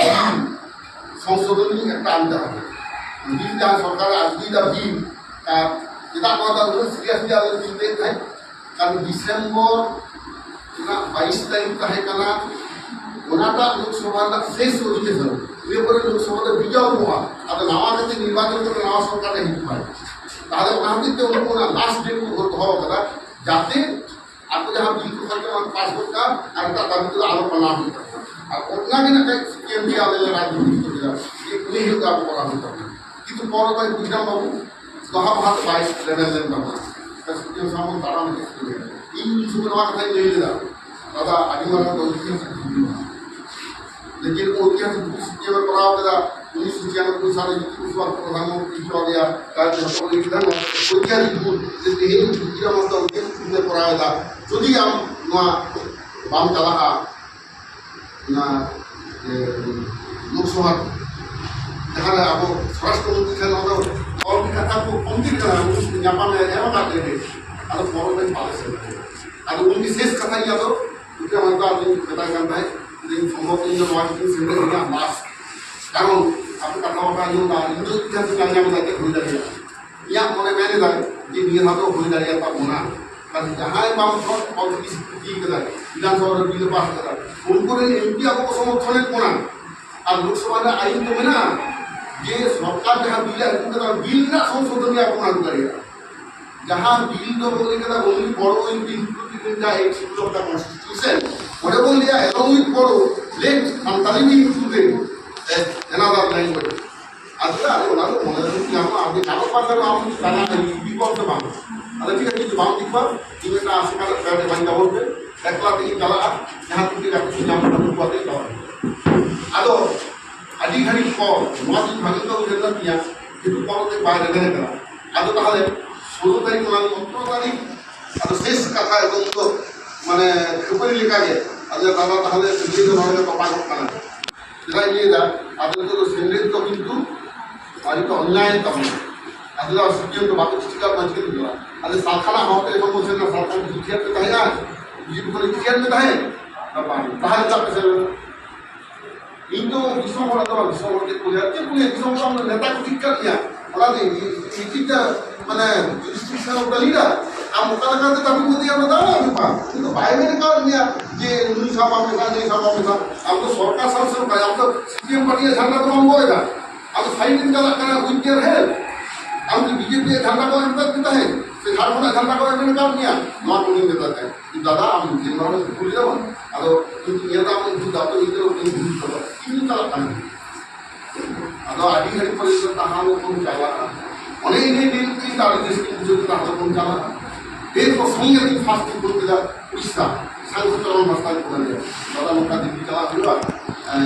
সংশোধনী একটা আনতে হবে। বিল যা সরকার আজকেই তা বিল, আহ, এটা আমাদের উপরে সিরিয়াসলি আলোচনা চিন্তা থাই, কারণ ডিসেম্বর ᱨᱮᱱᱟᱜ ᱵᱟᱭᱤᱥ ᱛᱟᱹᱨᱤᱠᱷ ᱛᱟᱦᱮᱸ ᱠᱟᱱᱟ, ᱚᱱᱟᱴᱟᱜ ᱞᱳᱠᱥᱚᱵᱷᱟ ᱨᱮᱱᱟᱜ ᱥᱮᱥ ᱚᱫᱷᱤᱵᱮᱥᱚᱱ, ᱤᱱᱟᱹ ᱯᱚᱨᱮ ᱞᱳᱠᱥᱚᱵᱷᱟ ᱨᱮ ᱵᱤᱡᱚᱭ ᱦᱩᱭᱩᱜᱼᱟ᱾ ᱟᱫᱚ ᱱᱟᱣᱟ ᱠᱟᱛᱮ ᱱᱤᱨᱵᱟᱪᱚᱱ ᱠᱟᱛᱮ ᱱᱟᱣᱟ ᱥᱚᱨᱠᱟᱨ ᱮ ᱦᱤᱡᱩᱜ ᱢᱟᱭ, ᱛᱟᱦᱞᱮ ᱚᱱᱟ ᱦᱚᱛᱮᱡ ᱛᱮ ᱩᱱᱠᱩ ᱚᱱᱟ ᱞᱟᱥᱴ ᱰᱮᱴ ᱠᱚ ᱫᱚᱦᱚ ᱠᱟᱫᱟ, ᱡᱟᱛᱮ ᱟᱠᱚ ᱡᱟᱦᱟᱸ ᱵᱤᱞ ᱠᱚ ᱠᱷᱟᱡ ᱚᱱᱟ ᱯᱟᱥ ᱜᱚᱫ ᱠᱟᱜᱼᱟ ᱟᱨ ᱮᱴᱟᱜ ᱫᱟᱹᱵᱤ ᱠᱚᱫᱚ ᱟᱞᱚ ᱯᱟᱞᱟᱣ ᱦᱩᱭᱩᱜ ᱛᱟᱠᱚᱣᱟ᱾ ᱟᱨ ᱚᱱᱟ ᱜᱮ ᱱᱟᱜ ᱠᱷᱟᱡ ᱥᱤ ᱯᱤ ᱮᱢ ᱜᱮ ᱟᱞᱮ ᱞᱮ ᱨᱟᱡᱽᱱᱤᱛᱤ ᱦᱚᱪᱚ ᱠᱮᱫᱟ ᱡᱮ ᱩᱱᱤ ᱦᱤᱞᱳᱜ ᱜᱮ ᱟᱵᱚ ᱠᱚᱨᱟᱣ ᱦᱩᱭᱩᱜ ᱛᱟᱵᱚᱱᱟ᱾ ᱠᱤᱱᱛᱩ ᱯᱚᱨᱚᱵᱽ ᱵᱟᱭ ᱵᱩᱡᱽ ᱧᱟᱢ ᱵᱟᱵᱚ, ᱫᱚᱦᱟ ᱵᱚᱦᱟ ᱫᱚ ᱵᱟᱭ ᱨᱮᱵᱮᱱ ᱞᱮᱱ ᱛᱟᱵᱚᱱᱟ᱾ ᱥᱤ ᱯᱤ ᱮᱢ ᱥᱟᱶ ᱵᱚᱱ ᱛᱟᱲᱟᱢ ᱤᱫᱤ ᱠᱮᱫᱟ᱾ ᱤᱧ ᱩᱱ ᱥᱚᱢᱚᱭ ᱱᱚᱣᱟ ᱠᱟᱛᱷᱟᱧ ᱞᱟᱹᱭ ᱞᱮᱫᱟ, ᱫᱟᱫᱟ, ᱟᱹᱰᱤ ᱢᱟᱨᱟᱝ ᱫᱚ ᱩᱭᱦᱟᱹᱨ ᱞᱮᱠᱤᱱ ᱳ ᱤᱛᱤᱦᱟᱥ ᱵᱩᱠ ᱥᱤᱠᱷᱭᱟ ᱠᱚᱨᱟᱣ ᱠᱮᱫᱟ, ᱩᱱᱤᱥᱥᱚ ᱪᱷᱤᱭᱟᱱᱚᱵᱵᱳᱭ ᱥᱟᱞ ᱨᱮ ᱡᱳᱛᱤ ᱵᱚᱥᱩ ᱟᱨ ᱯᱨᱚᱫᱷᱟᱱ ᱢᱚᱱᱛᱨᱤ ᱦᱚᱪᱚ ᱟᱫᱮᱭᱟ, ᱛᱟᱭᱚᱢ ᱛᱮ ᱦᱚᱯᱚᱱ ᱞᱟᱹᱜᱤᱫ ᱠᱟᱱᱟ, ᱳ ᱤᱛᱤᱦᱟᱥ ᱵᱩᱠ ᱡᱮ ᱛᱮᱦᱮᱧ ᱡᱳᱛᱤᱨᱟᱢ ᱢᱟᱛᱚ ᱩᱭᱦᱟᱹᱨ ᱪᱤᱱᱛᱟᱹ ᱠᱚᱨᱟᱣ ᱮᱫᱟ, ᱡᱩᱫᱤ ᱟᱢ ᱱᱚᱣᱟ ᱵᱟᱢ ᱪᱟᱞᱟᱜᱼᱟ, ᱚᱱᱟ, ᱮ, ᱞᱳᱠᱥᱚᱵᱷᱟ ᱡᱟᱦᱟᱸ ᱨᱮ ᱟᱵᱚ ᱥᱚᱨᱟᱥᱴᱨᱚ ᱢᱚᱱᱛᱨᱤ ᱴᱷᱮᱱ ᱱᱚᱣᱟ ᱫᱚ ᱚᱞ ᱠᱟᱛᱷᱟ ᱠᱚ ᱠᱚᱢᱯᱞᱤᱴ ᱠᱟᱱᱟ, ᱩᱱᱤ ᱧᱟᱯᱟᱢ ᱮ ᱮᱢ ᱟᱠᱟᱫ ᱞᱮᱜᱮ, ᱟᱫᱚ ᱯᱚᱨᱚᱵᱽ ᱨᱮ ᱵᱟᱞᱮ ᱥᱮᱱ ᱫᱟᱲᱮᱭᱟᱜᱼᱟ᱾ ᱟᱫᱚ ᱩᱱᱤ ᱥᱮᱥ ᱠᱟᱛᱷᱟ ᱜᱮ ᱟᱫᱚ ᱩᱱᱠᱩ ᱢᱟᱱᱛᱟ ᱟᱫᱚᱧ ᱢᱮᱛᱟᱭ ᱠᱟᱱ ᱛᱟᱦᱮᱸᱫ, ᱞᱟᱹᱭ ᱥᱚᱢᱵᱷᱚᱵ ᱤᱧ ᱫᱚ ᱱᱚᱣᱟ ᱜᱮ ᱥᱮᱱ ᱫᱟᱲᱮᱭᱟᱜᱼᱟ, ᱵᱟᱥ᱾ ᱠᱟᱨᱚᱱ ᱟᱯᱮ ᱠᱟᱛᱷᱟ ᱵᱟᱯᱮ ᱟᱸᱡᱚᱢ ᱫᱟ, ᱤᱧ ᱫᱚ ᱤᱛᱤᱦᱟᱥ ᱤᱧ ᱟᱸᱡᱚᱢ ᱫᱟ, ᱪᱮᱫ ᱦᱩᱭ ᱫᱟᱲᱮᱭᱟᱜᱼᱟ? ᱤᱧᱟᱹᱜ ᱢᱚᱱᱮ ᱢᱮᱱ ᱮᱫᱟᱭ ᱡᱮ ᱱᱤᱭᱟᱹ ᱫᱷᱟᱣ ᱫᱚ ᱦᱩᱭ ᱫᱟᱲᱮᱭᱟᱜ ᱛᱟᱵᱚᱱᱟ, ᱠᱟᱨᱚᱱ ᱡᱟᱦᱟᱸᱭ ᱵᱟᱝ ᱯᱷᱨᱚᱱᱴ ᱚᱞᱪᱤᱠᱤ ᱥᱤᱠᱨᱤᱛᱤ ᱠᱟᱫᱟᱭ, ᱵᱤᱫᱷᱟᱱ ᱥᱚᱵᱷᱟ ᱨᱮ ᱵᱤᱞ ᱮ ᱯᱟᱥ ᱠᱟᱫᱟ, ᱩᱱᱠᱩ ᱨᱮᱱ ᱮᱢ ᱯᱤ ᱟᱵᱚ ᱠᱚ ᱥᱚᱢᱚᱨᱛᱷᱚᱱᱮᱫ ᱵᱚᱱᱟ᱾ ᱟᱨ ᱞᱳᱠᱥᱚᱵᱷᱟ ᱨᱮ ᱟᱭᱤᱱ ᱠᱚ ᱢᱮᱱᱟᱜᱼᱟ ᱡᱮ ᱥᱚᱨᱠᱟᱨ ᱡᱟᱦᱟᱸ ᱵᱤᱞ ᱮ ᱟᱹᱜᱩ ᱠᱟᱫᱟ, ᱵᱤᱞ ᱨᱮᱱᱟᱜ ᱥᱚᱝᱥᱳᱫᱷᱚᱱ ᱜᱮ ᱟᱵᱚ ᱵᱚᱱ ᱟᱹᱜᱩ ᱫᱟᱲᱮᱭᱟᱜᱼᱟ᱾ ᱡᱟᱦᱟᱸ ᱵᱤᱞ ᱫᱚ ᱵᱚᱱ ᱞᱟᱹᱭ ᱠᱟᱫᱟ, only borrowing will include in the eighth schedule of the constitution. ᱚᱸᱰᱮ ᱵᱚᱱ ᱞᱟᱹᱭᱟ, along with Bodo, let Santali be included as another language. ᱟᱪᱪᱷᱟ, ᱟᱫᱚ ᱚᱱᱟ ᱫᱚ ᱢᱚᱱᱮ ᱨᱮ ᱧᱟᱢᱚᱜᱼᱟ, ᱟᱫᱚ ᱧᱟᱢᱚᱜ ᱠᱟᱱ ᱠᱷᱟᱱ ᱟᱢ ᱫᱟᱬᱟ ᱤᱫᱤ ᱠᱚᱣᱟᱢ ᱥᱮ ᱵᱟᱝ? ᱟᱫᱚ ᱴᱷᱤᱠ ᱟᱪᱷᱮ, ᱡᱩᱫᱤ ᱵᱟᱢ ᱤᱫᱤ ᱠᱚᱣᱟ, ᱤᱧ ᱢᱤᱫᱴᱟᱝ ᱟᱥᱮᱠᱟ ᱨᱮ ᱯᱮᱲᱟ ᱴᱷᱮᱱ ᱵᱟᱹᱧ ᱧᱟᱢᱚᱜ ᱛᱮ, ᱮᱠᱞᱟ ᱛᱮᱜᱤᱧ ᱪᱟᱞᱟᱜᱼᱟ, ᱡᱟᱦᱟᱸ ᱛᱤᱱ ᱜᱮ ᱜᱟᱛᱮ ᱠᱚᱧ ᱧᱟᱢ ᱠᱚᱣᱟ, ᱩᱱᱠᱩ ᱟᱛᱮᱧ ᱪᱟᱞᱟᱜᱼᱟ᱾ ᱟᱫᱚ ᱟᱹᱰᱤ ᱜᱷᱟᱹᱲᱤᱡ ᱯᱚᱨ ᱱᱚᱣᱟ ᱫᱤᱱ ᱵᱷᱟᱹᱜᱤ ᱠᱚ ᱩᱭᱦᱟᱹᱨ ᱞᱮᱫ ᱛᱤᱧᱟ, ᱡᱮᱦᱮᱛᱩ ᱯᱚᱨᱚᱵᱽ ᱛᱮ ᱵᱟᱭ ᱨᱮᱵᱮᱱ ᱠᱟᱱᱟ᱾ ᱟᱫᱚ ᱛᱟᱦᱚᱞᱮ ᱥᱳᱞᱳ ᱛᱟᱹᱨᱤᱠᱷ ᱠᱷᱚᱱᱟᱜ ᱥᱚᱛᱨᱚ ᱛᱟᱹᱨᱤᱠᱷ, ᱟᱫᱚ ᱥᱮᱥ ᱠᱟᱛᱷᱟ ᱮᱠᱫᱚᱢ ᱫᱚ ᱢᱟᱱᱮ ᱠᱷᱟᱹᱯᱟᱹᱨᱤ ᱞᱮᱠᱟᱜᱮ᱾ ᱟᱫᱚ ᱫᱟᱫᱟ ᱛᱟᱦᱚᱞᱮ ᱥᱤᱸᱫᱽᱨᱟᱹ ᱫᱚ ᱱᱚᱰᱮ ᱜᱮ ᱛᱚᱯᱟ ᱠᱚᱜ ᱠᱟᱱᱟ᱾ ᱪᱮᱫᱟᱜ ᱤᱧ ᱞᱟᱹᱭᱫᱟ? ᱟᱫᱚ ᱱᱤᱛᱚᱜ ᱫᱚ ᱥᱮᱸᱫᱽᱨᱟ ᱫᱚ ᱠᱤᱱᱛᱩ ᱟᱹᱰᱤ ᱠᱚ ᱚᱱᱱᱭᱟᱭ ᱛᱟᱵᱚᱱᱟ᱾ ᱟᱫᱚ ᱥᱤᱯᱤᱮᱢ ᱫᱚ ᱵᱟᱠᱚ ᱪᱤᱠᱟ ᱠᱚᱣᱟ, ᱪᱤᱠᱟᱹ ᱦᱩᱭᱩᱜᱼᱟ? ᱟᱫᱚ ᱥᱟᱞᱠᱷᱟᱱᱟ ᱦᱚᱲ ᱛᱮ ᱡᱚᱠᱷᱚᱱ ᱵᱚᱱ ᱥᱮᱱ ᱞᱮᱱᱟ, ᱥᱟᱞᱠᱷᱟᱱ ᱡᱩᱫᱤ ᱴᱷᱤᱠ ᱯᱮ ᱛᱟᱦᱮᱸᱜᱼᱟ, ᱵᱤᱡᱮᱯᱤ ᱠᱷᱚᱱ ᱴᱷᱤᱠ ᱯᱮ ᱛᱟᱦᱮᱸ, ᱵᱟᱝ, ᱛᱟᱦᱚᱞᱮ ᱪᱟᱜ ᱯᱮ ᱥᱮᱱ ᱞᱮᱱᱟ᱾ ᱤᱧ ᱫᱚ ᱫᱤᱥᱚᱢ ᱦᱚᱲ ᱫᱚ ᱵᱟᱝ, ᱫᱤᱥᱚᱢ ᱦᱚᱲ ᱪᱮᱫ ᱠᱚ ᱞᱟᱹᱭᱟ, ᱪᱮᱫ ᱠᱚ ᱞᱟᱹᱭᱟ, ᱫᱤᱥᱚᱢ ᱦᱚᱲ ᱫᱚ ᱱᱮᱛᱟ ᱠᱚ ᱴᱷᱤᱠ ᱠᱟᱜ ᱜᱮᱭᱟ᱾ ᱚᱱᱟ ᱫᱚ ᱢᱤᱫᱴᱤᱡ ᱢᱟᱱᱮ jurisdiction of the leader᱾ ᱟᱢ ᱚᱠᱟ ᱞᱮᱠᱟᱛᱮ ᱫᱟᱵᱤ ᱠᱚ ᱤᱫᱤᱭᱟ, ᱚᱱᱟ ᱫᱟᱣ ᱵᱟᱹᱱᱩᱜᱼᱟ᱾ ᱩᱱᱤ ᱫᱚ ᱵᱟᱭ ᱢᱮᱱ ᱠᱟᱣᱟᱫ ᱢᱮᱭᱟ ᱡᱮ ᱱᱩᱭ ᱥᱟᱶ ᱵᱟᱢ ᱢᱮᱥᱟ, ᱱᱩᱭ ᱥᱟᱶ ᱵᱟᱢ ᱢᱮᱥᱟ᱾ ᱟᱢ ᱫᱚ ᱥᱚᱨᱠᱟᱨ ᱥᱟᱶ ᱥᱮ ᱵᱟᱭ, ᱟᱢ ᱫᱚ ᱥᱤᱯᱤᱮᱢ ᱯᱟᱨᱴᱤ ᱨᱮᱭᱟᱜ ᱡᱷᱟᱱᱰᱟ ᱫᱚ ᱵᱟᱢ ᱜᱚᱜ ᱮᱫᱟ᱾ ᱟᱢ ᱫᱚ side ᱨᱮᱢ ᱪᱟᱞᱟᱜ ᱠᱟᱱᱟ with their help᱾ ᱟᱢ ᱫᱚ ᱵᱤᱡᱮᱯᱤ ᱨᱮᱭᱟᱜ ᱡᱷᱟᱱᱰᱟ ᱠᱚ ᱮᱢ ᱠᱟᱫ ᱢᱮ ᱛᱟᱦᱮᱸᱫ, ᱥᱮ ᱡᱷᱟᱨᱠᱷᱚᱸᱰ ᱨᱮᱭᱟᱜ ᱡᱷᱟᱱᱰᱟ ᱠᱚ ᱮᱢ ᱠᱟᱫ ᱢᱮᱭᱟ, ᱱᱚᱣᱟ ᱠᱚ ᱢᱮᱱ ᱠᱟᱛᱮ ᱫᱟᱫᱟ, ᱟᱢ ᱪᱮᱫ ᱱᱚᱣᱟ ᱨᱮ ᱠᱩᱞᱤ ᱫᱚ ᱵᱟᱝ? ᱟᱫᱚ ᱤᱧ ᱧᱮᱞ ᱫᱟ ᱟᱢ ᱩᱱᱠᱩ ᱫᱟᱫᱟ ᱤᱧ ᱫᱚ ᱤᱧ ᱫᱚ ᱪᱟᱞᱟᱜ ᱠᱟᱱᱟ᱾ ᱟᱫᱚ ᱟᱹᱰᱤ ᱜᱷᱟᱹᱲᱤᱡ ᱯᱚᱨᱮ ᱫᱚ ᱛᱟᱦᱟᱞᱮ ᱵᱚᱱ ᱪᱟᱞᱟᱜᱼᱟ᱾ ᱚᱱᱮ ᱤᱧ ᱞᱟᱹᱭ ᱠᱮᱫ ᱟᱹᱰᱤ ᱡᱟᱹᱥᱛᱤ ᱵᱩᱡᱷᱟᱹᱣ ᱠᱮᱫᱟ, ᱟᱫᱚ ᱵᱚᱱ ᱪᱟᱞᱟᱜᱼᱟ᱾ ᱮᱨᱯᱚᱨ ᱥᱚᱸᱜᱮ ᱜᱮ first ᱤᱧ ᱠᱩᱞ ᱠᱮᱫᱟ ᱩᱲᱤᱥᱥᱟ, ᱥᱟᱝᱥᱩ ᱪᱚᱨᱚᱱ ᱦᱟᱸᱥᱫᱟᱧ ᱠᱩᱞ ᱟᱫᱮᱭᱟ, ᱫᱟᱫᱟ ᱱᱚᱝᱠᱟ ᱫᱤᱞᱞᱤ ᱪᱟᱞᱟᱜ ᱦᱩᱭᱩᱜᱼᱟ, ᱮᱸ,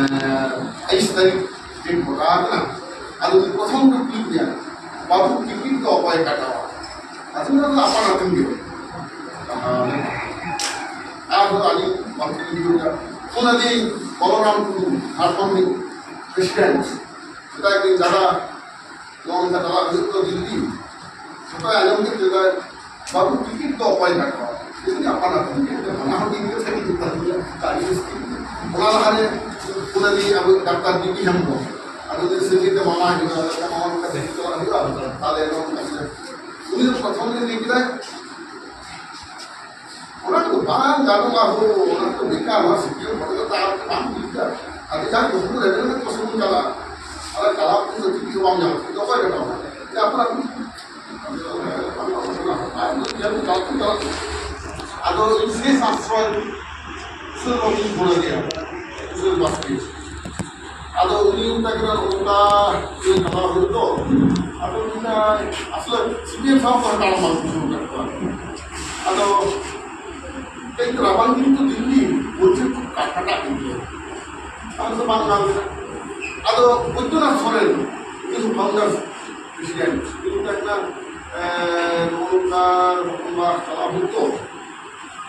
ᱛᱮᱭᱤᱥ ᱛᱟᱹᱨᱤᱠᱷ date ᱜᱚᱴᱟ ᱟᱠᱟᱱᱟ᱾ ᱟᱫᱚ ᱩᱱᱤ ᱯᱨᱚᱛᱷᱚᱢ ᱜᱮ ᱠᱩᱞᱤ ᱠᱮᱫᱤᱧᱟ, "ᱵᱟᱹᱵᱩ, ᱴᱤᱠᱤᱴ ᱫᱚ ᱚᱠᱚᱭ ᱠᱟᱴᱟᱣᱟ?" ᱟᱫᱚ ᱚᱱᱟ ᱫᱚ ᱟᱯᱟᱱ ᱟᱹᱯᱤᱱ ᱜᱮ᱾ ᱟᱨ ᱟᱹᱰᱤ ᱵᱟᱹᱲᱛᱤ ᱜᱮ ᱦᱩᱭᱩᱜᱼᱟ᱾ ᱚᱱᱟ ᱫᱤᱱ ᱵᱚᱞᱚᱨᱟᱢ ᱴᱩᱰᱩ, ᱡᱷᱟᱲᱠᱷᱚᱸᱰ ᱨᱤᱱ president, ᱢᱮᱛᱟᱭ ᱠᱟᱹᱱᱟᱹᱧ, "ᱫᱟᱫᱟ, ᱱᱚᱜᱼᱚ ᱱᱚᱝᱠᱟ ᱪᱟᱞᱟᱜ ᱦᱩᱭᱩᱜ ᱫᱚ ᱫᱤᱞᱞᱤ᱾" ᱡᱚᱛᱚᱭ ᱟᱸᱡᱚᱢ ᱠᱮᱫ ᱛᱮ ᱞᱟᱹᱭᱫᱟᱭ, "ᱵᱟᱹᱵᱩ, ᱴᱤᱠᱤᱴ ᱫᱚ ᱚᱠᱚᱭ ᱠᱟᱴᱟᱣᱟ?" ᱤᱧ ᱟᱯᱟᱱ ᱟᱹᱯᱤᱱ ᱜᱮ, ᱵᱟᱱᱟ ᱦᱚᱲ ᱜᱮ ᱤᱧ ᱜᱮ ᱥᱟᱺᱜᱤᱧ ᱜᱮ ᱛᱟᱦᱮᱸ ᱦᱩᱭᱩᱜᱼᱟ, ᱟᱹᱰᱤ ᱢᱩᱥᱠᱤᱞ᱾ ᱚᱱᱟ ᱞᱟᱦᱟᱨᱮ ᱩᱱᱠᱩ ᱫᱚ ᱟᱵᱚ ᱰᱟᱠᱛᱟᱨ ᱵᱤ ᱯᱤ ᱦᱮᱢᱵᱨᱚᱢ, ᱟᱫᱚ ᱩᱱᱤ ᱥᱟᱺᱜᱤᱧ ᱛᱮ ᱢᱟᱢᱟ ᱦᱤᱡᱩᱜᱼᱟ, ᱟᱫᱚ ᱢᱟᱢᱟ ᱚᱱᱠᱟ ᱫᱮᱠᱷᱤ ᱪᱟᱞᱟᱜ ᱦᱩᱭᱩᱜᱼᱟ, ᱛᱟᱦᱞᱮ ᱱᱚᱝᱠᱟ ᱜᱮ᱾ ᱩᱱᱤ ᱫᱚ ᱯᱨᱚᱛᱷᱚᱢ ᱨᱮ ᱞᱟᱹᱭ ᱠᱮᱫᱟᱭ, ᱚᱱᱟ ᱠᱚᱫᱚ ᱵᱟᱝ ᱜᱟᱱᱚᱜᱼᱟ ᱦᱳ, ᱚᱱᱟ ᱠᱚᱫᱚ ᱵᱮᱠᱟᱨ, ᱱᱚᱣᱟ ᱥᱤᱯᱤᱮᱢ ᱠᱚᱨᱮ ᱫᱚ ᱛᱟᱨ ᱵᱟᱝ ᱵᱩᱡᱟ᱾ ᱟᱫᱚ ᱡᱟᱦᱟᱸ ᱠᱚ ᱦᱩᱲᱩ ᱨᱮᱵᱮᱱ ᱠᱚ ᱥᱩᱱᱩᱢ ᱪᱟᱞᱟᱜᱼᱟ, ᱟᱫᱚ ᱪᱟᱞᱟᱣ ᱠᱟᱛᱮ ᱫᱚ ᱪᱮᱫ ᱜᱮ ᱵᱟᱢ ᱧᱟᱢᱟ, ᱚᱠᱚᱭ ᱠᱟᱴᱟᱣᱟ? ᱟᱯᱱᱟᱨ ᱟᱫᱚ ᱤᱧ ᱥᱮᱥ ᱟᱥᱨᱚᱭ ᱩᱥᱩᱞ ᱵᱟᱹᱵᱩᱧ ᱯᱷᱳᱱ ᱟᱫᱮᱭᱟ, ᱩᱥᱩᱞ ᱵᱟᱥᱠᱮ᱾ ᱟᱫᱚ ᱩᱱᱤ ᱢᱮᱛᱟᱭ ᱠᱟᱱᱟ, "ᱱᱚᱝᱠᱟ ᱤᱧ ᱪᱟᱞᱟᱣ ᱦᱩᱭᱩᱜ ᱫᱚ, ᱟᱫᱚ ᱢᱮᱱᱫᱟ, ᱟᱥᱚᱞᱮ ᱥᱤᱯᱤᱮᱢ ᱥᱟᱶ ᱠᱚ ᱦᱟᱛᱟᱣ ᱵᱟᱝ ᱵᱩᱡᱷᱟᱹᱣ ᱠᱟᱫ ᱠᱚᱣᱟ᱾ ᱟᱫᱚ ᱠᱟᱹᱡ ᱨᱟᱵᱟᱝ ᱫᱤᱱ ᱛᱚ ᱫᱤᱞᱞᱤ, ᱵᱚᱞᱪᱤ ᱠᱷᱩᱵ ᱠᱟᱴᱠᱟᱴᱟᱜ ᱫᱤᱱ ᱜᱮᱭᱟ, ᱟᱫᱚ ᱵᱟᱝ ᱜᱟᱱ ᱞᱮᱱᱟ᱾" ᱟᱫᱚ ᱵᱳᱭᱫᱚᱱᱟᱛᱷ ᱥᱚᱨᱮᱱ, ᱩᱱᱤ ᱫᱚ ᱯᱷᱟᱣᱩᱱᱰᱟᱨ ᱯᱨᱮᱥᱤᱰᱮᱱᱴ, ᱩᱱᱤ ᱢᱮᱛᱟᱭ ᱠᱟᱱᱟ, ᱮᱸ, ᱱᱚᱜᱼᱚ ᱱᱚᱝᱠᱟ ᱦᱚᱯᱚᱱ ᱵᱟ ᱪᱟᱞᱟᱣ ᱦᱩᱭᱩᱜ ᱛᱚ,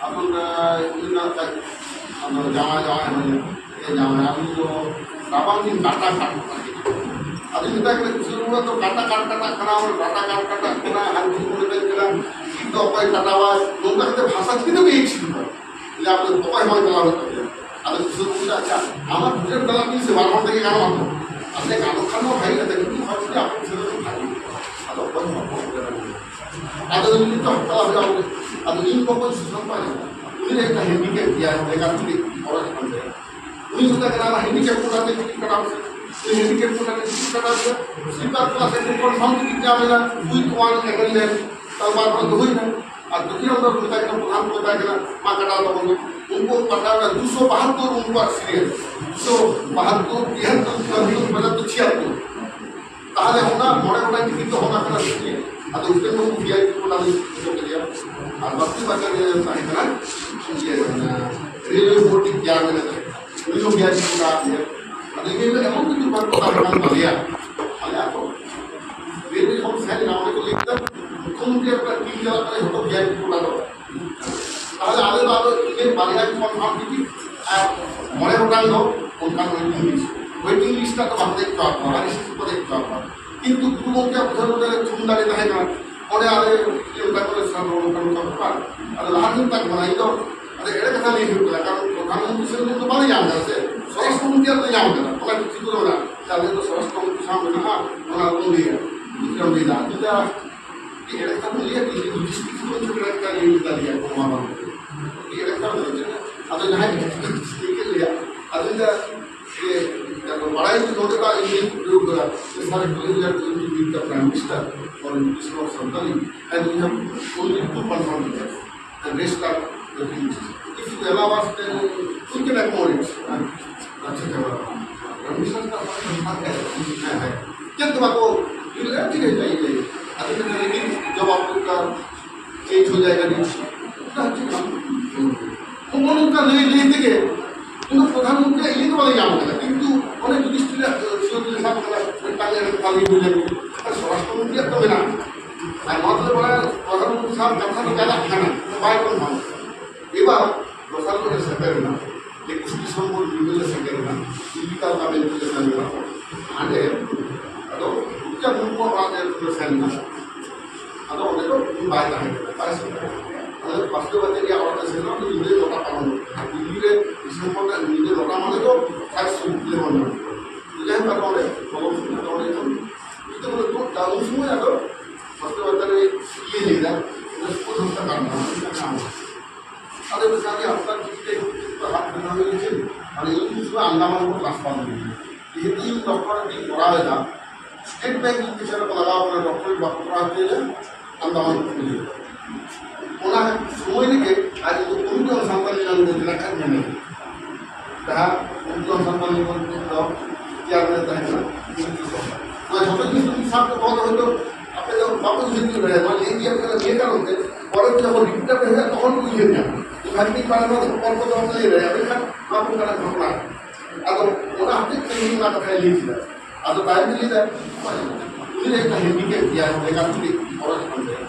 ᱟᱫᱚ ᱚᱱᱟ ᱤᱭᱟᱹ ᱨᱮᱱᱟᱜ ᱠᱟᱡ, ᱟᱫᱚ ᱡᱟᱶᱟᱭ, ᱡᱟᱶᱟᱭ ᱦᱩᱭ ᱮᱱᱟ᱾ ᱮ ᱡᱟᱶᱟᱭ, ᱟᱢ ᱫᱚ ᱨᱟᱵᱟᱝ ᱫᱤᱱ ᱰᱟᱴᱟ ᱠᱟᱴ ᱠᱟᱱᱟ᱾ ᱟᱫᱚᱧ ᱢᱮᱛᱟᱭ ᱠᱟᱱᱟ, "ᱠᱤᱥᱳᱨ ᱵᱟᱵᱩ, ᱛᱚ ᱰᱟᱴᱟ ᱠᱟᱴ ᱠᱟᱴᱟᱜ ᱠᱟᱱᱟ, ᱰᱟᱴᱟ ᱠᱟᱴ ᱠᱟᱴᱟᱜ ᱠᱟᱱᱟ", ᱟᱨ ᱩᱱᱠᱩ ᱠᱚ ᱢᱮᱛᱟᱧ ᱠᱟᱱᱟ, "ᱪᱮᱫ ᱫᱚ ᱚᱠᱚᱭ ᱠᱟᱴᱟᱣᱟᱭ?" ᱱᱚᱝᱠᱟ ᱠᱟᱛᱮ ᱵᱷᱟᱥᱟ ᱪᱤᱠᱟᱹ ᱛᱮᱯᱮ ᱮᱠᱥᱤᱰ ᱠᱟᱜᱼᱟ? ᱵᱚᱞᱮ ᱟᱯᱮ ᱫᱚ ᱚᱠᱚᱭ ᱦᱚᱸ ᱵᱟᱭ ᱪᱟᱞᱟᱣ ᱦᱩᱭᱩᱜ ᱛᱟᱯᱮᱭᱟ᱾ ᱟᱫᱚ ᱠᱤᱥᱳᱨ ᱵᱟᱵᱩ ᱢᱮᱱᱫᱟ, "ᱟᱪᱪᱷᱟ, ᱟᱢᱟᱜ ᱵᱩᱡᱷᱟᱹᱣ ᱪᱟᱞᱟᱜ ᱢᱮ ᱥᱮ ᱵᱟᱨ ᱦᱚᱲ ᱛᱮᱜᱮ ᱜᱟᱱᱚᱜᱼᱟ ᱛᱚ?" ᱟᱫᱚ ᱜᱟᱱᱚᱜ ᱠᱷᱟᱱ ᱢᱟ ᱵᱷᱟᱜᱮ ᱠᱟᱛᱷᱟ, ᱠᱤᱱᱛᱩ ᱦᱚᱲ ᱡᱩᱫᱤ ᱟᱯᱮ ᱵᱩᱡᱷᱟᱹᱣ ᱞᱮᱠᱷᱟᱱ ᱵᱷᱟᱜᱮ᱾ ᱟᱫᱚ ᱚᱠᱚᱭ ᱦᱚᱸ ᱵᱟᱠᱚ ᱵᱩᱡᱷᱟᱹᱣ ᱫᱟᱲᱮᱭᱟᱜᱼᱟ᱾ ᱟᱫᱚ ᱩᱱᱤ ᱱᱤᱛᱚᱜ ᱦᱟᱛᱟᱣ ᱦᱩᱭᱩᱜᱼᱟ ᱵᱚᱞᱮ᱾ ᱟᱫᱚ ᱤᱧ ᱵᱚᱠᱚᱧ ᱥᱩᱥᱟᱱᱛ ᱯᱟᱭ ᱩᱱᱤ ᱨᱮ ᱮᱠᱴᱟ ᱦᱮᱱᱰᱤᱠᱮᱯ ᱜᱮᱭᱟ, ᱞᱮᱸᱜᱟ ᱛᱤ ᱜᱚᱲᱚ ᱦᱩᱭᱩᱜ ᱠᱟᱱ ᱛᱟᱭᱟ᱾ ᱩᱱᱤ ᱢᱮᱛᱟᱭ ᱠᱟᱱᱟ, "ᱟᱢᱟᱜ ᱦᱮᱱᱰᱤᱠᱮᱯ ᱠᱚ ᱠᱟᱛᱮ ᱪᱮᱫ ᱠᱟᱱᱟ?" ᱩᱱᱤ ᱦᱮᱱᱰᱤᱠᱮᱯ ᱠᱚ ᱠᱟᱛᱮ ᱪᱮᱫ ᱠᱟᱱᱟ? ᱥᱞᱤᱯᱟᱨ ᱠᱞᱟᱥ ᱨᱮ ᱠᱚᱱᱯᱷᱟᱨᱢ ᱛᱮ ᱧᱟᱢ ᱮᱱᱟ, ᱩᱭᱤᱛᱷ ᱳᱣᱟᱱ ᱮᱜᱽᱨᱤᱢᱮᱱᱴ, ᱛᱟᱨᱯᱚᱨ ᱫᱚ ᱦᱩᱭᱱᱟ᱾ ᱟᱨ ᱫᱚᱠᱷᱤᱱ ᱟᱢᱫᱟ ᱢᱮᱛᱟᱭ ᱠᱟᱱᱟ, ᱯᱨᱚᱫᱷᱟᱱ ᱠᱚ ᱢᱮᱛᱟᱭ ᱠᱟᱱᱟ, "ᱢᱟ ᱠᱟᱴᱟᱣ ᱛᱟᱵᱚᱱ ᱢᱮ᱾" ᱩᱱᱠᱩ ᱯᱟᱴᱟᱣ ᱮᱱᱟ ᱫᱩᱥᱚ ᱵᱟᱦᱟᱛᱛᱳᱨ ᱩᱱᱠᱩᱣᱟᱜ ᱥᱤᱨᱤᱭᱟᱞ, ᱫᱩᱥᱚ ᱵᱟᱦᱟᱛᱛᱳᱨ, ᱛᱤᱦᱟᱛᱛᱳᱨ, ᱪᱩᱣᱟᱛᱛᱳᱨ, ᱯᱚᱸᱪᱟᱛᱛᱳᱨ, ᱪᱷᱤᱭᱟᱛᱛᱳᱨ᱾ ᱛᱟᱦᱚᱞᱮ ᱚᱱᱟ ᱢᱚᱬᱮ ᱜᱚᱴᱟᱝ ᱴᱤᱠᱤᱴ ᱫᱚ ᱚᱱᱟ ᱠᱟᱱᱟ ᱥᱮ ᱪᱮᱫ? ᱟᱫᱚ ᱩᱛᱟᱹᱨ ᱵᱟᱹᱵᱩ ᱵᱷᱤ ᱟᱭ ᱯᱤ ᱠᱚ ᱚᱱᱟ ᱫᱚ ᱤᱭᱟᱹ ᱠᱮᱫᱮᱭᱟ᱾ ᱟᱨ ᱵᱟᱹᱠᱤ ᱵᱟᱪᱟ ᱨᱮ ᱛᱟᱦᱮᱸ ᱠᱟᱱᱟ ᱤᱭᱟᱹ, ᱚᱱᱟ ᱨᱮᱞᱣᱮ ᱵᱳᱨᱰ ᱨᱤᱱᱤᱡ ᱪᱮᱭᱟᱨᱢᱮᱱ ᱮ ᱛᱟᱦᱮᱸ ᱠᱟᱱᱟ᱾ ᱩᱱᱤ ᱦᱚᱸ ᱵᱷᱤ ᱟᱭ ᱯᱤ ᱠᱚ ᱚᱱᱟ ᱠᱮᱫᱮᱭᱟ᱾ ᱟᱫᱚ ᱤᱧ ᱞᱟᱹᱭᱫᱟ, ᱮᱢᱚᱱ ᱠᱤᱪᱷᱩ ᱵᱟᱝ ᱠᱚ ᱛᱟᱦᱮᱸ ᱠᱟᱱ ᱛᱟᱞᱮᱭᱟ᱾ ᱟᱞᱮ ᱟᱠᱚ ᱨᱮᱞᱣᱮ ᱠᱷᱚᱱ ᱥᱮᱱ ᱮᱱᱟ, ᱚᱸᱰᱮ ᱠᱚ ᱞᱟᱹᱭ ᱠᱮᱫᱟ, ᱢᱩᱠᱷᱭᱚᱢᱚᱱᱛᱨᱤ ᱮᱠᱴᱟ ᱴᱤᱢ ᱪᱟᱞᱟᱜ ᱠᱟᱱᱟ, ᱡᱷᱚᱛᱚ ᱵᱷᱤ ᱟᱭ ᱯᱤ ᱠᱚ ᱚᱱᱟ ᱫᱚ᱾ ᱛᱟᱦᱚᱞᱮ ᱟᱞᱮ ᱫᱚ ᱟᱫᱚ ᱤᱱᱟᱹ ᱵᱟᱨᱭᱟ ᱠᱚᱱᱯᱷᱟᱨᱢ ᱴᱤᱠᱤᱴ ᱟᱨ ᱢᱚᱬᱮ ᱜᱚᱴᱟᱝ ᱫᱚ ᱚᱱᱠᱟᱱ ᱳᱭᱮᱴᱤᱝ ᱞᱤᱥᱴ᱾ ᱳᱭᱮᱴᱤᱝ ᱞᱤᱥᱴ ᱨᱮ ᱫᱚ ᱵᱟᱝ ᱫᱮᱡ ᱦᱚᱪᱚ ᱟᱠᱚᱣᱟ, ᱟᱨ ᱨᱤᱥᱤᱯ ᱠᱚ ᱫᱮᱡ ᱦᱚᱪᱚ ᱟᱠᱚᱣᱟ᱾ ᱠᱤᱱᱛᱩ ᱜᱩᱨᱩ ᱜᱚᱢᱠᱮᱭᱟᱜ ᱵᱩᱡᱷᱟᱹᱣ ᱢᱚᱱᱮ ᱨᱮ ᱛᱷᱩᱢ ᱫᱟᱲᱮ ᱛᱟᱦᱮᱸ ᱠᱟᱱᱟ᱾ ᱚᱸᱰᱮ ᱟᱞᱮ ᱤᱭᱟᱹ ᱚᱱᱠᱟ ᱠᱚᱞᱮ ᱥᱟᱵ ᱱᱚᱝᱠᱟ ᱱᱚᱝᱠᱟ ᱵᱮᱯᱟᱨ᱾ ᱟᱫᱚ ᱞᱟᱦᱟ ᱨᱮᱧ ᱢᱮᱛᱟ ᱠᱚ ᱠᱟᱱᱟ, ᱤᱧ ᱫᱚ ᱟᱫᱚ ᱮᱲᱮ ᱠᱟᱛᱷᱟ ᱞᱟᱹᱭ ᱦᱩᱭᱩᱜ ᱠᱟᱱᱟ, ᱠᱟᱨᱚᱱ ᱯᱨᱚᱫᱷᱟᱱ ᱢᱚᱱᱛᱨᱤ ᱥᱮᱱ ᱫᱚ ᱵᱟᱞᱮ ᱧᱟᱢ ᱮᱫᱟ ᱥᱮ, ᱥᱚᱨᱟᱥᱴᱨᱚ ᱢᱚᱱᱛᱨᱤᱭᱟᱜ ᱞᱮ ᱧᱟᱢ ᱠᱟᱫᱟ, ᱚᱱᱟ ᱪᱤᱛᱟᱹᱨ ᱢᱮᱱᱟᱜᱼᱟ᱾ ᱟᱞᱮ ᱫᱚ ᱥᱚᱨᱟᱥᱴᱨᱚ ᱢᱚᱱᱛᱨᱤ ᱥᱟᱶ ᱢᱮᱱᱟᱜᱼᱟ, ᱚᱱᱟ ᱵᱚᱱ ᱞᱟᱹᱭᱟ᱾ ᱵᱩᱡᱷᱟᱹᱣ ᱞᱟᱹᱭᱫᱟ, ᱤᱧ ᱫᱚ ᱟᱹᱰᱤ ᱮᱲᱮ ᱠᱟᱛᱷᱟ ᱵᱚᱱ ᱞᱟᱹᱭᱟ, ᱠᱤᱱᱛᱩ ᱞᱚᱡᱤᱥᱴᱤᱠᱥ ᱵᱚᱱ ᱪᱮᱫ ᱞᱮᱠᱟ ᱞᱟᱹᱭ ᱞᱮᱫᱟ ᱞᱮᱭᱟ ᱠᱚ, ᱱᱚᱣᱟ ᱵᱟᱝ ᱟᱹᱰᱤ ᱮᱲᱮ ᱠᱟᱛᱷᱟ ᱵᱚᱱ ᱞᱟᱹᱭᱟ᱾ ᱟᱫᱚ ᱡᱟᱦᱟᱸᱭ ᱪᱮᱫ ᱞᱟᱹᱭᱟ, ᱟᱫᱚ ᱤᱧ ᱫᱚ ᱡᱮ, ᱟᱫᱚ ᱵᱟᱲᱟᱭ ᱫᱚ ᱱᱚᱰᱮ ᱵᱟᱝ ᱤᱧ ᱫᱩᱲᱩᱵ ᱠᱟᱱᱟ, ᱥᱟᱨ ᱠᱚᱞᱮᱡᱽ ᱨᱮ ᱫᱩᱲᱩᱵ ᱢᱤᱫ ᱫᱚ ᱯᱨᱟᱭᱤᱢ ᱢᱤᱱᱤᱥᱴᱟᱨ ᱚᱨ minister of Santali, and we have only two confirmed leaders. The rest are the things. If you allow us, then we can accommodate. ᱟᱪᱪᱷᱟ, ᱪᱟᱵᱟ᱾ ᱯᱟᱨᱢᱤᱥᱚᱱ ᱫᱚ ᱦᱮᱸ, ᱦᱮᱸ᱾ ᱪᱮᱫ ᱫᱚ ᱵᱟᱠᱚ ᱴᱷᱤᱠ ᱟᱹᱭᱠᱟᱹᱣ᱾ ᱟᱫᱚ ᱢᱮᱱᱫᱟ, ᱞᱮᱠᱤᱱ ᱡᱚᱵ ᱟᱯᱠᱟ ᱪᱮᱧᱡ ᱦᱳ ᱡᱟᱭᱮᱜᱟ ᱱᱤᱭᱩᱡ᱾ ᱱᱚᱜᱼᱚ ᱱᱚᱝᱠᱟ ᱞᱟᱹᱭ ᱞᱟᱹᱭ ᱛᱮᱜᱮ ᱩᱱᱤ ᱯᱨᱚᱫᱷᱟᱱ ᱢᱚᱱᱛᱨᱤ ᱤᱭᱟᱹ ᱫᱚ ᱵᱟᱞᱮ ᱧᱟᱢ ᱠᱟᱫᱟ, ᱠᱤᱱᱛᱩ ᱚᱱᱮ ᱡᱩᱰᱤᱥᱤᱭᱟᱞ ᱥᱟᱵ ᱠᱟᱫᱟ, ᱢᱤᱫᱴᱟᱝ ᱮᱲᱮ ᱠᱟᱛᱷᱟ ᱞᱟᱹᱭ ᱦᱩᱭ ᱞᱮᱱ ᱜᱮ᱾ ᱟᱨ ᱥᱚᱨᱟᱥᱴᱨᱚ ᱢᱚᱱᱛᱨᱤᱭᱟᱜ ᱫᱚ ᱢᱮᱱᱟᱜᱼᱟ᱾ ᱟᱨ ᱱᱚᱣᱟ ᱫᱚ ᱵᱟᱲᱟᱭᱟ, ᱯᱨᱚᱫᱷᱟᱱ ᱢᱚᱱᱛᱨᱤ ᱥᱟᱶ ᱠᱟᱛᱷᱟ ᱫᱚ ᱪᱟᱞᱟᱜ ᱠᱟᱱᱟ, ᱵᱟᱭ ᱠᱚᱱᱯᱷᱟᱨᱢ᱾ ᱮᱵᱟᱨ ᱫᱚᱥᱟᱨ ᱦᱤᱞᱳᱜ ᱞᱮ ᱥᱮᱴᱮᱨ ᱮᱱᱟ, ᱮᱠᱩᱥ ᱰᱤᱥᱮᱢᱵᱚᱨ ᱧᱤᱫᱟᱹ ᱞᱮ ᱥᱮᱴᱮᱨ ᱮᱱᱟ, ᱡᱤᱵᱤᱠᱟ ᱚᱱᱟ ᱢᱮᱱᱛᱮ ᱞᱮ ᱥᱮᱱ ᱮᱱᱟ᱾ ᱦᱟᱸᱰᱮ ᱟᱫᱚ ᱩᱱᱠᱩ ᱚᱲᱟᱜ ᱨᱮ ᱞᱮ ᱥᱮᱱ ᱮᱱᱟ᱾ ᱟᱫᱚ ᱚᱸᱰᱮ ᱫᱚ ᱩᱱᱤ ᱵᱟᱭ ᱛᱟᱦᱮᱸ ᱠᱟᱱᱟ, ᱵᱟᱭ ᱥᱮᱴᱮᱨ ᱠᱟᱱᱟ᱾ ᱟᱫᱚ ᱵᱟᱥᱩᱫᱮᱵ ᱟᱪᱟᱨᱭᱟ ᱚᱲᱟᱜ ᱛᱮ ᱥᱮᱱ ᱮᱱᱟ, ᱩᱱᱤ ᱧᱤᱫᱟᱹ ᱱᱚᱴᱟ ᱯᱟᱨᱚᱢ ᱮᱱᱟ᱾ ᱟᱨ ᱫᱤᱞᱞᱤ ᱨᱮ ᱰᱤᱥᱮᱢᱵᱚᱨ ᱨᱮᱱᱟᱜ ᱧᱤᱫᱟᱹ ᱱᱚᱴᱟ ᱢᱟᱱᱮ ᱫᱚ ᱥᱟᱭ ᱥᱩᱠ ᱞᱮ ᱢᱚᱱᱮ ᱠᱚᱣᱟ᱾ ᱡᱟᱭ ᱦᱳᱠ, ᱟᱫᱚ ᱚᱸᱰᱮ ᱵᱚᱞᱚ ᱦᱩᱭ ᱮᱱᱟ, ᱟᱫᱚ ᱚᱸᱰᱮ ᱠᱷᱚᱱ ᱤᱧ ᱫᱚ ᱵᱚᱞᱮ ᱛᱩᱫ ᱫᱟ, ᱩᱱ ᱥᱚᱢᱚᱭ ᱟᱫᱚ ᱵᱟᱥᱩᱫᱮᱵ ᱟᱪᱟᱨᱭᱟ ᱤᱭᱟᱹ ᱞᱟᱹᱭ ᱮᱫᱟ, ᱚᱸᱰᱮ ᱥᱩᱠᱩᱞ ᱥᱚᱝᱥᱛᱷᱟ ᱠᱟᱱ ᱛᱟᱦᱮᱸᱱᱟ, ᱚᱱᱟ ᱠᱟᱱ ᱛᱟᱦᱮᱸᱱᱟ᱾ ᱟᱫᱚ ᱚᱱᱠᱟ ᱜᱮ ᱟᱯᱱᱟᱨ ᱪᱤᱠᱤᱛᱮ ᱯᱟᱲᱦᱟᱜ ᱠᱟᱱᱟ ᱦᱩᱭ ᱦᱚᱪᱚᱭ᱾ ᱢᱟᱱᱮ ᱤᱧ ᱩᱱ ᱥᱚᱢᱚᱭ ᱟᱱᱰᱟᱢᱟᱱ ᱠᱚ ᱴᱨᱟᱱᱥᱯᱷᱟᱨ ᱞᱤᱫᱤᱧᱟ᱾ ᱡᱮᱦᱮᱛᱩ ᱤᱧ ᱰᱚᱠᱴᱚᱨᱮᱴ ᱤᱧ ᱠᱚᱨᱟᱣ ᱮᱫᱟ, ᱥᱴᱮᱴ ᱵᱮᱝᱠ ᱤᱧ ᱯᱤᱪᱷᱚᱱ ᱨᱮᱠᱚ ᱞᱟᱜᱟᱣ ᱠᱟᱱᱟ, ᱰᱚᱠᱴᱚᱨᱮᱴ ᱵᱟᱠᱚ ᱠᱚᱨᱟᱣ ᱦᱚᱪᱚᱭᱮᱫᱟ, ᱟᱱᱰᱟᱢᱟᱱ ᱠᱚ ᱤᱫᱤᱭᱮᱫᱟ᱾ ᱚᱱᱟ ᱥᱚᱢᱚᱭ ᱨᱮᱜᱮ ᱟᱡ ᱫᱚ ᱠᱚᱢᱤᱴᱤ ᱚᱱ ᱥᱟᱱᱛᱟᱞᱤ ᱞᱮᱝᱜᱩᱭᱮᱡᱽ ᱨᱮᱱᱟᱜ ᱠᱟᱡᱽ ᱢᱮᱱᱟᱜᱼᱟ᱾ ᱡᱟᱦᱟᱸ ᱩᱱᱠᱩ ᱥᱟᱱᱛᱟᱲ ᱞᱮᱠᱟᱱ ᱫᱚ ᱪᱮᱭᱟᱨᱢᱮᱱ ᱛᱟᱦᱮᱸ ᱠᱟᱱᱟ᱾ ᱚᱱᱟ ᱡᱷᱚᱛᱚ ᱡᱤᱱᱤᱥ ᱡᱩᱫᱤ ᱥᱟᱵ ᱠᱚ ᱫᱚᱦᱚ ᱫᱚᱦᱚ ᱫᱚ ᱟᱯᱮ ᱫᱚ ᱵᱟᱯᱮ ᱩᱭᱦᱟᱹᱨ ᱛᱤᱭᱳᱜ ᱫᱟᱲᱮᱭᱟᱜᱼᱟ᱾ ᱱᱚᱣᱟ ᱞᱟᱹᱭ ᱜᱮᱭᱟ ᱯᱮ, ᱱᱤᱭᱟᱹ ᱠᱟᱨᱚᱱ ᱛᱮ ᱯᱚᱨᱮ ᱛᱮ ᱡᱚᱠᱷᱚᱱ ᱨᱤᱯᱳᱨᱴ ᱯᱮ ᱦᱩᱭᱩᱜᱼᱟ, ᱛᱚᱠᱷᱚᱱ ᱠᱚ ᱩᱭᱦᱟᱹᱨ ᱧᱟᱢᱟ᱾ ᱤᱧ ᱵᱷᱟᱵᱤ ᱯᱟᱲᱟᱜ ᱱᱚᱣᱟ ᱫᱚ ᱯᱚᱨ ᱠᱚ ᱫᱚ ᱵᱟᱯᱮ ᱞᱟᱹᱭ ᱫᱟᱲᱮᱭᱟᱜᱼᱟ, ᱢᱮᱱᱠᱷᱟᱱ ᱱᱚᱣᱟ ᱠᱚ ᱠᱟᱱᱟ ᱜᱷᱚᱴᱚᱱᱟ᱾ ᱟᱫᱚ ᱚᱱᱟ ᱦᱚᱛᱮᱡ ᱛᱮ ᱤᱧ ᱚᱱᱟ ᱠᱟᱛᱷᱟᱧ ᱞᱟᱹᱭ ᱠᱮᱫᱟ᱾ ᱟᱫᱚ ᱛᱟᱭᱚᱢ ᱛᱮ ᱞᱟᱹᱭ ᱫᱟᱭ, ᱩᱱᱤ ᱨᱮ ᱢᱤᱫᱴᱟᱝ ᱦᱮᱱᱰᱤᱠᱮᱯ ᱜᱮᱭᱟ, ᱚᱸᱰᱮ ᱠᱟᱹᱴᱤᱡ ᱯᱚᱨᱚᱡᱽ ᱠᱟᱱ ᱛᱟᱭᱟ᱾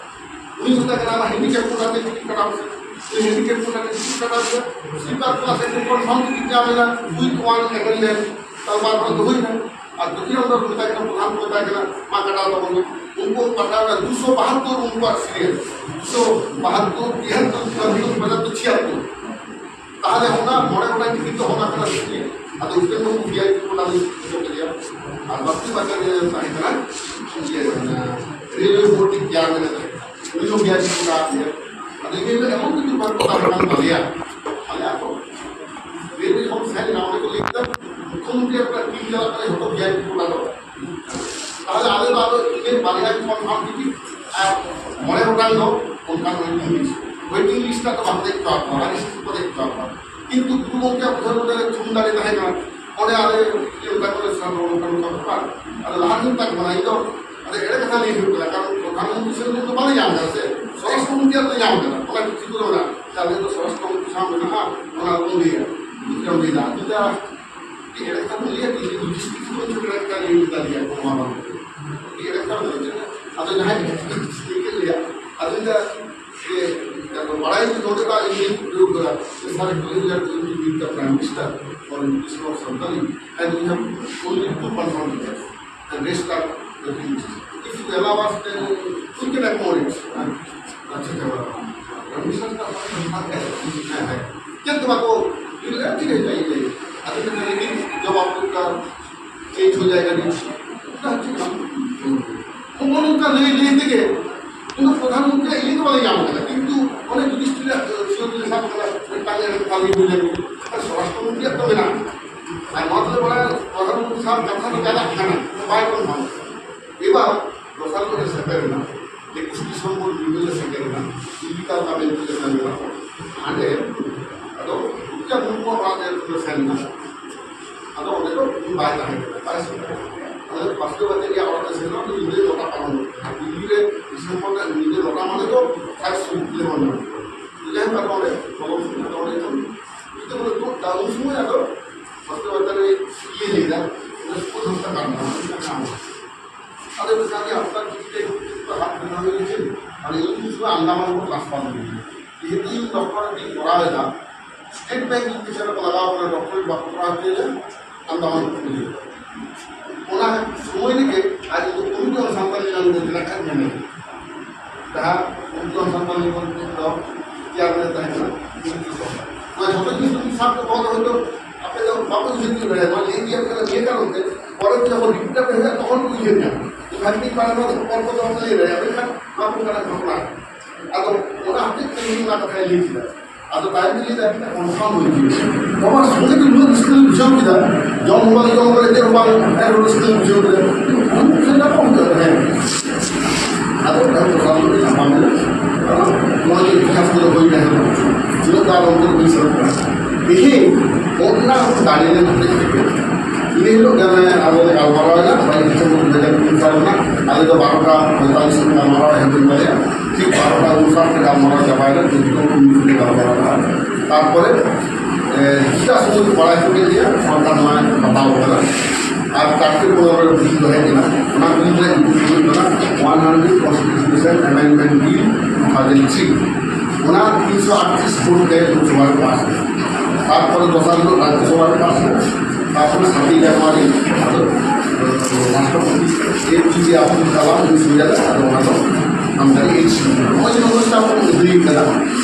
ᱩᱱᱤ ᱢᱮᱛᱟᱭ ᱠᱟᱱᱟ, "ᱟᱢᱟᱜ ᱦᱮᱱᱰᱤᱠᱮᱯ ᱠᱚ ᱠᱟᱛᱮ ᱪᱮᱫ ᱠᱟᱱᱟ?" ᱩᱱᱤ ᱦᱮᱱᱰᱤᱠᱮᱯ ᱠᱚ ᱠᱟᱛᱮ ᱪᱮᱫ ᱠᱟᱱᱟ? ᱥᱞᱤᱯᱟᱨ ᱠᱞᱟᱥ ᱨᱮ ᱠᱚᱱᱯᱷᱟᱨᱢ ᱛᱮ ᱧᱟᱢ ᱮᱱᱟ, ᱩᱭᱤᱛᱷ ᱳᱣᱟᱱ ᱮᱴᱮᱱᱰᱮᱱᱥ, ᱛᱟᱨᱯᱚᱨ ᱫᱚᱦᱚᱭᱮᱱᱟ᱾ ᱟᱨ ᱫᱚᱠᱷᱤᱱ ᱫᱚ ᱢᱮᱛᱟᱭ ᱠᱟᱱᱟ, ᱯᱨᱚᱫᱷᱟᱱ ᱠᱚ ᱢᱮᱛᱟᱭ ᱠᱟᱱᱟ, "ᱢᱟ ᱠᱟᱴᱟᱣ ᱛᱟᱵᱚᱱ ᱢᱮ᱾" ᱩᱱᱠᱩ ᱯᱟᱴᱷᱟᱣ ᱮᱱᱟ ᱫᱩᱥᱚ ᱵᱟᱦᱟᱛᱛᱳᱨ ᱩᱱᱠᱩᱣᱟᱜ ᱥᱤᱨᱤᱭᱟᱞ, ᱫᱩᱥᱚ ᱵᱟᱦᱟᱛᱛᱳᱨ, ᱛᱤᱦᱟᱛᱛᱳᱨ, ᱪᱩᱣᱟᱛᱛᱳᱨ, ᱯᱚᱸᱪᱟᱛᱛᱳᱨ, ᱪᱷᱤᱭᱟᱛᱛᱳᱨ᱾ ᱛᱟᱦᱞᱮ ᱚᱱᱟ ᱢᱚᱬᱮ ᱜᱚᱴᱟᱝ ᱴᱤᱠᱤᱴ ᱫᱚ ᱚᱱᱟ ᱠᱟᱱᱟ ᱥᱮ ᱪᱮᱫ? ᱟᱫᱚ ᱩᱥᱠᱮ ᱵᱟᱫ ᱵᱷᱤ ᱟᱭ ᱯᱤ ᱠᱳᱴᱟ ᱞᱤᱧ ᱦᱚᱪᱚ ᱠᱮᱫᱮᱭᱟ᱾ ᱟᱨ ᱵᱟᱹᱠᱤ ᱵᱟᱪᱟ ᱡᱮ ᱛᱟᱦᱮᱸ ᱠᱟᱱᱟ, ᱤᱭᱟᱹ, ᱨᱮᱞᱣᱮ ᱵᱳᱨᱰ ᱨᱤᱱᱤᱡ ᱪᱮᱭᱟᱨᱢᱮᱱ ᱮ ᱛᱟᱦᱮᱸ ᱠᱟᱱᱟ, ᱩᱱᱤ ᱦᱚᱸ ᱵᱷᱤ ᱟᱭ ᱯᱤ ᱠᱳᱴᱟ ᱟᱫᱮᱭᱟ᱾ ᱟᱫᱚ ᱤᱧ ᱞᱟᱹᱭᱫᱟ, ᱮᱢᱚᱱ ᱠᱤᱪᱷᱩ ᱵᱟᱝ ᱠᱚ ᱛᱟᱦᱮᱸ ᱠᱟᱱ ᱛᱟᱞᱮᱭᱟ, ᱟᱞᱮ ᱟᱛᱳ ᱨᱮᱞᱣᱮ ᱡᱚᱠᱷᱚᱱ ᱥᱮᱱ ᱮᱱᱟ, ᱚᱸᱰᱮ ᱠᱚ ᱞᱟᱹᱭ ᱠᱮᱫᱟ, ᱢᱩᱠᱷᱭᱚᱢᱚᱱᱛᱨᱤ ᱟᱯᱱᱟᱨ ᱴᱤᱢ ᱪᱟᱞᱟᱜ ᱠᱟᱱᱟ, ᱡᱷᱚᱛᱚ ᱵᱷᱤ ᱟᱭ ᱯᱤ ᱠᱳᱴᱟ ᱫᱚ᱾ ᱛᱟᱦᱞᱮ ᱟᱞᱮ ᱫᱚ ᱟᱫᱚ ᱤᱱᱟᱹ ᱵᱟᱨᱭᱟ ᱠᱚᱱᱯᱷᱟᱨᱢ ᱴᱤᱠᱤᱴ ᱟᱨ ᱢᱚᱬᱮ ᱜᱚᱴᱟᱝ ᱫᱚ ᱚᱱᱠᱟᱱ ᱳᱭᱮᱴᱤᱝ ᱞᱤᱥᱴ, ᱳᱭᱮᱴᱤᱝ ᱞᱤᱥᱴ ᱨᱮ ᱫᱚ ᱵᱟᱠᱚ ᱫᱮᱡ ᱦᱚᱪᱚ ᱟᱠᱚᱣᱟ, ᱟᱨ ᱨᱤᱥᱤᱯᱴ ᱠᱚ ᱫᱮᱡ ᱦᱚᱪᱚ ᱟᱠᱚᱣᱟ᱾ ᱠᱤᱱᱛᱩ ᱜᱩᱨᱩ ᱜᱚᱢᱠᱮᱭᱟᱜ ᱩᱭᱦᱟᱹᱨ ᱢᱚᱛᱚ ᱨᱮ ᱛᱷᱩᱢ ᱫᱟᱲᱮ ᱛᱟᱦᱮᱸ ᱠᱟᱱᱟ᱾ ᱚᱸᱰᱮ ᱟᱞᱮ ᱤᱭᱟᱹ ᱚᱱᱠᱟ ᱠᱚᱞᱮ ᱥᱟᱵ ᱱᱚᱝᱠᱟ ᱱᱚᱝᱠᱟ ᱵᱮᱯᱟᱨ᱾ ᱟᱫᱚ ᱞᱟᱦᱟ ᱨᱮᱧ ᱢᱮᱛᱟ ᱠᱚ ᱠᱟᱱᱟ, ᱤᱧ ᱫᱚ ᱟᱫᱚ ᱮᱲᱮ ᱠᱟᱛᱷᱟ ᱞᱟᱹᱭ ᱦᱩᱭᱩᱜ ᱠᱟᱱᱟ, ᱠᱟᱨᱚᱱ ᱯᱨᱚᱫᱷᱟᱱ ᱢᱚᱱᱛᱨᱤ ᱥᱮᱱ ᱠᱷᱚᱱ ᱫᱚ ᱵᱟᱞᱮ ᱧᱟᱢ ᱠᱟᱫᱟ ᱥᱮ, ᱥᱚᱨᱟᱥᱴᱨᱚ ᱢᱚᱱᱛᱨᱤᱭᱟᱜ ᱞᱮ ᱧᱟᱢ ᱠᱟᱫᱟ᱾ ᱚᱱᱟ ᱠᱤᱪᱷᱩ ᱫᱚ ᱢᱮᱱᱟᱜᱼᱟ, ᱟᱞᱮ ᱫᱚ ᱥᱚᱨᱟᱥᱴᱨᱚ ᱢᱚᱱᱛᱨᱤ ᱥᱟᱶ ᱢᱮᱱᱟᱜᱼᱟ, ᱚᱱᱟ ᱵᱚᱱ ᱞᱟᱹᱭᱟ᱾ ᱪᱮᱫ ᱮᱢ ᱞᱟᱹᱭᱫᱟ? ᱪᱮᱫᱟᱜ ᱮᱲᱮ ᱠᱟᱛᱷᱟ ᱵᱚᱱ ᱞᱟᱹᱭᱟ ᱠᱤ, ᱡᱩᱫᱤ ᱡᱩᱫᱤ ᱵᱚᱱ ᱪᱷᱩᱴᱟᱹᱣ ᱞᱮᱱᱠᱷᱟᱱ ᱤᱧ ᱢᱮᱛᱟ ᱫᱮᱭᱟ ᱠᱚ, ᱱᱚᱣᱟ ᱵᱟᱝ ᱠᱟᱱᱟ᱾ ᱮᱲᱮ ᱠᱟᱛᱷᱟ ᱵᱚᱱ ᱞᱟᱹᱭᱟ᱾ ᱟᱫᱚ ᱡᱟᱦᱟᱸᱭ ᱴᱷᱤᱠ ᱮ ᱞᱟᱹᱭᱟ, ᱟᱫᱚ ᱤᱧ ᱫᱚ ᱡᱮ, ᱟᱫᱚ ᱵᱟᱲᱟᱭ ᱜᱮ ᱱᱚᱰᱮ ᱫᱚ ᱤᱧ ᱫᱩᱲᱩᱵ ᱠᱟᱱᱟ, ᱥᱮ ᱥᱟᱨᱮ ᱠᱩᱞᱤ ᱞᱮᱭᱟ, "Do you meet the Prime Minister or Minister of something? And you have only two confirmed letters. The rest are the things." If you allow us, then we can accommodate. ᱟᱪᱪᱷᱟ, ᱪᱟᱵᱟ᱾ ᱯᱟᱨᱢᱤᱥᱚᱱ ᱫᱚ ᱦᱮᱸ, ᱦᱮᱸ᱾ ᱪᱮᱫ ᱫᱚ ᱵᱟᱠᱚ ᱞᱟᱹᱭ ᱞᱮᱫᱟ, ᱴᱷᱤᱠ ᱟᱪᱷᱮ, ᱡᱟᱭ ᱦᱳᱠ᱾ ᱟᱫᱚ ᱢᱮᱱᱫᱟ, "ᱞᱮᱠᱤᱱ ᱡᱚᱵ ᱟᱯᱠᱟ ᱪᱮᱧᱡ ᱦᱳ ᱡᱟᱭᱮᱜᱟ ᱱᱤᱭᱩᱡ?" ᱚᱱᱠᱟ ᱪᱮᱫ ᱵᱟᱝ? ᱱᱚᱜᱼᱚ ᱱᱚᱝᱠᱟ ᱞᱟᱹᱭ ᱞᱟᱹᱭ ᱛᱮᱜᱮ ᱩᱱᱤ ᱯᱨᱚᱫᱷᱟᱱ ᱢᱚᱱᱛᱨᱤᱭᱟᱜ ᱤᱭᱟᱹ ᱫᱚ ᱵᱟᱞᱮ ᱧᱟᱢ ᱠᱟᱫᱟ, ᱠᱤᱱᱛᱩ ᱚᱱᱮ ᱡᱩᱰᱤᱥᱤᱭᱟᱞ ᱥᱤᱭᱳ ᱞᱮ ᱥᱟᱵ ᱠᱟᱫᱟ, ᱢᱤᱫᱴᱟᱝ ᱮ ᱠᱟᱹᱢᱤ ᱦᱩᱭ ᱞᱮᱱ ᱜᱮ᱾ ᱟᱨ ᱥᱚᱨᱟᱥᱴᱨᱚ ᱢᱚᱱᱛᱨᱤᱭᱟᱜ ᱛᱚ ᱢᱮᱱᱟᱜᱼᱟ᱾ ᱟᱨ ᱱᱚᱣᱟ ᱫᱚ ᱵᱟᱲᱟᱭ ᱯᱨᱚᱫᱷᱟᱱ ᱢᱚᱱᱛᱨᱤ ᱥᱟᱶ ᱠᱟᱛᱷᱟ ᱫᱚ ᱪᱟᱞᱟᱜ ᱠᱟᱱᱟ, ᱵᱟᱭ ᱠᱚᱱᱯᱷᱟᱨᱢ᱾ ᱮᱵᱟᱨ ᱫᱚᱥᱟᱨ ᱦᱤᱞᱳᱜ ᱞᱮ ᱥᱮᱴᱮᱨ ᱮᱱᱟ, ᱮᱠᱩᱥ ᱰᱤᱥᱮᱢᱵᱚᱨ ᱧᱤᱫᱟᱹ ᱞᱮ ᱥᱮᱴᱮᱨ ᱮᱱᱟ, ᱡᱤᱵᱤᱠᱟ ᱚᱱᱟ ᱵᱮᱝᱠ ᱞᱮ ᱥᱮᱱ ᱮᱱᱟ᱾ ᱦᱟᱸᱰᱮ ᱟᱫᱚ ᱩᱱᱠᱩ ᱚᱲᱟᱜ ᱨᱮ ᱞᱮ ᱥᱮᱱ ᱮᱱᱟ᱾ ᱟᱫᱚ ᱚᱸᱰᱮ ᱫᱚ ᱩᱱᱤ ᱵᱟᱭ ᱛᱟᱦᱮᱸ ᱠᱟᱱᱟ, ᱵᱟᱭ ᱥᱮᱴᱮᱨ ᱠᱟᱱᱟ᱾ ᱟᱫᱚ ᱯᱟᱥᱴᱟ ᱵᱟᱡᱮ ᱨᱮᱭᱟᱜ ᱚᱲᱟᱜ ᱞᱮ ᱥᱮᱱ ᱮᱱᱟ, ᱧᱤᱫᱟᱹ ᱱᱚᱴᱟ ᱯᱟᱨᱚᱢ ᱮᱱᱟ᱾ ᱟᱨ ᱫᱤᱞᱞᱤ ᱨᱮ ᱰᱤᱥᱮᱢᱵᱚᱨ ᱨᱮ ᱧᱤᱫᱟᱹ ᱱᱚᱴᱟ ᱢᱟᱱᱮ ᱫᱚ ᱥᱟᱡ ᱥᱩᱡ ᱞᱮ ᱵᱚᱱ ᱧᱟᱢ ᱠᱮᱫᱟ᱾ ᱡᱟᱭ ᱦᱳᱠ, ᱟᱫᱚ ᱚᱸᱰᱮ ᱵᱚᱞᱚ ᱦᱩᱭ ᱮᱱᱟ, ᱟᱫᱚ ᱚᱸᱰᱮ ᱠᱷᱚᱱ ᱢᱤᱫᱴᱮᱱ ᱵᱚᱞᱮ ᱛᱩᱫ ᱫᱟ, ᱩᱱ ᱥᱚᱢᱚᱭ ᱟᱫᱚ ᱯᱟᱥᱴᱟ ᱵᱟᱡᱮ ᱨᱮ ᱤᱭᱟᱹ ᱞᱟᱹᱭ ᱮᱫᱟ, ᱚᱸᱰᱮ ᱥᱠᱩᱞ ᱦᱟᱥᱯᱟᱛᱟᱞ ᱵᱟᱝ ᱠᱟᱱᱟ᱾ ᱟᱫᱚ ᱢᱮᱛᱟ ᱫᱮᱭᱟ, "ᱟᱯᱱᱟᱨ ᱪᱤᱠᱤ ᱛᱮ ᱦᱟᱛ ᱵᱮᱱᱟᱣ ᱦᱩᱭ ᱞᱮᱱ ᱪᱮᱫ?" ᱢᱟᱱᱮ ᱤᱧ ᱩᱱ ᱥᱚᱢᱚᱭ ᱟᱱᱫᱟᱢᱟᱱ ᱠᱚ ᱴᱨᱟᱱᱥᱯᱷᱟᱨ ᱦᱩᱭ ᱞᱮᱱᱟ᱾ ᱡᱮᱦᱮᱛᱩ ᱤᱧ ᱰᱚᱠᱴᱚᱨᱮᱴ ᱤᱧ ᱠᱚᱨᱟᱣ ᱮᱫᱟ, ᱥᱴᱮᱴ ᱵᱮᱝᱠ ᱤᱧ ᱯᱤᱪᱷᱚᱱ ᱨᱮᱠᱚ ᱞᱟᱜᱟᱣ ᱠᱟᱱᱟ, ᱰᱚᱠᱴᱚᱨᱮᱴ ᱵᱟᱠᱚ ᱠᱚᱨᱟᱣ ᱦᱚᱪᱚᱭᱮᱫᱟ, ᱟᱱᱫᱟᱢᱟᱱ ᱠᱚ ᱠᱩᱞᱤᱭᱮᱫᱟ᱾ ᱚᱱᱟ ᱥᱚᱢᱚᱭ ᱨᱮᱜᱮ ᱟᱡ ᱫᱚ ᱠᱚᱢᱤᱴᱤ ᱚᱱ ᱥᱟᱱᱛᱟᱞᱤ ᱞᱮᱝᱜᱩᱭᱮᱡᱽ ᱨᱮᱱᱟᱜ ᱠᱟᱛᱷᱟ ᱢᱮᱱᱮᱫ ᱠᱟᱱᱟ᱾ ᱡᱟᱦᱟᱸ ᱠᱚᱢᱤᱴᱤ ᱚᱱ ᱥᱟᱱᱛᱟᱞᱤ ᱞᱮᱝᱜᱩᱭᱮᱡᱽ ᱫᱚ ᱛᱮᱭᱟᱨ ᱞᱮᱫ ᱛᱟᱦᱮᱸ ᱠᱟᱱᱟ ᱠᱚᱢᱤᱴᱤ ᱥᱚᱨᱠᱟᱨ᱾ ᱱᱚᱣᱟ ᱡᱷᱚᱛᱚ ᱡᱤᱱᱤᱥ ᱡᱩᱫᱤ ᱥᱟᱵ ᱫᱚᱦᱚ ᱫᱚ ᱦᱚᱭᱛᱳ ᱟᱯᱮ ᱫᱚ ᱵᱟᱯᱮ ᱩᱭᱦᱟᱹᱨ ᱛᱤᱭᱳᱜ ᱫᱟᱲᱮᱭᱟᱜᱼᱟ᱾ ᱱᱚᱣᱟ ᱞᱟᱹᱭ ᱜᱮᱭᱟ ᱠᱟᱱᱟ, ᱱᱤᱭᱟᱹ ᱠᱟᱨᱚᱱ ᱛᱮ ᱯᱚᱨᱮ ᱛᱮ ᱡᱚᱠᱷᱚᱱ ᱨᱤᱯᱳᱨᱴ ᱟᱯᱮ ᱦᱩᱭᱩᱜᱼᱟ, ᱛᱚᱠᱷᱚᱱ ᱯᱮ ᱩᱭᱦᱟᱹᱨ ᱧᱟᱢᱟ᱾ ᱵᱷᱟᱨᱛᱤ ᱯᱟᱲᱟ ᱫᱚ ᱯᱚᱨ ᱠᱚ ᱫᱚ ᱵᱟᱯᱮ ᱞᱟᱹᱭ ᱫᱟᱲᱮᱭᱟᱜᱼᱟ, ᱢᱮᱱᱠᱷᱟᱱ ᱱᱚᱣᱟ ᱠᱚ ᱠᱟᱱᱟ ᱜᱷᱚᱴᱚᱱᱟ᱾ ᱟᱫᱚ ᱚᱱᱟ ᱦᱚᱛᱮᱡ ᱛᱮ ᱤᱧ ᱚᱱᱟ ᱠᱟᱛᱷᱟᱧ ᱞᱟᱹᱭ ᱠᱮᱫᱟ᱾ ᱟᱫᱚ ᱛᱟᱭᱚᱢ ᱛᱮ ᱞᱟᱹᱭ ᱫᱟ, "ᱠᱚᱱᱯᱷᱟᱨᱢ ᱦᱩᱭ ᱠᱮᱫᱟ᱾" ᱵᱟᱵᱟ, ᱥᱚᱸᱜᱮ ᱛᱮ ᱱᱩᱱᱟᱹᱜ ᱨᱟᱹᱥᱠᱟᱹ ᱞᱮ ᱵᱩᱡᱷᱟᱹᱣ ᱠᱮᱫᱟ, ᱡᱚᱢ ᱦᱚᱸ ᱵᱟᱝ ᱡᱚᱢ ᱠᱟᱛᱮ ᱪᱮᱫ ᱦᱚᱸ ᱵᱟᱝ, ᱮᱱ ᱨᱮᱦᱚᱸ ᱨᱟᱹᱥᱠᱟᱹ ᱞᱮ ᱵᱩᱡᱷᱟᱹᱣ ᱠᱮᱫᱟ᱾ ᱩᱱᱠᱩ ᱴᱷᱮᱱ ᱧᱟᱯᱟᱢ ᱦᱩᱭᱩᱜᱼᱟ, ᱦᱮᱸ᱾ ᱟᱫᱚ ᱛᱟᱭᱚᱢ ᱫᱚᱥᱟᱨ ᱦᱤᱞᱳᱜ ᱞᱮ ᱧᱟᱯᱟᱢ ᱮᱱᱟ᱾ ᱱᱚᱣᱟ ᱜᱮ ᱤᱛᱤᱦᱟᱥ ᱠᱚᱫᱚ ᱦᱩᱭ ᱮᱱᱟ᱾ ᱛᱤᱱᱟᱹᱜ ᱫᱷᱟᱣ ᱚᱱᱛᱮ ᱦᱩᱭ ᱥᱮᱱᱚᱜ ᱠᱟᱱᱟ᱾ ᱛᱮᱦᱮᱧ ᱚᱱᱟ ᱫᱟᱲᱮ ᱞᱮ ᱦᱟᱛᱮᱡ ᱛᱮᱜᱮ ᱤᱱᱟᱹ ᱦᱤᱞᱳᱜ ᱜᱮ ᱟᱞᱮ ᱟᱨᱚ ᱞᱮ ᱜᱟᱞᱢᱟᱨᱟᱣ ᱮᱱᱟ, ᱵᱟᱭᱤᱥ ᱰᱤᱥᱮᱢᱵᱚᱨ ᱫᱩ ᱦᱟᱡᱟᱨ ᱠᱩᱲᱤ ᱥᱟᱞ ᱨᱮᱱᱟᱜ᱾ ᱟᱞᱮ ᱫᱚ ᱵᱟᱨᱚᱴᱟ ᱯᱚᱸᱭᱛᱟᱞᱤᱥ ᱨᱮ ᱜᱟᱞᱢᱟᱨᱟᱣ ᱮᱦᱚᱵ ᱦᱩᱭ ᱫᱟᱲᱮᱭᱟᱜᱼᱟ᱾ ᱴᱷᱤᱠ ᱵᱟᱨᱚᱴᱟ ᱩᱱᱥᱟᱴ ᱨᱮ ᱜᱟᱞᱢᱟᱨᱟᱣ ᱪᱟᱵᱟᱭᱮᱱᱟ, ᱡᱚᱛᱚ ᱠᱚ ᱢᱤᱫ ᱛᱮ ᱜᱟᱞᱢᱟᱨᱟᱣ ᱮᱱᱟ᱾ ᱛᱟᱨᱯᱚᱨᱮ ᱪᱮᱫᱟᱜ ᱥᱚᱢᱚᱭ ᱠᱚ ᱵᱟᱲᱟᱭ ᱦᱚᱪᱚ ᱠᱮᱫ ᱞᱮᱭᱟ, ᱥᱚᱨᱠᱟᱨ ᱱᱚᱣᱟ ᱦᱟᱛᱟᱣ ᱠᱟᱱᱟ᱾ ᱟᱨ ᱪᱟᱨᱴᱮ ᱯᱚᱱᱨᱚ ᱨᱮ ᱵᱤᱞ ᱛᱟᱦᱮᱸ ᱠᱟᱱᱟ, ᱚᱱᱟ ᱵᱤᱞ ᱨᱮ ᱧᱩᱛᱩᱢ ᱦᱩᱭᱩᱜ ᱠᱟᱱᱟ One Hundred Constitution Amendment Bill two thousand three᱾ ᱚᱱᱟ ᱛᱤᱱᱥᱚ ᱟᱴᱛᱨᱤᱥ ᱵᱷᱳᱴ ᱛᱮ ᱞᱳᱠᱥᱚᱵᱷᱟ ᱨᱮ ᱯᱟᱥ ᱮᱱᱟ᱾ ᱛᱟᱨᱯᱚᱨᱮ ᱫᱚᱥᱟᱨ ᱦᱤᱞᱳᱜ ᱨᱟᱡᱽᱡᱚᱥᱚᱵᱷᱟ ᱨᱮ ᱯᱟᱥ ᱮᱱᱟ᱾ ᱛᱟᱨᱯᱚᱨᱮ ᱥᱟᱛᱮᱭ ᱡᱟᱱᱩᱣᱟᱨᱤ ᱟᱫᱚ ᱨᱟᱥᱴᱨᱚᱯᱚᱛᱤ ᱮ ᱯᱤ ᱡᱮ ᱟᱵᱫᱩᱞ ᱠᱟᱞᱟᱢ ᱩᱱᱤ ᱥᱩᱵᱤᱫᱷᱟ ᱠᱟᱛᱮ ᱟᱫᱚ ᱚᱱᱟ ᱫᱚ ᱥᱟᱱᱛᱟᱲᱤ ᱮᱭᱤᱪ ᱱᱚᱜᱼᱚᱭ ᱡᱮ ᱱᱚᱜᱼᱚᱭ ᱡᱮ ᱟᱵᱚ ᱟᱹᱫᱟᱹᱭ ᱠᱟᱫᱟ,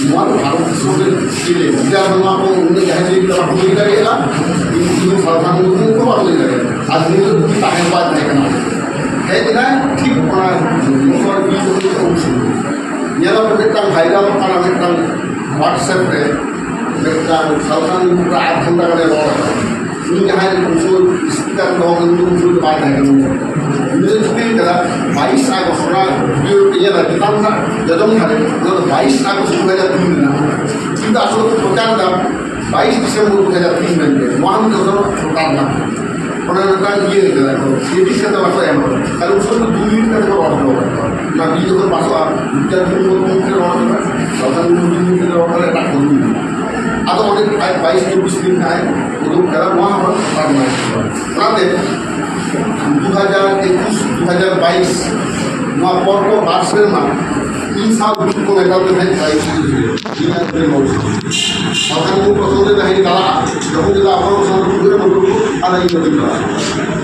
ᱱᱚᱣᱟ ᱫᱚ ᱵᱷᱟᱨᱚᱛ ᱫᱤᱥᱚᱢ ᱨᱮ ᱪᱮᱫ ᱞᱮ ᱵᱷᱮᱜᱟᱨ ᱵᱟᱹᱱᱩᱜᱼᱟ᱾ ᱟᱵᱚ ᱩᱱᱤ ᱡᱟᱦᱟᱸᱭ ᱞᱟᱹᱭ ᱠᱟᱫᱟ ᱵᱟᱠᱚ ᱞᱟᱹᱭ ᱫᱟᱲᱮᱭᱟᱜᱼᱟ, ᱠᱤᱱᱛᱩ ᱥᱩᱫᱷᱩ ᱥᱟᱞᱠᱷᱟᱱ ᱢᱩᱨᱢᱩ ᱠᱚ ᱵᱟᱠᱚ ᱞᱟᱹᱭ ᱫᱟᱲᱮᱭᱟᱜᱼᱟ᱾ ᱟᱨ ᱱᱤᱭᱟᱹ ᱫᱚ ᱩᱱᱤ ᱛᱟᱦᱮᱸ ᱵᱟᱭ ᱛᱟᱦᱮᱸ ᱠᱟᱱᱟ᱾ ᱦᱮᱡ ᱮᱱᱟᱭ ᱴᱷᱤᱠ ᱚᱱᱟ ᱵᱚᱪᱷᱚᱨ ᱵᱤᱞ ᱠᱚ ᱩᱱ ᱥᱚᱢᱚᱭ ᱧᱮᱞ ᱟᱵᱚ ᱢᱤᱫᱴᱟᱝ ᱵᱷᱟᱭᱨᱟᱞ ᱠᱟᱱᱟ ᱢᱤᱫᱴᱟᱝ WhatsApp ᱨᱮ ᱢᱤᱫᱴᱟᱝ ᱥᱟᱞᱠᱷᱟᱱ ᱢᱩᱨᱢᱩ ᱯᱨᱟᱭ ᱟᱫᱷ ᱜᱷᱚᱱᱴᱟ ᱜᱟᱱᱮ ᱨᱚᱲ ᱟᱠᱟᱫᱟ᱾ ᱩᱱᱤ ᱡᱟᱦᱟᱸᱭ ᱩᱱ ᱥᱚᱢᱚᱭ ᱥᱯᱤᱠᱟᱨ ᱫᱚᱦᱚ ᱠᱟᱱᱟ, ᱩᱱᱤ ᱫᱚ ᱩᱱ ᱥᱚᱢᱚᱭ ᱫᱚ ᱵᱟᱭ ᱛᱟᱦᱮᱸ ᱠᱟᱱᱟ᱾ ᱩᱱᱤ ᱫᱚ ᱪᱤᱠᱟᱹ ᱠᱟᱫᱟ, ᱵᱟᱭᱤᱥ ᱟᱜᱚᱥᱴ ᱚᱱᱟ ᱵᱷᱤᱰᱤᱭᱳ ᱯᱮ ᱧᱮᱞᱟ ᱪᱮᱛᱟᱱ ᱨᱮᱱᱟᱜ ᱡᱚᱡᱚᱢ ᱫᱷᱟᱨᱮ, ᱚᱱᱟ ᱫᱚ ᱵᱟᱭᱤᱥ ᱟᱜᱚᱥᱴ ᱫᱩ ᱦᱟᱡᱟᱨ ᱛᱤᱱ ᱨᱮᱱᱟᱜ᱾ ᱠᱤᱱᱛᱩ ᱟᱥᱚᱞ ᱠᱚ ᱯᱨᱚᱪᱟᱨ ᱮᱫᱟ ᱵᱟᱭᱤᱥ ᱰᱤᱥᱮᱢᱵᱚᱨ ᱫᱩ ᱦᱟᱡᱟᱨ ᱛᱤᱱ ᱢᱮᱱᱛᱮ᱾ ᱱᱚᱣᱟ ᱦᱚᱸ ᱡᱚᱡᱚᱢ ᱥᱚᱨᱠᱟᱨ ᱨᱮᱱᱟᱜ ᱚᱱᱟ ᱢᱤᱫᱴᱟᱝ ᱤᱭᱟᱹ ᱠᱟᱫᱟ ᱠᱚ, ᱮᱰᱤᱴ ᱠᱟᱛᱮ ᱵᱟᱠᱚ ᱮᱢ ᱠᱟᱫᱟ᱾ ᱠᱟᱨᱚᱱ ᱩᱱ ᱥᱚᱢᱚᱭ ᱫᱚ ᱫᱩ ᱢᱤᱱᱤᱴ ᱠᱟᱛᱮ ᱠᱚ ᱨᱚᱲ ᱦᱚᱴᱚ ᱠᱟᱫᱟ᱾ ᱚᱱᱟ ᱵᱤᱞ ᱡᱚᱠᱷᱚᱱ ᱯᱟᱥᱚᱜᱼᱟ, ᱫᱩ ᱪᱟᱨ ᱫᱤᱱ ᱯᱚᱨ ᱢᱤᱫ ᱨᱚᱲ ᱠᱟᱫᱟ, ᱥᱟᱶᱛᱟ ᱫᱤᱱ ᱫᱩ ᱢᱤᱱᱤᱴ ᱨᱚᱲ ᱠᱟᱫᱟ, ᱮᱴᱟᱜ ᱠᱚ ᱫᱩ ᱢᱤᱱᱤᱴ᱾ ᱟᱫᱚ ᱚᱸᱰᱮ ᱟᱡ ᱵᱟᱭᱤᱥ ᱪᱚᱵᱵᱤᱥ ᱫᱤᱱ ᱛᱟᱦᱮᱸ ᱩᱰᱩᱠ ᱠᱟᱫᱟ, ᱱᱚᱣᱟ ᱦᱚᱸ ᱵᱟᱝ ᱚᱱᱟᱛᱮ ᱫᱩ ᱦᱟᱡᱟᱨ ᱮᱠᱩᱥ, ᱫᱩ ᱦᱟᱡᱟᱨ ᱵᱟᱭᱤᱥ, ᱱᱚᱣᱟ ᱯᱚᱨ ᱯᱚᱨ ᱵᱟᱨ ᱥᱮᱨᱢᱟ ᱤᱧ ᱥᱟᱶ ᱫᱩᱲᱩᱵ ᱠᱚ ᱢᱮᱛᱟ ᱫᱤᱧ ᱛᱟᱦᱮᱸᱫ ᱵᱟᱭᱤᱥ ᱤᱧ ᱦᱩᱭᱩᱜᱼᱟ᱾ ᱤᱧ ᱟᱨ ᱢᱤᱫᱴᱮᱱ ᱵᱚᱝᱥᱚ᱾ ᱥᱟᱶᱛᱟ ᱠᱚ ᱯᱨᱚᱥᱚᱝᱜ ᱨᱮ ᱛᱟᱦᱮᱸ ᱪᱟᱞᱟᱜᱼᱟ, ᱡᱚᱠᱷᱚᱱ ᱡᱩᱫᱤ ᱟᱵᱚ ᱥᱟᱶᱛᱟ ᱠᱚ ᱟᱫᱚ ᱤᱧ ᱫᱚ ᱵᱟᱹᱧ ᱪᱟᱞᱟᱜᱼᱟ᱾